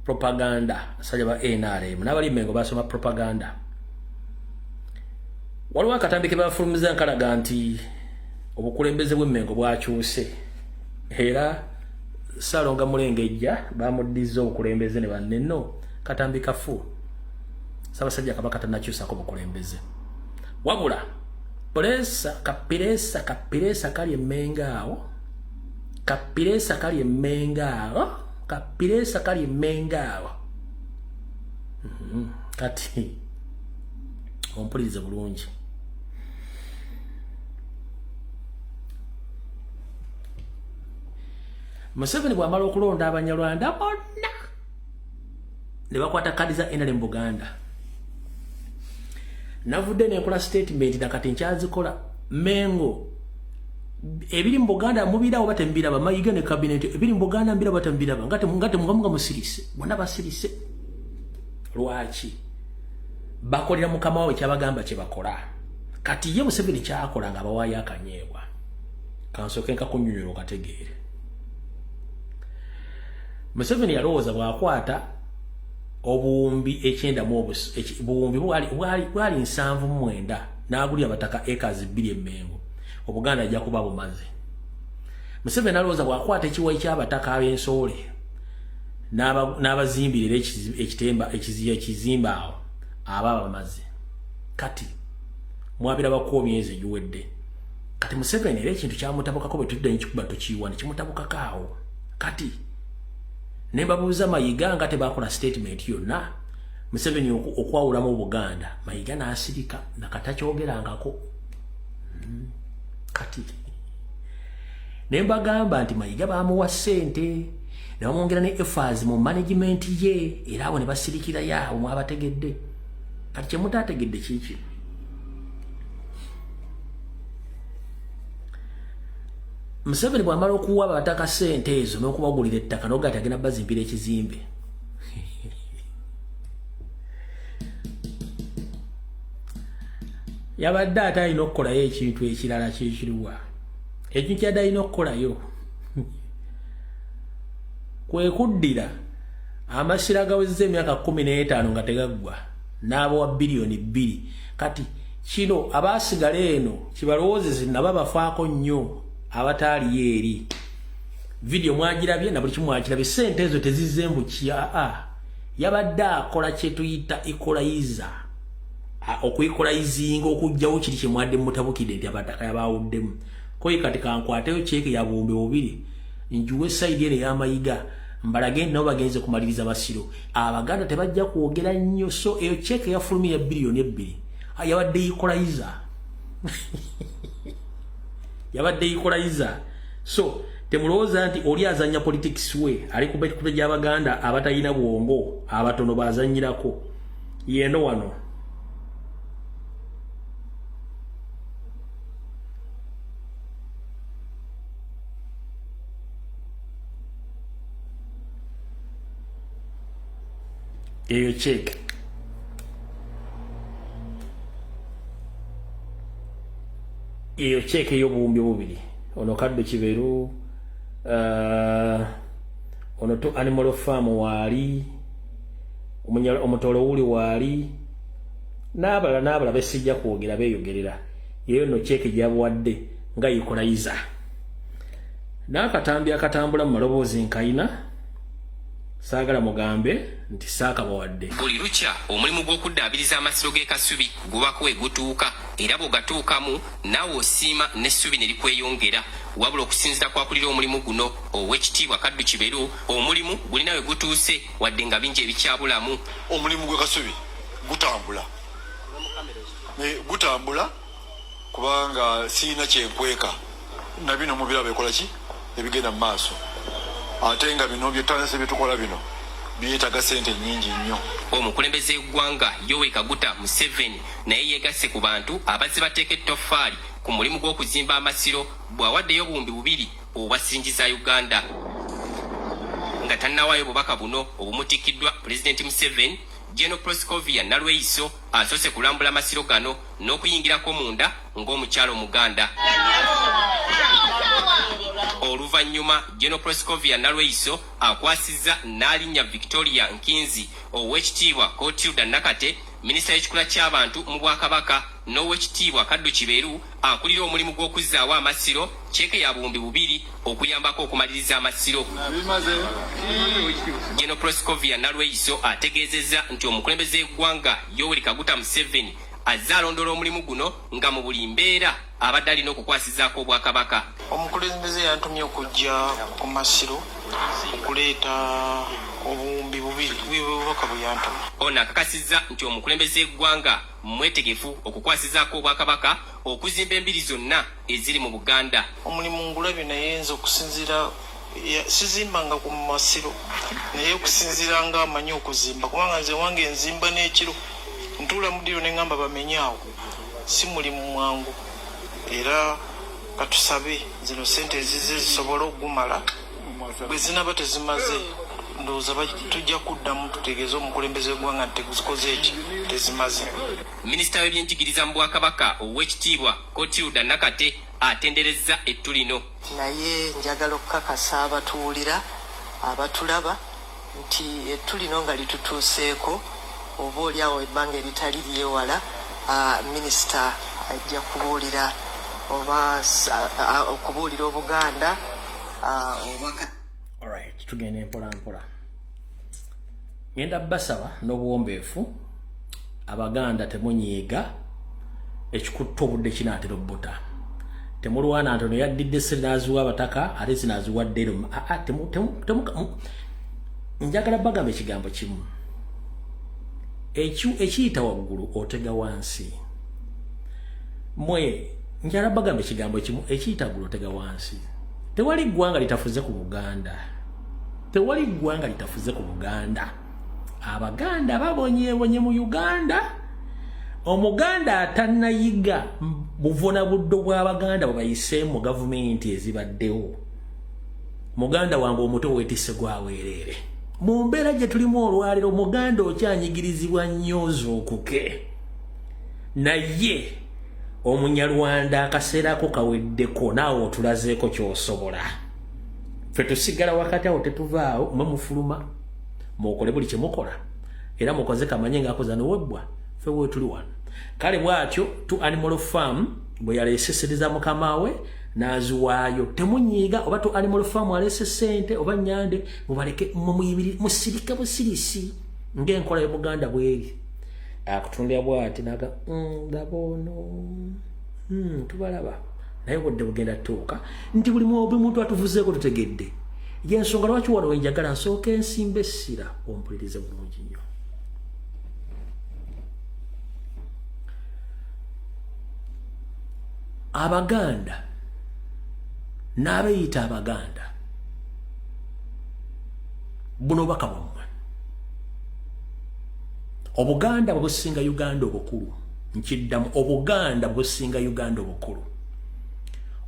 propaganda. Abasajja ba NRM n'abali Mengo basoma propaganda. Waliwo akatambi ke bafulumiza nkalaga nti obukulembeze bw'Emmengo bwakyuse, era Ssalonga Mulengejja bamuddiza obukulembeze ne banne. No katambi kafu, Ssaabasajja Kabaka tannakyusako bukulembeze, wabula pressure, ka pressure, ka pressure kali Emmengo awo, ka pressure kali Emmengo awo, ka pressure kali Emmengo awo. Kati ompulirize bulungi. Museveni bw'amala okulonda Abanyarwanda bonna ne bakwata kadi za NRM Buganda, navudde nenkola statement nakati nkyazikola. Mengo ebiri mu Buganda mubiraba oba temubiraba? Mayiga ne cabinet, ebiri mu Buganda mbiraba temubiraba? Nga temugamuga musirise, bonna basirise. Lwaki bakolera mukama waabwe kyabagamba kye bakola? Kati ye Museveni kyakola nga abawaayo akanyeebwa, kansooke nkakunyonyola okategeere. Museveni yalowooza bw'akwata obuwumbi 90 mu buwumbi bwali 79 n'agulira abataka ekazi 2 Emmengo, Obuganda ajja kuba bumaze. Museveni alowooza bw'akwata ekiwayi ky'abataka ab'ensoole n'abazimbira era ekitemba ekizimba awo aba bamaze. Kati mwabirabako emyezi egiwedde. Kati Museveni era ekintu kyamutabukako, bwe tudda nekikuba tukiyiwa ne kimutabukako awo. Kati ne babuuza Mayiga nga tebakola statement yonna, Museveni okwawulamu Obuganda, Mayiga n'asirika nakatakyogerangako. Kati ne mbagamba nti Mayiga bamuwa ssente ne bamwongera ne efas mu management ye, era abo ne basirikirayo awo mwabategedde. Kati kyemutaategedde kiki? Museveni bw'amala okuwa abataka ssente ezo n'okubagulira ettaka noga ati agenda bazimbira ekizimbe, yabadde ate alina okukolayo ekintu ekirala. Kyekiriwa ekintu kyadde alina okukolayo? Kwe kuddira amasiro agawezezza emyaka 15 nga tegaggwa n'abawa biliyoni 2. Kati kino abaasigala eno kibalowoozeze nabo abafaako nnyo abataaliyo eri. Vidiyo mwagirabye na buli kimu mwakirabye. Sente ezo tezizze mbu aa, yabadde akola kye tuyita equalizer, okwequalizinga, okuggyawo kiri kye mwadde mutabukidde nti abataka yabawuddemu koyi. Kati kankwateyo ceeke ya 2000 njuwe side eno ey'amayiga mbalage nti nabo bagenze kumaliriza masiro. Abaganda tebajja kwogera nnyo. So eyo ceeke yafulumye ya biliyoni 2. Yabadde equalizer, yabadde equalizer. So temulowooza nti oli azanya politics we ali ku betikupe gy'Abaganda abatalina bwongo abatono bazanyirako. Yeno wano eyo check eyo check ey'obuwumbi bubiri. Ono Kaddu Kiberu, ono to Animal Farm waali, omutolo wuli waali, n'abalala n'abalala besijja kwogera beeyogerera. Yeyo nno check gyabuwadde nga equalizer. N'akatambi akatambula mu maloboozi nkayina, saagala mugambe nti saakabawadde. Buli lukya omulimu gw'okuddaabiriza amasiro g'e Kasubi gubako we gutuuka, era bw'ogatuukamu naawe osiima n'essubi ne likweyongera. Wabula okusinziira kwakulira omulimu guno Oweekitiibwa Kaddu Kiberu, omulimu gulina we gutuuse wadde nga bingi ebikyabulamu. Omulimu gw'e Kasubi gutambula, gutambula kubanga sirina kyenkweka na bino mubiraba ekola ki ebigenda mu maaso, ate nga bino byetutandise byetukola bino byetaaga ssente nnyingi nnyo. Omukulembeze w'eggwanga Yoweri Kaguta Museveni naye yeegasse ku bantu abazze bateeka ettoffaali ku mulimu gw'okuzimba amasiro bw'awaddeyo 2000 obwa siringi za Uganda. Nga tannawaayo bubaka buno obumutikkiddwa Pulezidenti Museveni, General Proscovia Nalweyiso asoose kulambula masiro gano n'okuyingirako munda ng'omukyala Omuganda. Oluvannyuma General Proscovia Nalweyiso akwasizza Nnaalinnya Victoria Nkinzi, Oweekitiibwa Cotilda Nakate, minisita w'ekikula ky'abantu mu Bwakabaka, n'Oweekitiibwa Kaddu Kiberu akulira omulimu gw'okuzzaawo amasiro ceeke ya 2000 okuyambako okumaliriza amasiro. General Proscovia Nalweyiso ategeezezza nti omukulembeze w'eggwanga Yoweri Kaguta Museveni azze alondoola omulimu guno nga mu buli mbeera abadde alina okukwasizaako Obwakabaka. Omukulembeze yantumye okujja ku masiro okuleeta 2000 bw'obubaka bwe yantuma. Ono akakasizza nti omukulembeze w'eggwanga mwetegefu okukwasizaako Obwakabaka okuzimba embiri zonna eziri mu Buganda. Omulimu ngulabye, naye nze okusinziira sizimbanga ku masiro, naye okusinziira nga amanyi okuzimba, kubanga nze wange nzimba n'ekiro ntuula mu ddiro ne ŋŋamba bamenye awo, si mulimu mwangu. Era katusabe zino ssente ezize zisobole okugumala, bwe zinaba tezimaze ndowooza tujja kuddamu tutegeeze omukulembeze w'eggwanga nti tezikoze eki tezimaze. Minisita w'ebyenjigiriza mu Bwakabaka Oweekitiibwa Cotilda Nakate atenderezza ettu lino. Naye njagala okukakasa abatuwulira, abatulaba nti ettu lino nga litutuuseeko, oba oli awo ebbanga eritali lyewala, minisita ajja kubuulira oba okubuulira Obuganda oba Alright, tugenda mpola mpola. Ngenda basaba n'obuwombeefu, Abaganda temunyiiga, ekikutta obudde kinaatera obbuta. Temulwana ntono yaddidde ssente n'aziwa abataka ate zinaaziwadde ero. Njagala bagamba ekigambo kimu. Ekiyita waggulu otega wansi. Mwe njagala bagamba ekigambo kimu, ekiyita waggulu otega wansi. Tewali ggwanga litafuze ku Buganda. Tewali ggwanga litafuze ku Buganda. Abaganda babonyeebonye mu Uganda. Omuganda atannayiga buvuna buddo bw'Abaganda bwe bayise mu gavumenti ezibaddewo. Muganda wange omuto weetisse gwaweereere. Mu mbeera gye tulimu olwaleero, Omuganda okyanyigirizibwa nnyo zuukuke. Naye Omunyarwanda akaseerako kaweddeko, naawe otulazeeko ky'osobola. Ffe tusigala wakati awo, tetuvaawo, mwe mufuluma mukole buli kye mukola era mukoze kamanye ng'akoza nowebbwa, ffe weetuli wano. Kale bw'atyo tu Animal Farm bwe yaleese ssente za mukama we n'aziwaayo. Temunyiiga oba tu Animal Farm aleese ssente oba Nyande, mubaleke mumuyibiri, musirike busirisi ng'enkola y'Obuganda bw'eri. Akutundira bw'ati naga laba ono, tubalaba, naye obudde bugenda tuuka nti buli muntu atuvuzeeko tutegedde. Yensonga lwaki wano wenjagala nsooka ensimba essira ompulirize bulungi nnyo. Abaganda n'abeeyita Abaganda, buno obubaka bwammwe. Obuganda bwe businga Uganda obukulu. Nkiddamu, Obuganda bwe businga Uganda obukulu.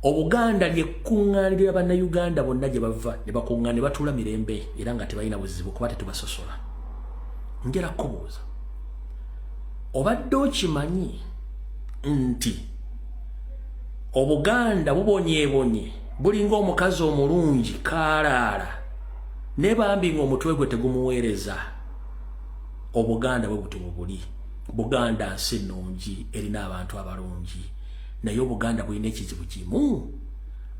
Obuganda lyekkuŋŋaaniro lya Bannayuganda bonna gye bava ne bakuŋŋaana ne batuula mirembe era nga tebalina buzibu kuba tetubasosola. Njala kukubuuza, obadde okimanyi nti Obuganda bubonyeebonye, bulinga omukazi omulungi kaalaala ne bambi ng'omutwe gwe tegumuweereza? Obuganda bwe butyo bwe buli. Buganda nsi nnungi, erina abantu abalungi, naye Obuganda bulina ekizibu kimu: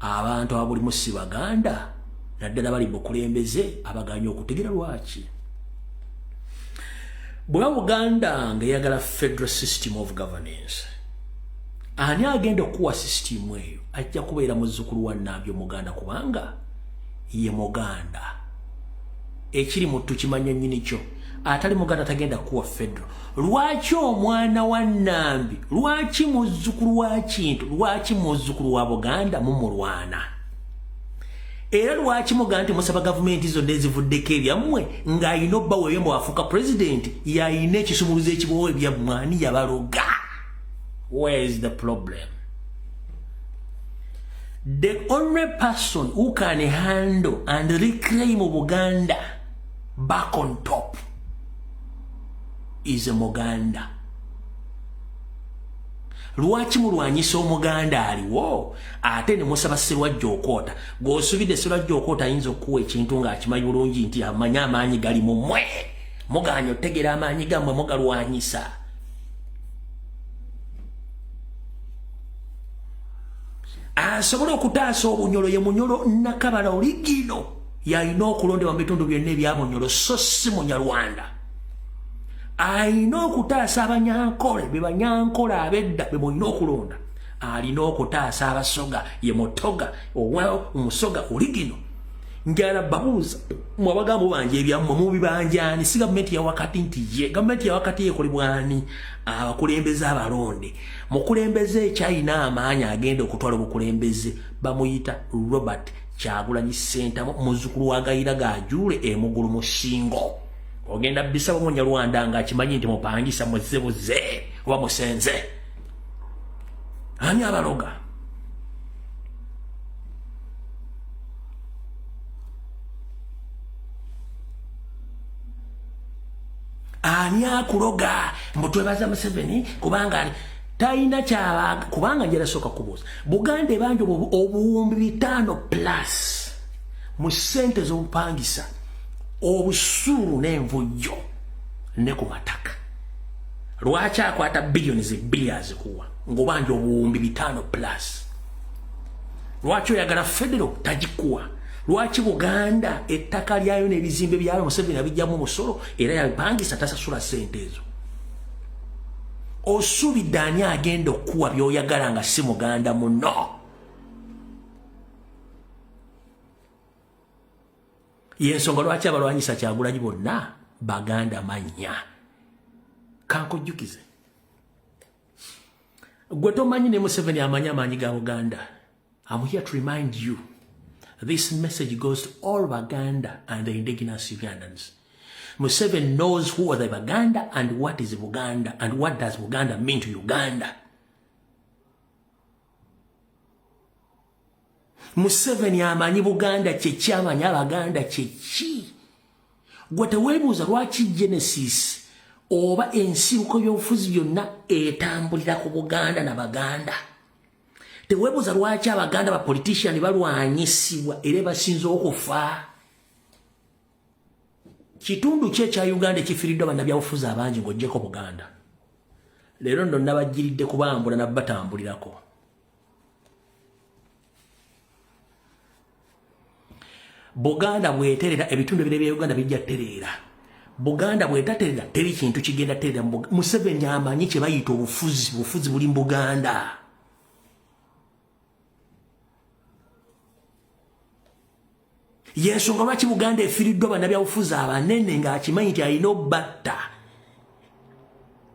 abantu ababulimu si Baganda, naddala bali bukulembeze abaganya okutegera. Lwaki bweba Buganda nga eyagala federal system of governance, ani agenda okukuwa system eyo? Ajja kubeera muzzukulu wa Nnambi Omuganda, kubanga ye Muganda. Ekiri mu tukimanya nnyini kyo. Atali Muganda tagenda kukuwa federal. Lwaki omwana wa Nnambi, lwaki muzzukulu wa Kintu, lwaki muzzukulu wa Buganda mumulwana? Era lwaki mugamba nti musaba gavumenti zonna ezivuddeko ebyammwe ng'ayina obba weeyo bwafuuka pulezidenti yayina ekisumuluzo ekibawo ebyammwe? Ani yabaloga? Where is the problem? The only person who can handle and reclaim Buganda back on top is a Muganda. Lwaki mulwanyisa Omuganda aliwo ate ne musaba Sirwajja Okwota? Gw'osubidde Sirwajja Okwota ayinza okukuwa ekintu ng'akimanyi bulungi nti amanyi amaanyi gali mu mmwe. Muganya otegera amaanyi gammwe, mugalwanyisa. Asobola okutaasa Obunyolo ye Munyolo Nakabala oligino, yalina okulondebwa mu bitundu byonna ebya Bunyolo, so si Munyarwanda. Alina okutaasa Abanyankole, be Banyankole ab'edda, be mulina okulonda. Alina okutaasa Abasoga ye Mutoga owa Omusoga oligino. Njala babuuza, mwe abagamba banja ebyammwe, mubibanjani? Si gavumenti ya wakati nti ye gavumenti ya wakati ekolebwani? Abakulembeze abalonde. Mukulembeze ekyalina amaanyi agenda okutwala obukulembeze bamuyita Robert Kyagulanyi Ssentamu, muzzukulu wa Gayira Gajuule Emugulu Musingo. Ogenda bisaba Munyarwanda ng'akimanyi nti mupangisa muzebuze oba musenze? Ani abaloga? Ani akuloga mbu twebaza Museveni kubanga ali talina kyabaga? Kubanga njala sooka kubuuza, Buganda ebanja obuwumbi 500 plus mu ssente z'obupangisa, obusuulu n'envujjo ne ku mataka. Lwaki akwata billioni 2 azikuwa ng'obanja obuwumbi 500 plus? Lwaki oyagala federal tagikuwa? Lwaki Buganda ettaka lyayo n'ebizimbe byayo Museveni abijjamu omusolo era yabipangisa, tasasula ssente ezo? Osuubidde ani agenda okukuwa by'oyagala nga si Muganda muno? Yensonga lwaki abalwanyisa Kyagulanyi bonna Baganda mannya. Kankujjukize, gwe tomanyi ne Museveni amanyi amaanyi ga Buganda. I'm here to remind you, this message goes to all Baganda and the indigenous Ugandans. Museveni knows who are the Baganda and what is Buganda and what does Buganda mean to Uganda. Museveni amanyi Buganda kyeki, amanyi Abaganda kyeki. Gwe teweebuuza lwaki genesis oba ensibuko y'obufuzi byonna etambulira ku Buganda na Baganda? Teweebuuza lwaki Abaganda ba politician balwanyisibwa era basinze okufa? Kitundu ki ekya Uganda ekifiiriddwa bannabyabufuzi abangi ng'oggyeko Buganda? Leero nno nabajjiridde kubambula nabbatambulirako. Buganda bweterera, ebitundu ebire bya Uganda bijja tereera. Buganda bwetaterera, teri kintu kigenda terera. Museveni amanyi kye bayita obufuzi. Obufuzi buli mu Buganda. Yensonga lwaki Buganda efiiriddwa bannabyabufuzi abanene, ng'akimanyi nti alina obbatta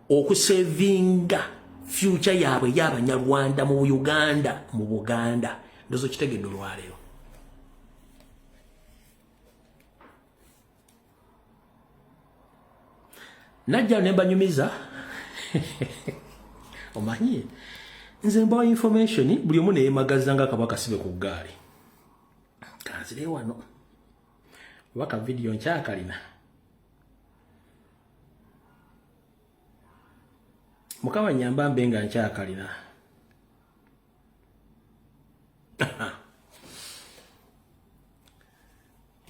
okusevinga Future yaabwe y'Abanyarwanda mu Uganda, mu Buganda. Ndozo kitegedde olwaleero. Najja ne mbanyumiza, omanyi nze mbawa information, buli omu neyemagaza nga kabaka sibe ku ggaali. Kanzire wano oba ka video nkyakalina. Mukama nyamba mbe nga nkyakalina.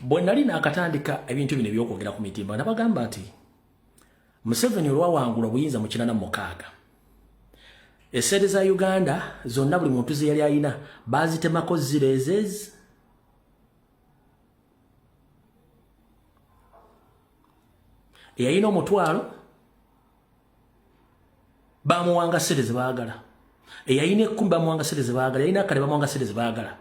Bwe nali naakatandika ebintu bino ebyokwogera ku mitimba, nabagamba nti Museveni olwawangula obuyinza mu 86, esente za Uganda zonna buli muntu ze yali alina bazitemako zirezezi. Eyalina 10,000 bamuwanga sente ze baagala, eyalina 10 bamuwanga sente ze baagala, eyalina akale bamuwanga sente ze baagala.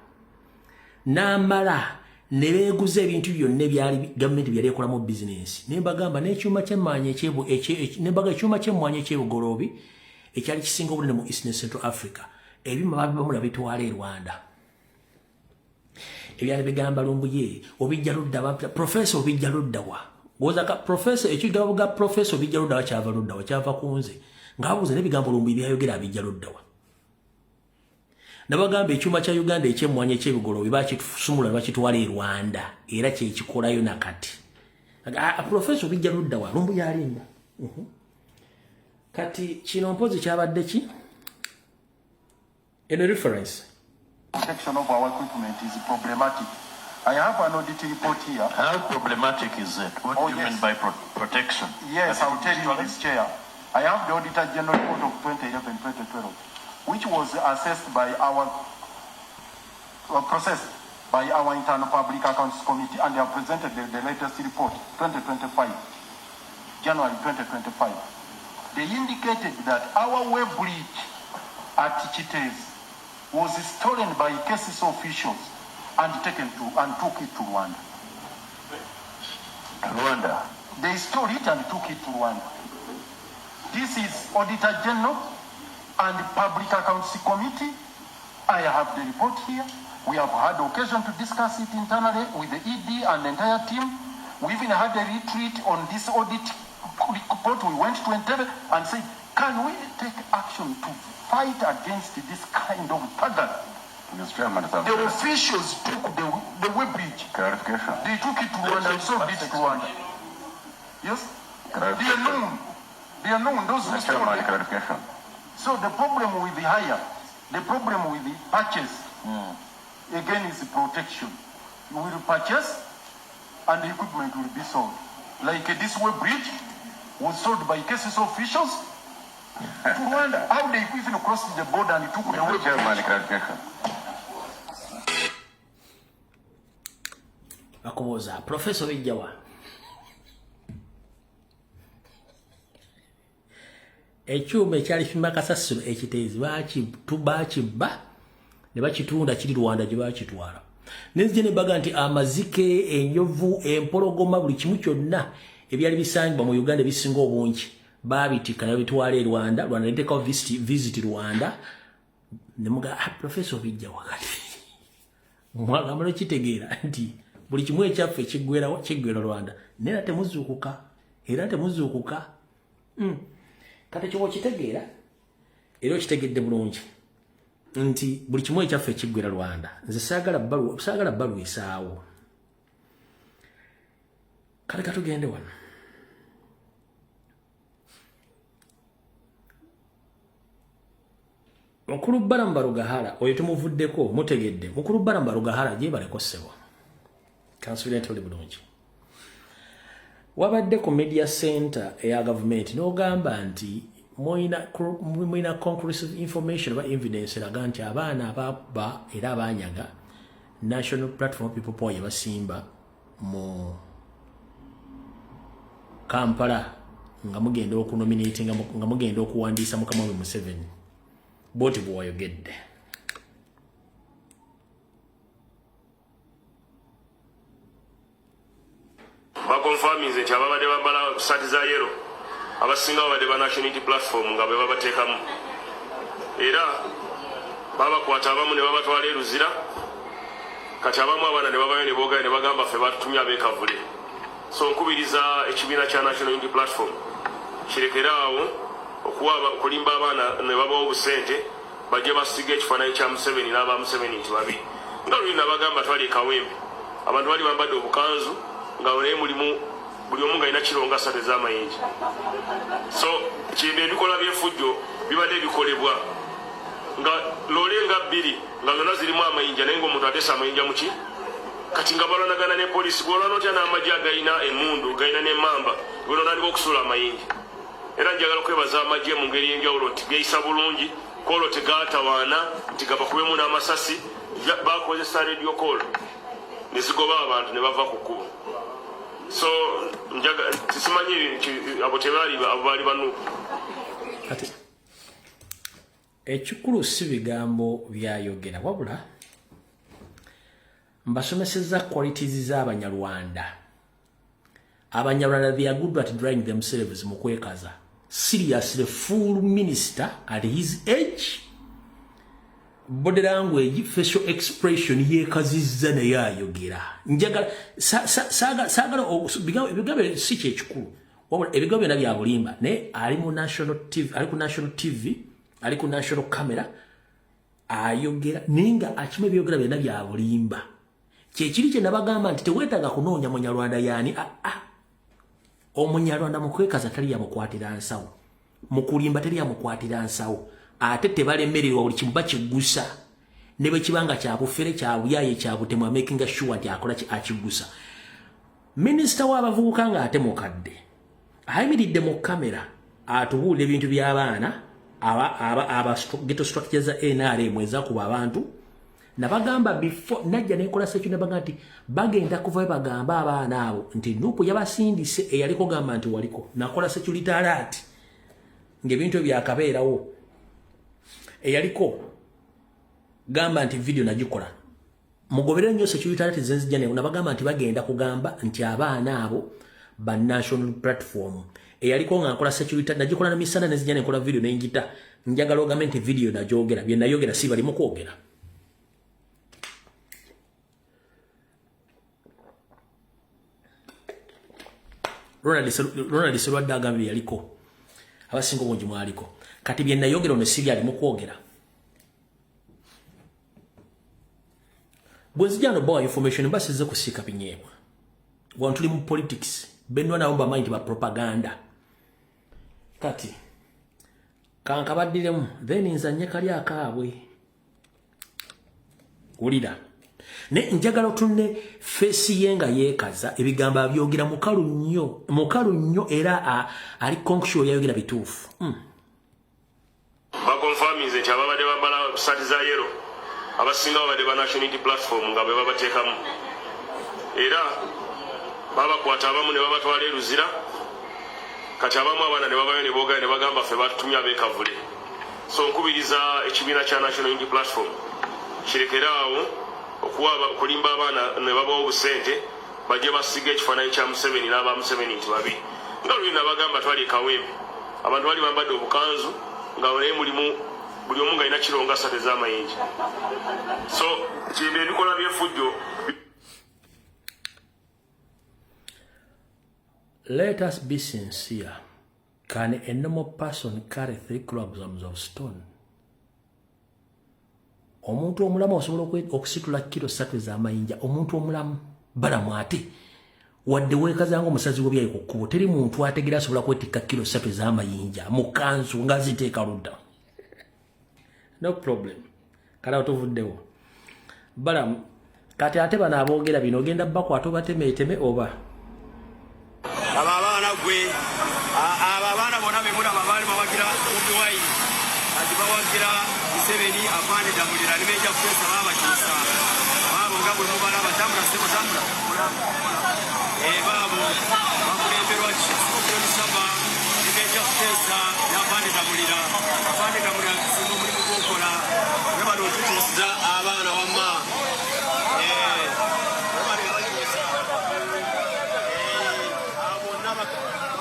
N'amala ne beeguza ebintu byonna ebyali gavumenti byali ekolamu bizinensi. Ne mbagamba n'ekyuma ky'emmwanyi, ne mbaga ekyuma ky'emmwanyi eky'ebugoloobi ekyali kisinga obunene mu East ne Central Africa, ebyuma babibamula bitwala e Rwanda. Ebyali bigamba Lumbuye obijja ludda, professor obijja ludda wa? Woza ka professor, ekigambo ga professor obijja ludda wa kyava ludda wa? Kyava ku nze ng'abuuza n'ebigambo Lumbuye byayogera abijja ludda wa. Nabagamba ekyuma kya Uganda ekyemmwanyi ekyebigoloobi bakisumula ne bakitwala e Rwanda, era kyekikolayo nakati. Professor obijja ludda wa? Lumbuye alimba. Kati kino mpozi kyabadde ki? Eno reference. Protection of our equipment is problematic. I have an audit report here. How problematic is it? What Oh, do you yes. mean by protection? Yes, Can I'll you tell you install it? this, Chair. I have the Auditor General report of 2011-2012, which was assessed by our, processed by our internal Public Accounts Committee, and they have presented the latest report, 2025, January 2025. They indicated that our way bridge at Kiteezi was stolen by KCC officials and taken to and took it to Rwanda. Rwanda. They stole it and took it to Rwanda. This is Auditor General and Public Accounts Committee. I have the report here. We have had occasion to discuss it internally with the ED and the entire team. We even had a retreat on this audit report. We went to Entebbe and said, can we take action to fight against this kind of thuggery? Mr. Chairman, The officials took the way bridge. Clarification. They took it to Rwanda and sold it to Rwanda. Yes? They are known. They are known, those who Mr. stole Chairman, it. clarification. So the problem with the hire, the problem with the purchase, again, is protection. You will purchase and the equipment will be sold. Like this way bridge was sold by KCC officials to Rwanda. How they even crossed the border and took the way Mr. Chairman, bridge. clarification. Bakubuuza professor bijjawa? Ekyuma ekyali kipima kasasiro ekiteezi bakibba ne bakitunda, kiri Rwanda gye bakitwala. Nenzije ne baga nti amazike, enjovu, empologoma, buli kimu kyonna ebyali bisangibwa mu Uganda ebisinga obungi babitikka ne babitwala e Rwanda. Rwanda neteekawo visit Rwanda. Ne muga professor bijja wakati mwagamba kitegeera nti buli kimu ekyaffe kiggwerawo, kiggwera Rwanda, naye era temuzuukuka, era temuzuukuka. Kati kyoba okitegeera, era okitegedde bulungi nti buli kimu ekyaffe kiggwera Rwanda. Nze saagala balwisaawo. Kale katugende wano. Mukulu Balaam Barugahara oyo tumuvuddeko, mutegedde. Mukulu Balaam Barugahara gyebaleko ssebo, kansuubira nti oli bulungi. Wabadde ku media center eya gavumenti n'ogamba nti mulina conclusive information oba evidence eraga nti abaana ababba era abanyaga National Platform People Power basimba mu Kampala nga mugenda okunominatinga, nga mugenda okuwandiisa mukama we Museveni. Bwoti bw'oyogedde. Bakonfaminze nti ababadde bambala saati za yellow abasinga babadde ba National Unity Platform nga be babateekamu. Era babakwata abamu ne babatwala e Luzira. Kati abamu abaana ne babayo ne boogera ne bagamba ffe batutumye ab'e Kavule. So nkubiriza ekibiina kya National Unity Platform kirekere awo okulimba abaana ne babawa obusente bajje basiga ekifaananyi kya Museveni n'aba Museveni nti babi. Nga luli nabagamba twali e Kawempe, abantu bali bambadde obukanzu nga naye mulimu buli omu nga alina kiro nga 3 ez'amayinja. So kintu ebikolwa by'effujjo bibadde bikolebwa nga loole nga bbiri nga zonna zirimu amayinja, naye ng'omuntu ateesa amayinja muki. Kati nga balwanagana ne poliisi. Gwolwana otya n'amagye agayina emundu, gayina n'emmamba, gwenotandika okusuula amayinja? Era njagala okwebaza amagye mu ngeri y'enjawulo nti geeyisa bulungi kwolwo, tegaatawaana nti gabakubemu n'amasasi. Bakozesa radio call ne zigoba abantu ne bava ku kkubo. So simanyi abo tebaali, abo baali banuupu. Kati ekikulu si bigambo byayogera, wabula mbasomeseza qualities z'Abanyarwanda. Abanyarwanda, they are good at drying themselves mu kwekaza. Seriously, full minister at his age, body language, facial expression, yeekazizza naye ayogera. Njagala saagala ebigambo si kyekikulu, wabula ebigambo byonna bya bulimba, naye ali mu national TV, ali ku national TV, ali ku national camera ayogera, naye nga akima ebyogera byonna bya bulimba. Kyekiri kye nabagamba nti teweetaaga kunoonya Munyarwanda yaani. Aa, Omunyarwanda mu kwekaza tali yamukwatira nsawo, mu kulimba teri yamukwatira nsawo, ate tebalemererwa. Buli kimu bakigusa, ne bwe kiba nga kyabufere, kyabuyaye, kyabutemu, amakinga sure nti akola ki, akigusa. Minisita w'abavubuka ng'ate mukadde ayimiridde mu kamera atubuulira ebintu by'abaana aba ghetto structure za NRM ezakuba abantu. Nabagamba before najja nenkola sekyo, nabaga nti bagenda kuvayo bagamba abaana abo nti NUP yabasindise. Eyaliko gamba nti waliko nakola security alert ng'ebintu byakabeerawo. Eyaliko gamba nti video nagikola, mugoberere nnyo security alert zenzijja. Nabagamba nti bagenda kugamba nti abaana abo ba National Platform. Eyaliko nga nkola security, nagikola na misana, nezijja nenkola video nenjita. Njagala ogambe nti video nagyogera, bye nayogera si bali mu kwogera. Ronald Serwadde agambye yaliko, abasinga obungi mwaliko. Kati bye nayogera ono si byali mu kwogera. Bwe nzija no bawa information, mba sizze kusiika binyeebwa. Wano tuli mu politics, benwa nabo bamanyi nti ba propaganda. Kati kankabaddiremu, then nzanye kali akaabwe. Wulira, ne njagala otunne face ye nga yeekaza, ebigambo abyogera mukalu nnyo, mukalu nnyo, era ali conscious, yayogera bituufu. Bakonfaminze nti ababadde bambala saati za yellow abasinga babadde ba National Unity Platform nga bwe babateekamu. Era babakwata abamu ne babatwala e Luzira. Kati abamu abaana ne babayo ne boogera ne bagamba ffe batutumye ab'e Kavule. So nkubiriza ekibiina kya National Unity Platform kirekere awo okulimba abaana ne babawa obusente bajje basiga ekifaananyi kya Museveni n'aba Museveni nti babi. Nga luli nabagamba twali e Kawempe, abantu bali bambadde obukanzu nga naye mulimu buli omu nga alina kiro nga 3 ez'amayinja. So kintu ebikolwa by'effujjo Let us be sincere. Can a normal person carry 3 kilograms of stone? Omuntu omulamu osobola okusitula kiro 3 ez'amayinja? Omuntu omulamu balamu, ate wadde weekazanga omusazi w'ebyayi ku kkubo, teri muntu ategera asobola kwetikka kiro 3 ez'amayinja mu kanzu nga ziteeka ludda. No problem. Kale awo tuvuddewo. Balamu, kati ate bano aboogera bino ogenda bakwata obatemeeteme oba? Abo abaana gwe abo abaana bonna bemulaba baali bawagira Bobi Wine, kati bawagira Museveni. Afande Damulira ne Major Kuteesa babakyusa baabo nga bwe mubalaba. Tambula sebo, tambula. Baabo bakulemberwa Scorpion Saba ne Major Kuteesa ne Afande Damulira. Afande Damulira, tusinga omulimu gwokola, webale otutuusiza abaana wamma. Webale bakyusa. Abo bonna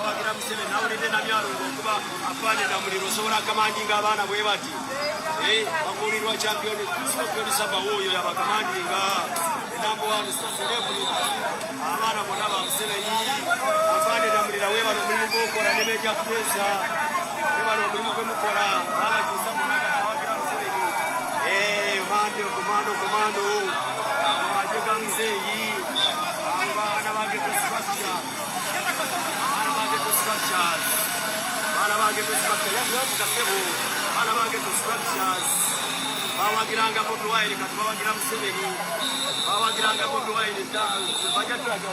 Bawagira Museveni. Nawulidde Namyalo ng'okuba afande Damulira osobola akamandinga abaana bwe bati. Bakuulirwa champion Scorpion Saba wuuyo yabakamandinga. Number one celebrity. Abaana bonna ba Museveni. Afande Damulira weebale omulimu gw'okola ne Major Kuteesa. Weebale omulimu gwe mukola. Babakyusa bonna kati bawagira Museveni. Mando, komando, komando. Amagye ga muzeeyi. Abaana ba Ghetto Structure. Abaana ba Ghetto Structures. Abaana ba Ghetto Structure. Yavuga ssebo. Abaana ba Ghetto Structures. Bawagiranga Bobi Wine kati bawagira Museveni. Bawagiranga Bobi Wine dda. Bajja tulaga.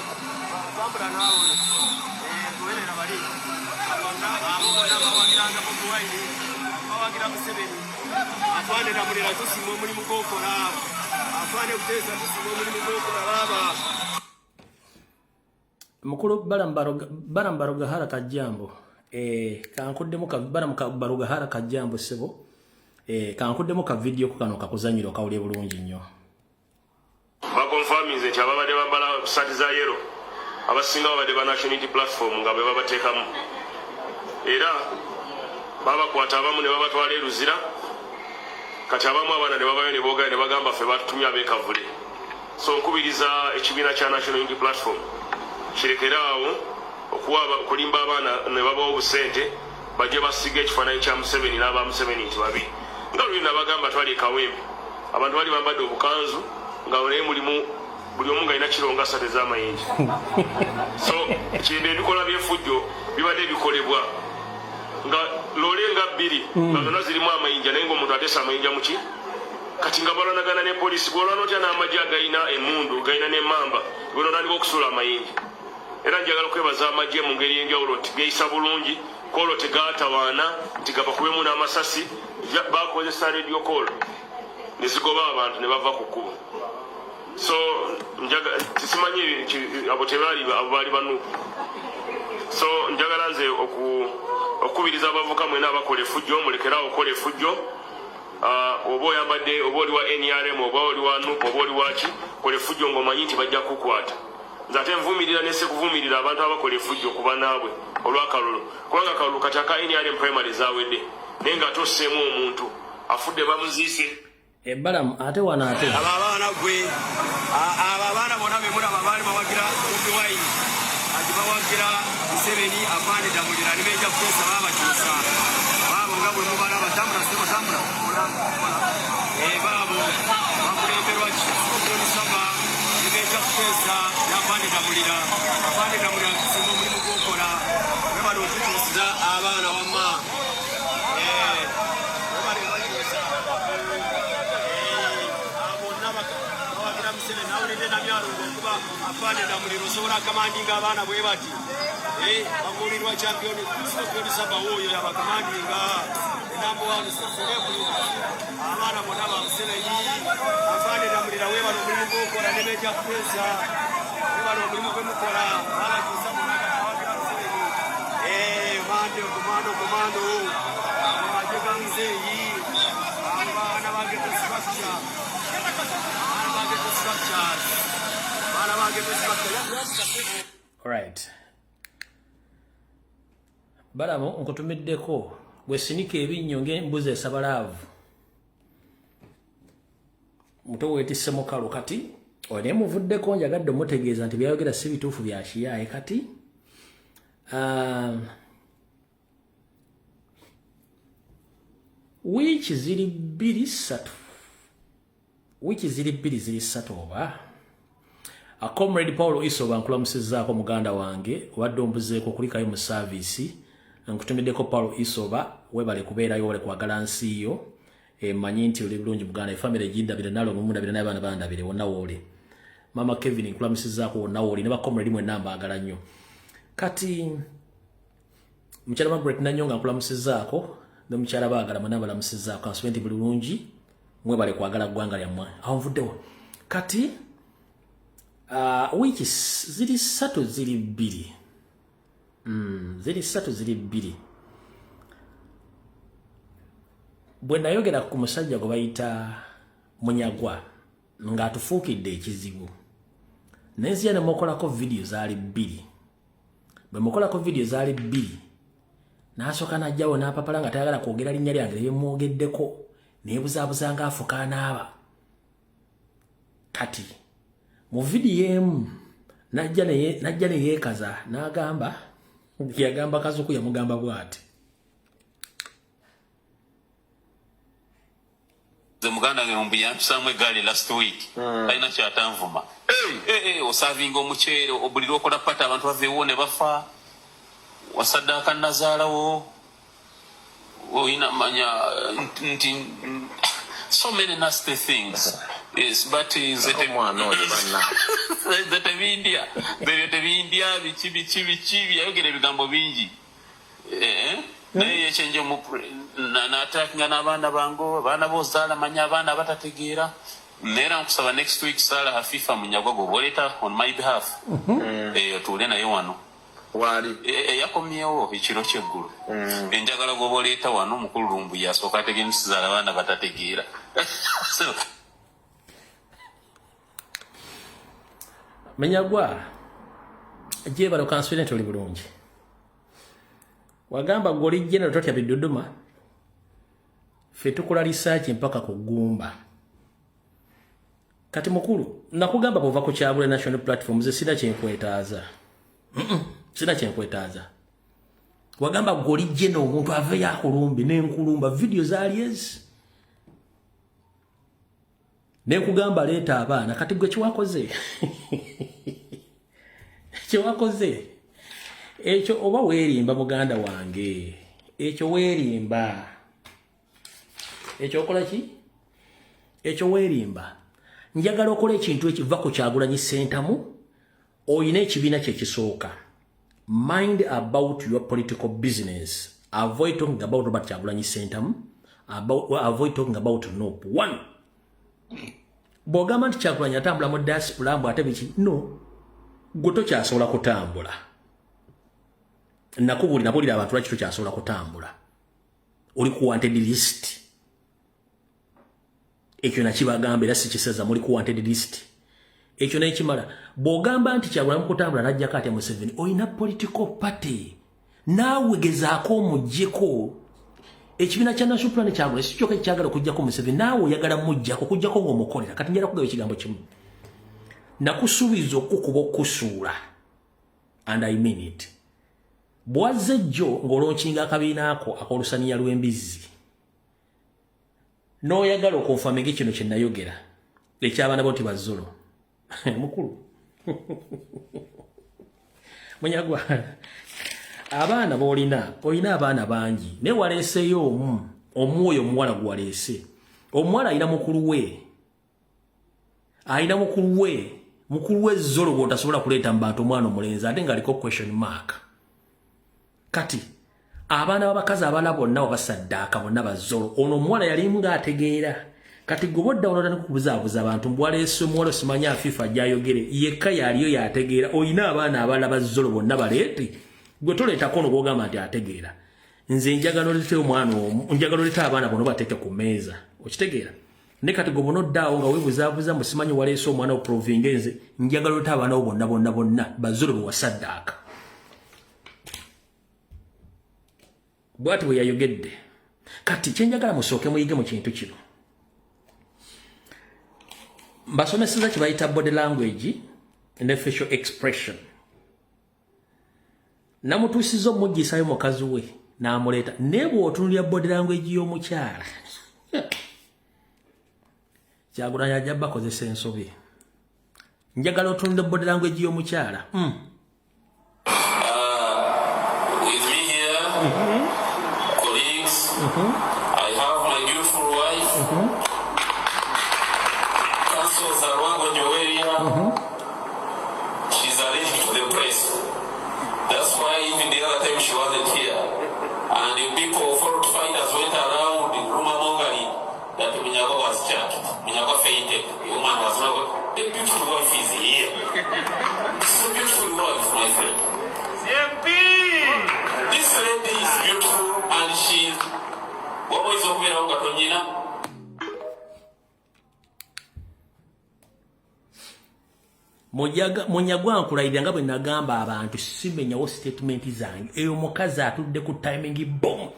Tambula naawe. Tuwerera bali. Abo bonna bawagiranga Bobi Wine. Bawagira Museveni. Afande Damulira tusiima omulimu gw'okola. Afande Kuteesa tusiima omulimu gw'okola baaba. Mukulu Balaam Barugahara Kajambo, kankuddemu ka Balaam Barugahara Kajambo ssebo, kankuddemu ka video ko kano kakuzanyira okawulire bulungi nnyo. Bakonfaminze nti ababadde bambala saati za yellow abasinga babadde ba National Unity Platform nga be babateekamu, era babakwata abamu ne babatwala e Luzira. Kati abamu abaana ne babayo ne boogera ne bagamba ffe batutumye ab'e Kavule. So nkubiriza ekibiina kya National Unity Platform kirekere awo okulimba abaana ne babawa obusente bajje basiga ekifaananyi kya Museveni n'aba Museveni nti babi. Nga luli nabagamba twali e Kawempe, abantu bali bambadde obukanzu nga naye mulimu buli omu ng'alina kiro nga 3 ez'amayinja. So kintu ebikolwa by'effujjo bibadde bikolebwa nga loole nga 2 nga zonna zirimu amayinja, naye ng'omuntu ateesa amayinja muki. Kati nga balwanagana ne poliisi. Bwolwana otya n'amagye agayina emundu, gayina n'emmamba, gwenotandika okusuula amayinja? Era njagala okwebaza amagye mu ngeri y'enjawulo nti geeyisa bulungi. Koolo tegaatawaana nti gabakubemu n'amasasi. Bakozesa radio call ne zigoba abantu ne bava ku kkubo. So simanyi abo tebaali, abo baali banuupu. So njagala nze okukubiriza abavuka mwena abakola effujjo, mulekerawo okukola effujjo. Oba oyambadde, oba oli wa NRM, oba oli wa NUP, oba oli waki, kola effujjo ng'omanyi nti bajja kukwata. Nze ate nvumirira nese kuvumirira abantu abakola effujjo ku banaabwe olw'akalulu, kubanga akalulu kati aka NRM primary zawedde, naye ng'ate osseemu omuntu afudde bamuziise. Balaam ate wano ate Abo abaana gwe abo abaana bonna bemulaba baali bawagira Bobi Wine, kati bawagira Museveni. Afande Damulira ne Major Kuteesa babakyusa. Baabo nga bwe mubalaba. Tambula sebo, tambula. Baabo bakulemberwa Scorpion Saba ne Major Kuteesa n'Afande Damulira. Afande Damulira tusiima omulimu gw'okola. Webale otukyusiza abaana wamma. Webale bakyusa. Bonna bawagira Museveni. Nawulidde Namyalo ng'okuba afande Damulira osobola akamandinga abaana bwe bati. Bakuulirwa champion Scorpion Saba wuuyo yabakamandinga. Number one celebrity. Abaana bonna ba Museveni. Afande Damulira weebale omulimu gw'okola ne Major Kuteesa. Weebale omulimu gwe mukola. Babakyusa bonna kati bawagira Museveni. Mando, komando, komando. Amagye ga muzeeyi. Abaana ba Ghetto Structure. Abaana ba Ghetto Structures. Abaana ba Ghetto Structure. Alright, Balaam, nkutumiddeko gwe sinika ebinnyo ng'embuzi esabalaavu muto weetisse mukalu. Kati oyo naye muvuddeko, njagadde omutegeeza nti byayogera si bituufu, bya kiyaaye. Kati wiiki ziri 2 3, wiiki ziri 2 ziri 3 oba. Comrade Paul Isoba, nkulamusizzaako muganda wange, obadde ombuzeeko kulikayo mu service. Nkutumiddeko Paul Isoba, webale kubeerayo, webale kwagala nsi yo. Manyi nti oli bulungi muganda, efamire gindabire, nalongo mundabire, n'abaana bandabire wonna wooli. Mama Kevin, nkulamusizzaako wonna wooli ne bacomrade mwenna, mbaagala nnyo. Kati mukyala Margaret Nanyonga, nkulamusizzaako ne mukyala Baagala, mwenna balamusizzaako. Kansuube nti buli bulungi, mwebale kwagala ggwanga lyammwe. Awo nvuddewo. Kati wiiki ziri 3 ziri 2, ziri 3 ziri 2, bwe nayogera ku musajja gwe bayita Munyagwa ng'atufuukidde ekizibu, nenzija ne mukolako vidiyo zaali 2. Bwe mukolako vidiyo zaali bbiri, n'asooka n'ajjawo n'apapala nga tayagala kwogera linnya lyange lyemwogeddeko, neebuzaabuza ng'afuka anaaba. Kati mu vidiyo emu najja ne yeekaza n'agamba, yagamba Kazuku, yamugamba bw'ati. Nze muganda wange Lumbuye yampisaamu eggaali last week, talina kyatanvuma. Osavinga omuceere, buli lwokola pata abantu bava ewuwo ne bafa, wasaddaaka nazaalawo, olina manya nti so many nasty things. Yes, but nze tebindya, ebyo tebindya, biki biki biki, yayogera ebigambo bingi. Naye yekyenje n'atakinga n'abaana bange, abaana b'ozaala manya abaana abatategeera. Neera nkusaba next week Saala Hafifa Munyagwa gwe oleeta on my behalf, otuule naye wano. Waali Yakomyewo ekiro kyeggulo. Enjagala gwoba oleeta wano mukulu Lumbuye asooka ategeera nti sizaala abaana batategeera. Munyagwa gyebalo kansubire nti oli bulungi. Wagamba gwe oli general totya biduduma, ffe tukola research mpaka ku ggumba. Kati mukulu, nakugamba bw'ova ku Kyagula National Platform, nze sina kyenkwetaaza. Sina kyenkwetaaza. Wagamba gwe oli general omuntu aveeyo akulumbe n'enkulumba, vidiyo zaali ezi. Nenkugamba leeta abaana, kati gwe kyewakoze? Kyewakoze? Ekyo oba weerimba muganda wange. Ekyo weerimba. Ekyo okola ki? Ekyo weerimba. Njagala okola ekintu ekiva ku Kyagulanyi Ssentamu, oyina ekibiina kye kisooka. Mind about your political business. Avoid talking about Robert Kyagulanyi Ssentamu. Avoid talking about NUP. One. Bw'ogamba nti Kyagulanyi atambula mu diaspora mbu ate biki? No. Gwe tokyasobola kutambula. Nakubuulira nabuulira abantu lwaki tokyasobola kutambula. Oli ku wanted list. Ekyo nakibagamba era sikisaza, muli ku wanted list. Ekyo n'ekimala. Bw'ogamba nti Kyagulanyi kutambula n'ajjako atya Museveni, olina political party. Naawe gezaako omuggyeko. Ekibiina kya National Plan Kyagulanyi si kyokka ekyagala okuggyako Museveni, naawe oyagala muggyako okuggyako ng'omukolera. Kati njagala kugaba ekigambo kimu. Nakusuubiza okukuba okusuula. And I mean it. Bw'azze jjo ng'olonkinga akabiina ako ak'olusaniya lw'embizzi, n'oyagala okonfaminga kino kye nayogera eky'abaana bo nti bazolo. Mukulu Munyagwa, abaana b'olina, olina abaana bangi, naye waleeseeyo omu, omwoyo omuwala gwe waleese. Omuwala alina mukulu we, alina mukulu we, mukulu we zolo gw'otasobola kuleeta mu bantu, omwana omulenzi ate ng'aliko question mark. Kati abaana b'abakazi abalala bonna wabasaddaaka, bonna bazolo. Ono omuwala yalimu ng'ategeera. Kati gwe bodda wano otandika okubuzaabuza abantu mbu waleese omuwala osimanyi Afifa gy'ayogere yekka yaliyo yategeera. Olina abaana abalala bazolo bonna baleete, gwe toleetako ono gw'ogamba nti ategeera. Nze njagala oleete omwana omu, njagala oleete abaana bonna obateeke ku mmeeza, okitegeera? Ne kati gwe bonodde awo nga weebuzaabuza mbu simanyi waleese omwana oprovinga, nze njagala oleete abaana bo bonna bonna bonna bazolo be wasaddaaka. Bw'ati bwe yayogedde. Kati kyenjagala musooke muyige mu kintu kino, mbasomeseza kye bayita body language ne facial expression. Namutuusiza omuggisayo mukazi we n'amuleeta, naye bw'otunulira body language y'omukyala, Kyagulanyi ajja bakozesa ensobi. Njagala otunule body language y'omukyala. With me here, colleagues, I have my beautiful wife, Counsel Zalwango Joweria. She's allergic to the press. That's why even the other time she wasn't here. And the people, fault finders, went around rumor mongering that Munyagwa was charged. Munyagwa fainted. The woman was not. The beautiful wife is here. It's a beautiful wife, my friend. This lady is beautiful and she waba oyinza okubeerawo nga tonyina. Munyagwa nkulayirira nga bwe nagamba abantu simenyawo statement zange. Eyo mukazi atudde ku timing bomb.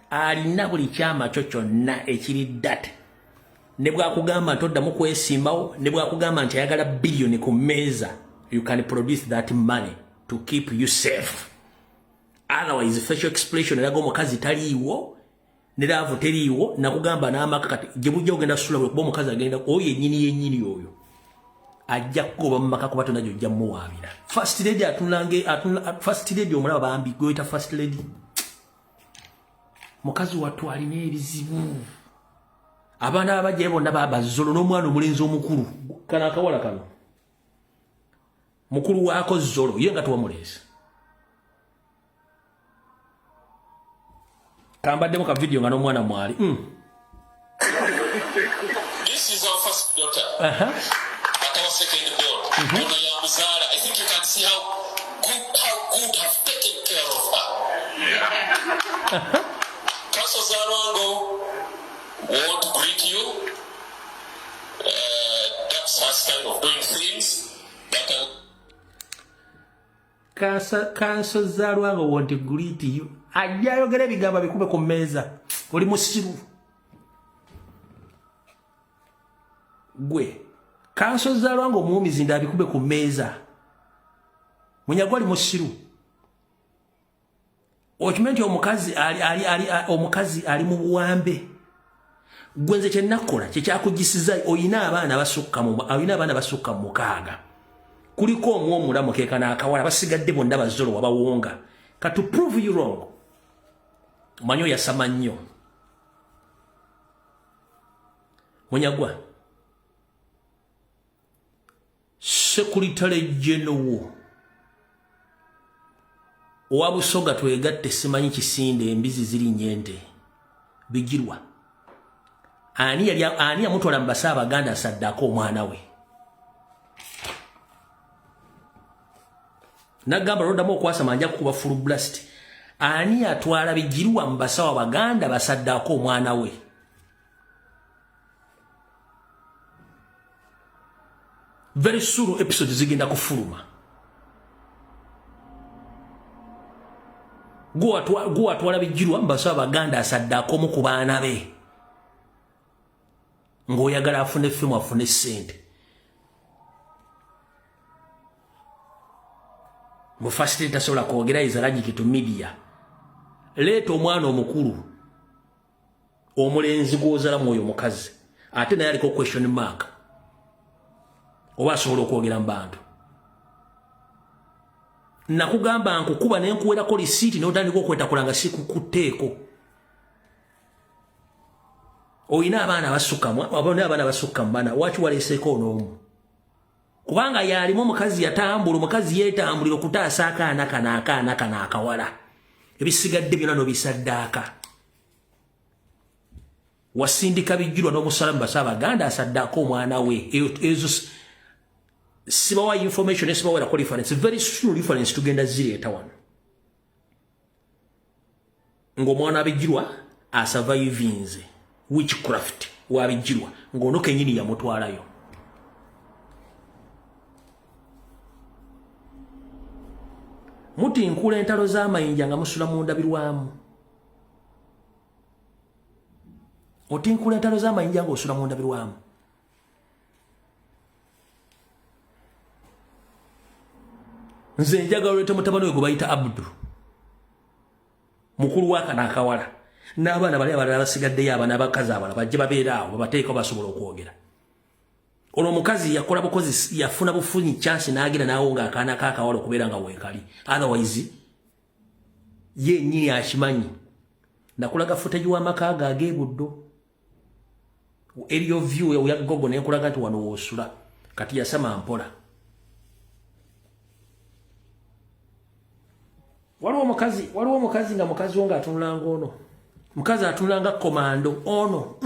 Alina buli kyama kyo kyonna ekiri data. Ne bwakugamba nti oddamu kwesimbawo, ne bwakugamba nti ayagala billion ku mmeeza, you can produce that money to keep you safe. Otherwise facial expression eraga omukazi taliiwo, ne love teriiwo, nakugamba n'amaka kati gye bujja ogenda sula bwe kuba omukazi agenda oyo yennyini yennyini oyo. Ajja kugoba mu maka kuba tonna gy'ojja mmuwaabira. First lady atulange atula first lady omulaba bambi gw'oyita first lady. Mukazi wattu alina ebizibu. Abaana abajjayo bonna babazolo n'omwana omulenzi omukulu. Kano akawala kano. Mukulu waako Zolo ye nga tuwamuleese. Kambaddemu ka video nga n'omwana mwali. This is our first daughter. But our second born. Ono yamuzaala. I think you can see how good have taken care of her. Counsel Zalwango won't greet you. That's her style of doing things. But Counsel Zalwango won't greet you. Ajja ayogera ebigambo bikube ku mmeeza. Oli musiru. Gwe. Counsel Zalwango omuwumizi nda abikube ku mmeeza. Munyagwa ali musiru. Okimanyi nti omukazi ali omukazi ali mu buwambe. Gwe nze kye nakola kye kyakugisiza oyina abaana basukka mu oyina abaana basukka mu mukaaga. Kuliko omu omulamu keeka n'akawala basigadde bonna bazolo wabawonga. Ka to prove you wrong. Omanyi oyasama nnyo. Munyagwa. Secretary General owa Busoga twegatte simanyi kisinde embizi ziri nyente bigirwa. Ani yali ani yamutwala mu basawo Abaganda asaddako omwana we. Nagamba roddamu okwasama nja kukuba full blast. Ani atwala bigirwa mu basawo Abaganda basaddako omwana we. Very soon episode zigenda kufuluma. Gwe atwala bigirwa mu basawo Abaganda asaddako mu ku baana be. Ng'oyagala afune fame afune ssente. Mu first lady tasobola kwogera is allergic to media. Leeta omwana omukulu omulenzi gw'ozaala mu oyo mukazi ate naye aliko question mark oba asobola okwogera mu bantu. Nakugamba nkukuba ne nkuwerako risiiti n'otandika okwetakula nga sikukutteeko. Oyina abaana abasukka abaana abasukka mu bana waki waleeseeko n'omu? Kubanga yalimu omukazi yatambula omukazi yeetambulira okutaasa akaana kano akaana kano akawala. Ebisigadde byonna n'obisaddaaka. Wasindika bijjulwa n'omusalamu basawo Abaganda asaddaako omwana we. Ezo sibawa information esibawerako reference. Very soon reference tugenda zireeta wano. Ng'omwana abijjirwa asurvivinze witchcraft wabijjirwa ng'ono kennyini yamutwalayo. Mutinkula entalo z'amayinja nga musula mu ndabirwamu. Otinkula entalo z'amayinja ng'osula mu ndabirwamu. Nze njagala oleete mutabani we gwe bayita Abdu. Mukulu wa kano akawala. N'abaana bali abalala basigaddeyo abaana abakazi abalala bajje babeere awo babateeko basobola okwogera. Ono omukazi yakola bukozi yafuna bufunyi chance n'agenda n'awonga akaana k'akawala okubeera nga weekali. Otherwise ye nnyini akimanyi. Nakulaga footage w'amaka ge ag'e Buddo. Aerial view ya Google ne nkulaga nti wano w'osula. Kati yasama mpola. Waliwo omukazi nga mukazi wo ng'atunula ng'ono. Mukazi atunula nga komando ono.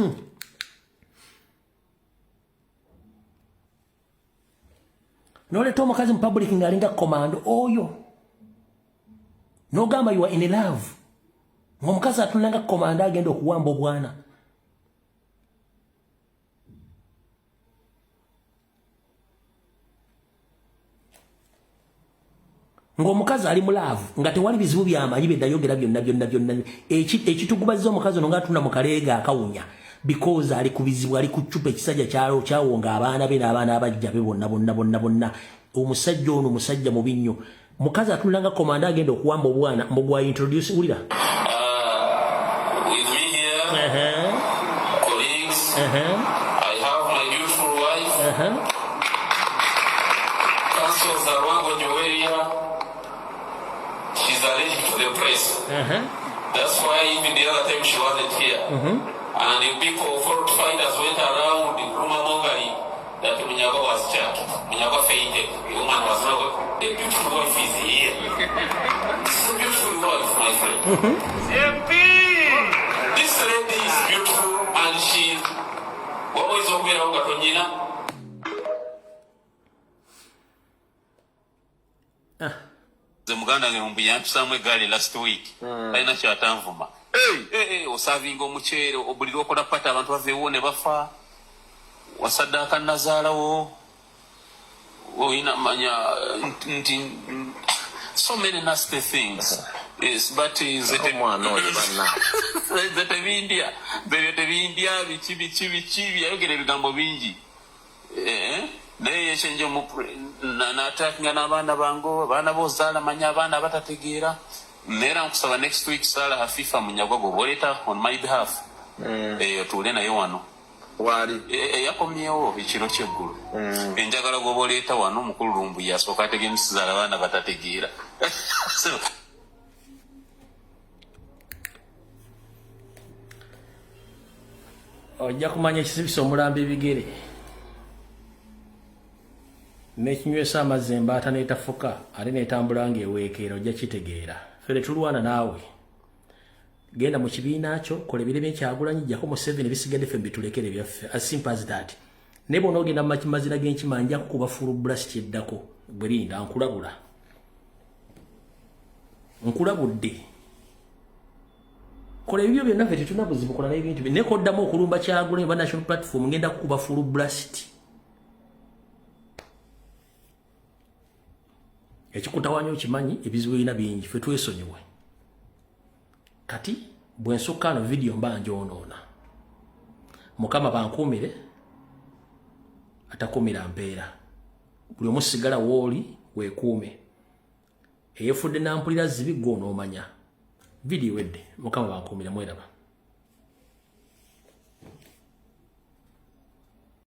N'oleeta omukazi mu public ng'alinga komando oyo. N'ogamba you are in love. Ng'omukazi atunula nga komando agenda okuwamba obwana. Ng'omukazi ali mu love nga tewali bizibu by'amanyi bye nayogera byonna byonna byonna. Ekitugubazza omukazi ono ng'atunda mu kaleega akawunya because ali ku bizibu, ali ku ccupa, ekisajja kyalo kyawonga abaana be n'abaana abajja be bonna bonna bonna bonna. Omusajja ono musajja mubi nnyo. Mukazi atunula nga komanda agenda okuwamba obwana mbugwa introduce wulira. With me here, colleagues, I have my beautiful wife, Council Zalwango Joweria. She's allergic to the press. That's why even the other time she wasn't here. And the people, fault finders went around rumor mongering that Munyagwa was jacked. Munyagwa fainted. The woman was not. The beautiful wife is here. This is a beautiful wife, my friend. MP! This lady is beautiful and she's... What was over? Nze muganda wange mbu yampisaamu eggaali last week, talina kyatanvuma. Osavinga omuceere buli lwokola pata abantu baveewo ne bafa, wasaddaaka nazaalawo, olina manya nti so many nasty things. Yes, but nze tebindya, ebyo tebindya, biki biki biki, byayogera ebigambo bingi. Naye yekyenje n'atakinga n'abaana bange, abaana b'ozaala manya abaana abatategeera. Neera nkusaba next week Saala Hafifa Munyagwa gwe oleeta on my behalf, otuule naye wano. Waali Yakomyewo ekiro kyeggulo. Enjagala gwe oleeta wano mukulu Lumbuye asooka ategeera emisizaala abaana batategeera. Ojja kumanya ekisibisa omulambo ebigere n'ekinywesa amazzi embaata n'etafuka ate n'etambula ng'eweekeera, ojja kitegeera. Ffe tulwana naawe. Genda mu kibiina kyo, kola ebireme Kyagulanyi, jjako Museveni, bisigadde ffe mbitulekere byaffe. As simple as that. Naye bw'onoogenda mu mazira g'enkima nja kukuba full blast eddako. Bwe linda nkulabula. Nkulabudde. Kola ebibyo byonna, ffe tetulina buzibu, kola n'ebintu byo. Naye koddamu okulumba Kyagulanyi oba National Platform, ngenda kukuba full blast. Ekikutawanya okimanyi, ebizibu birina bingi, ffe twesonyiwe. Kati bwe nsukka ano vidiyo mba njoonoona. Mukama bankuumire, atakuumira mpeera. Buli omu sigala w'oli weekuume. Eyeefudde nampulira zibi gwe onoomanya. Vidiyo wedde, Mukama bankuumire, mweraba.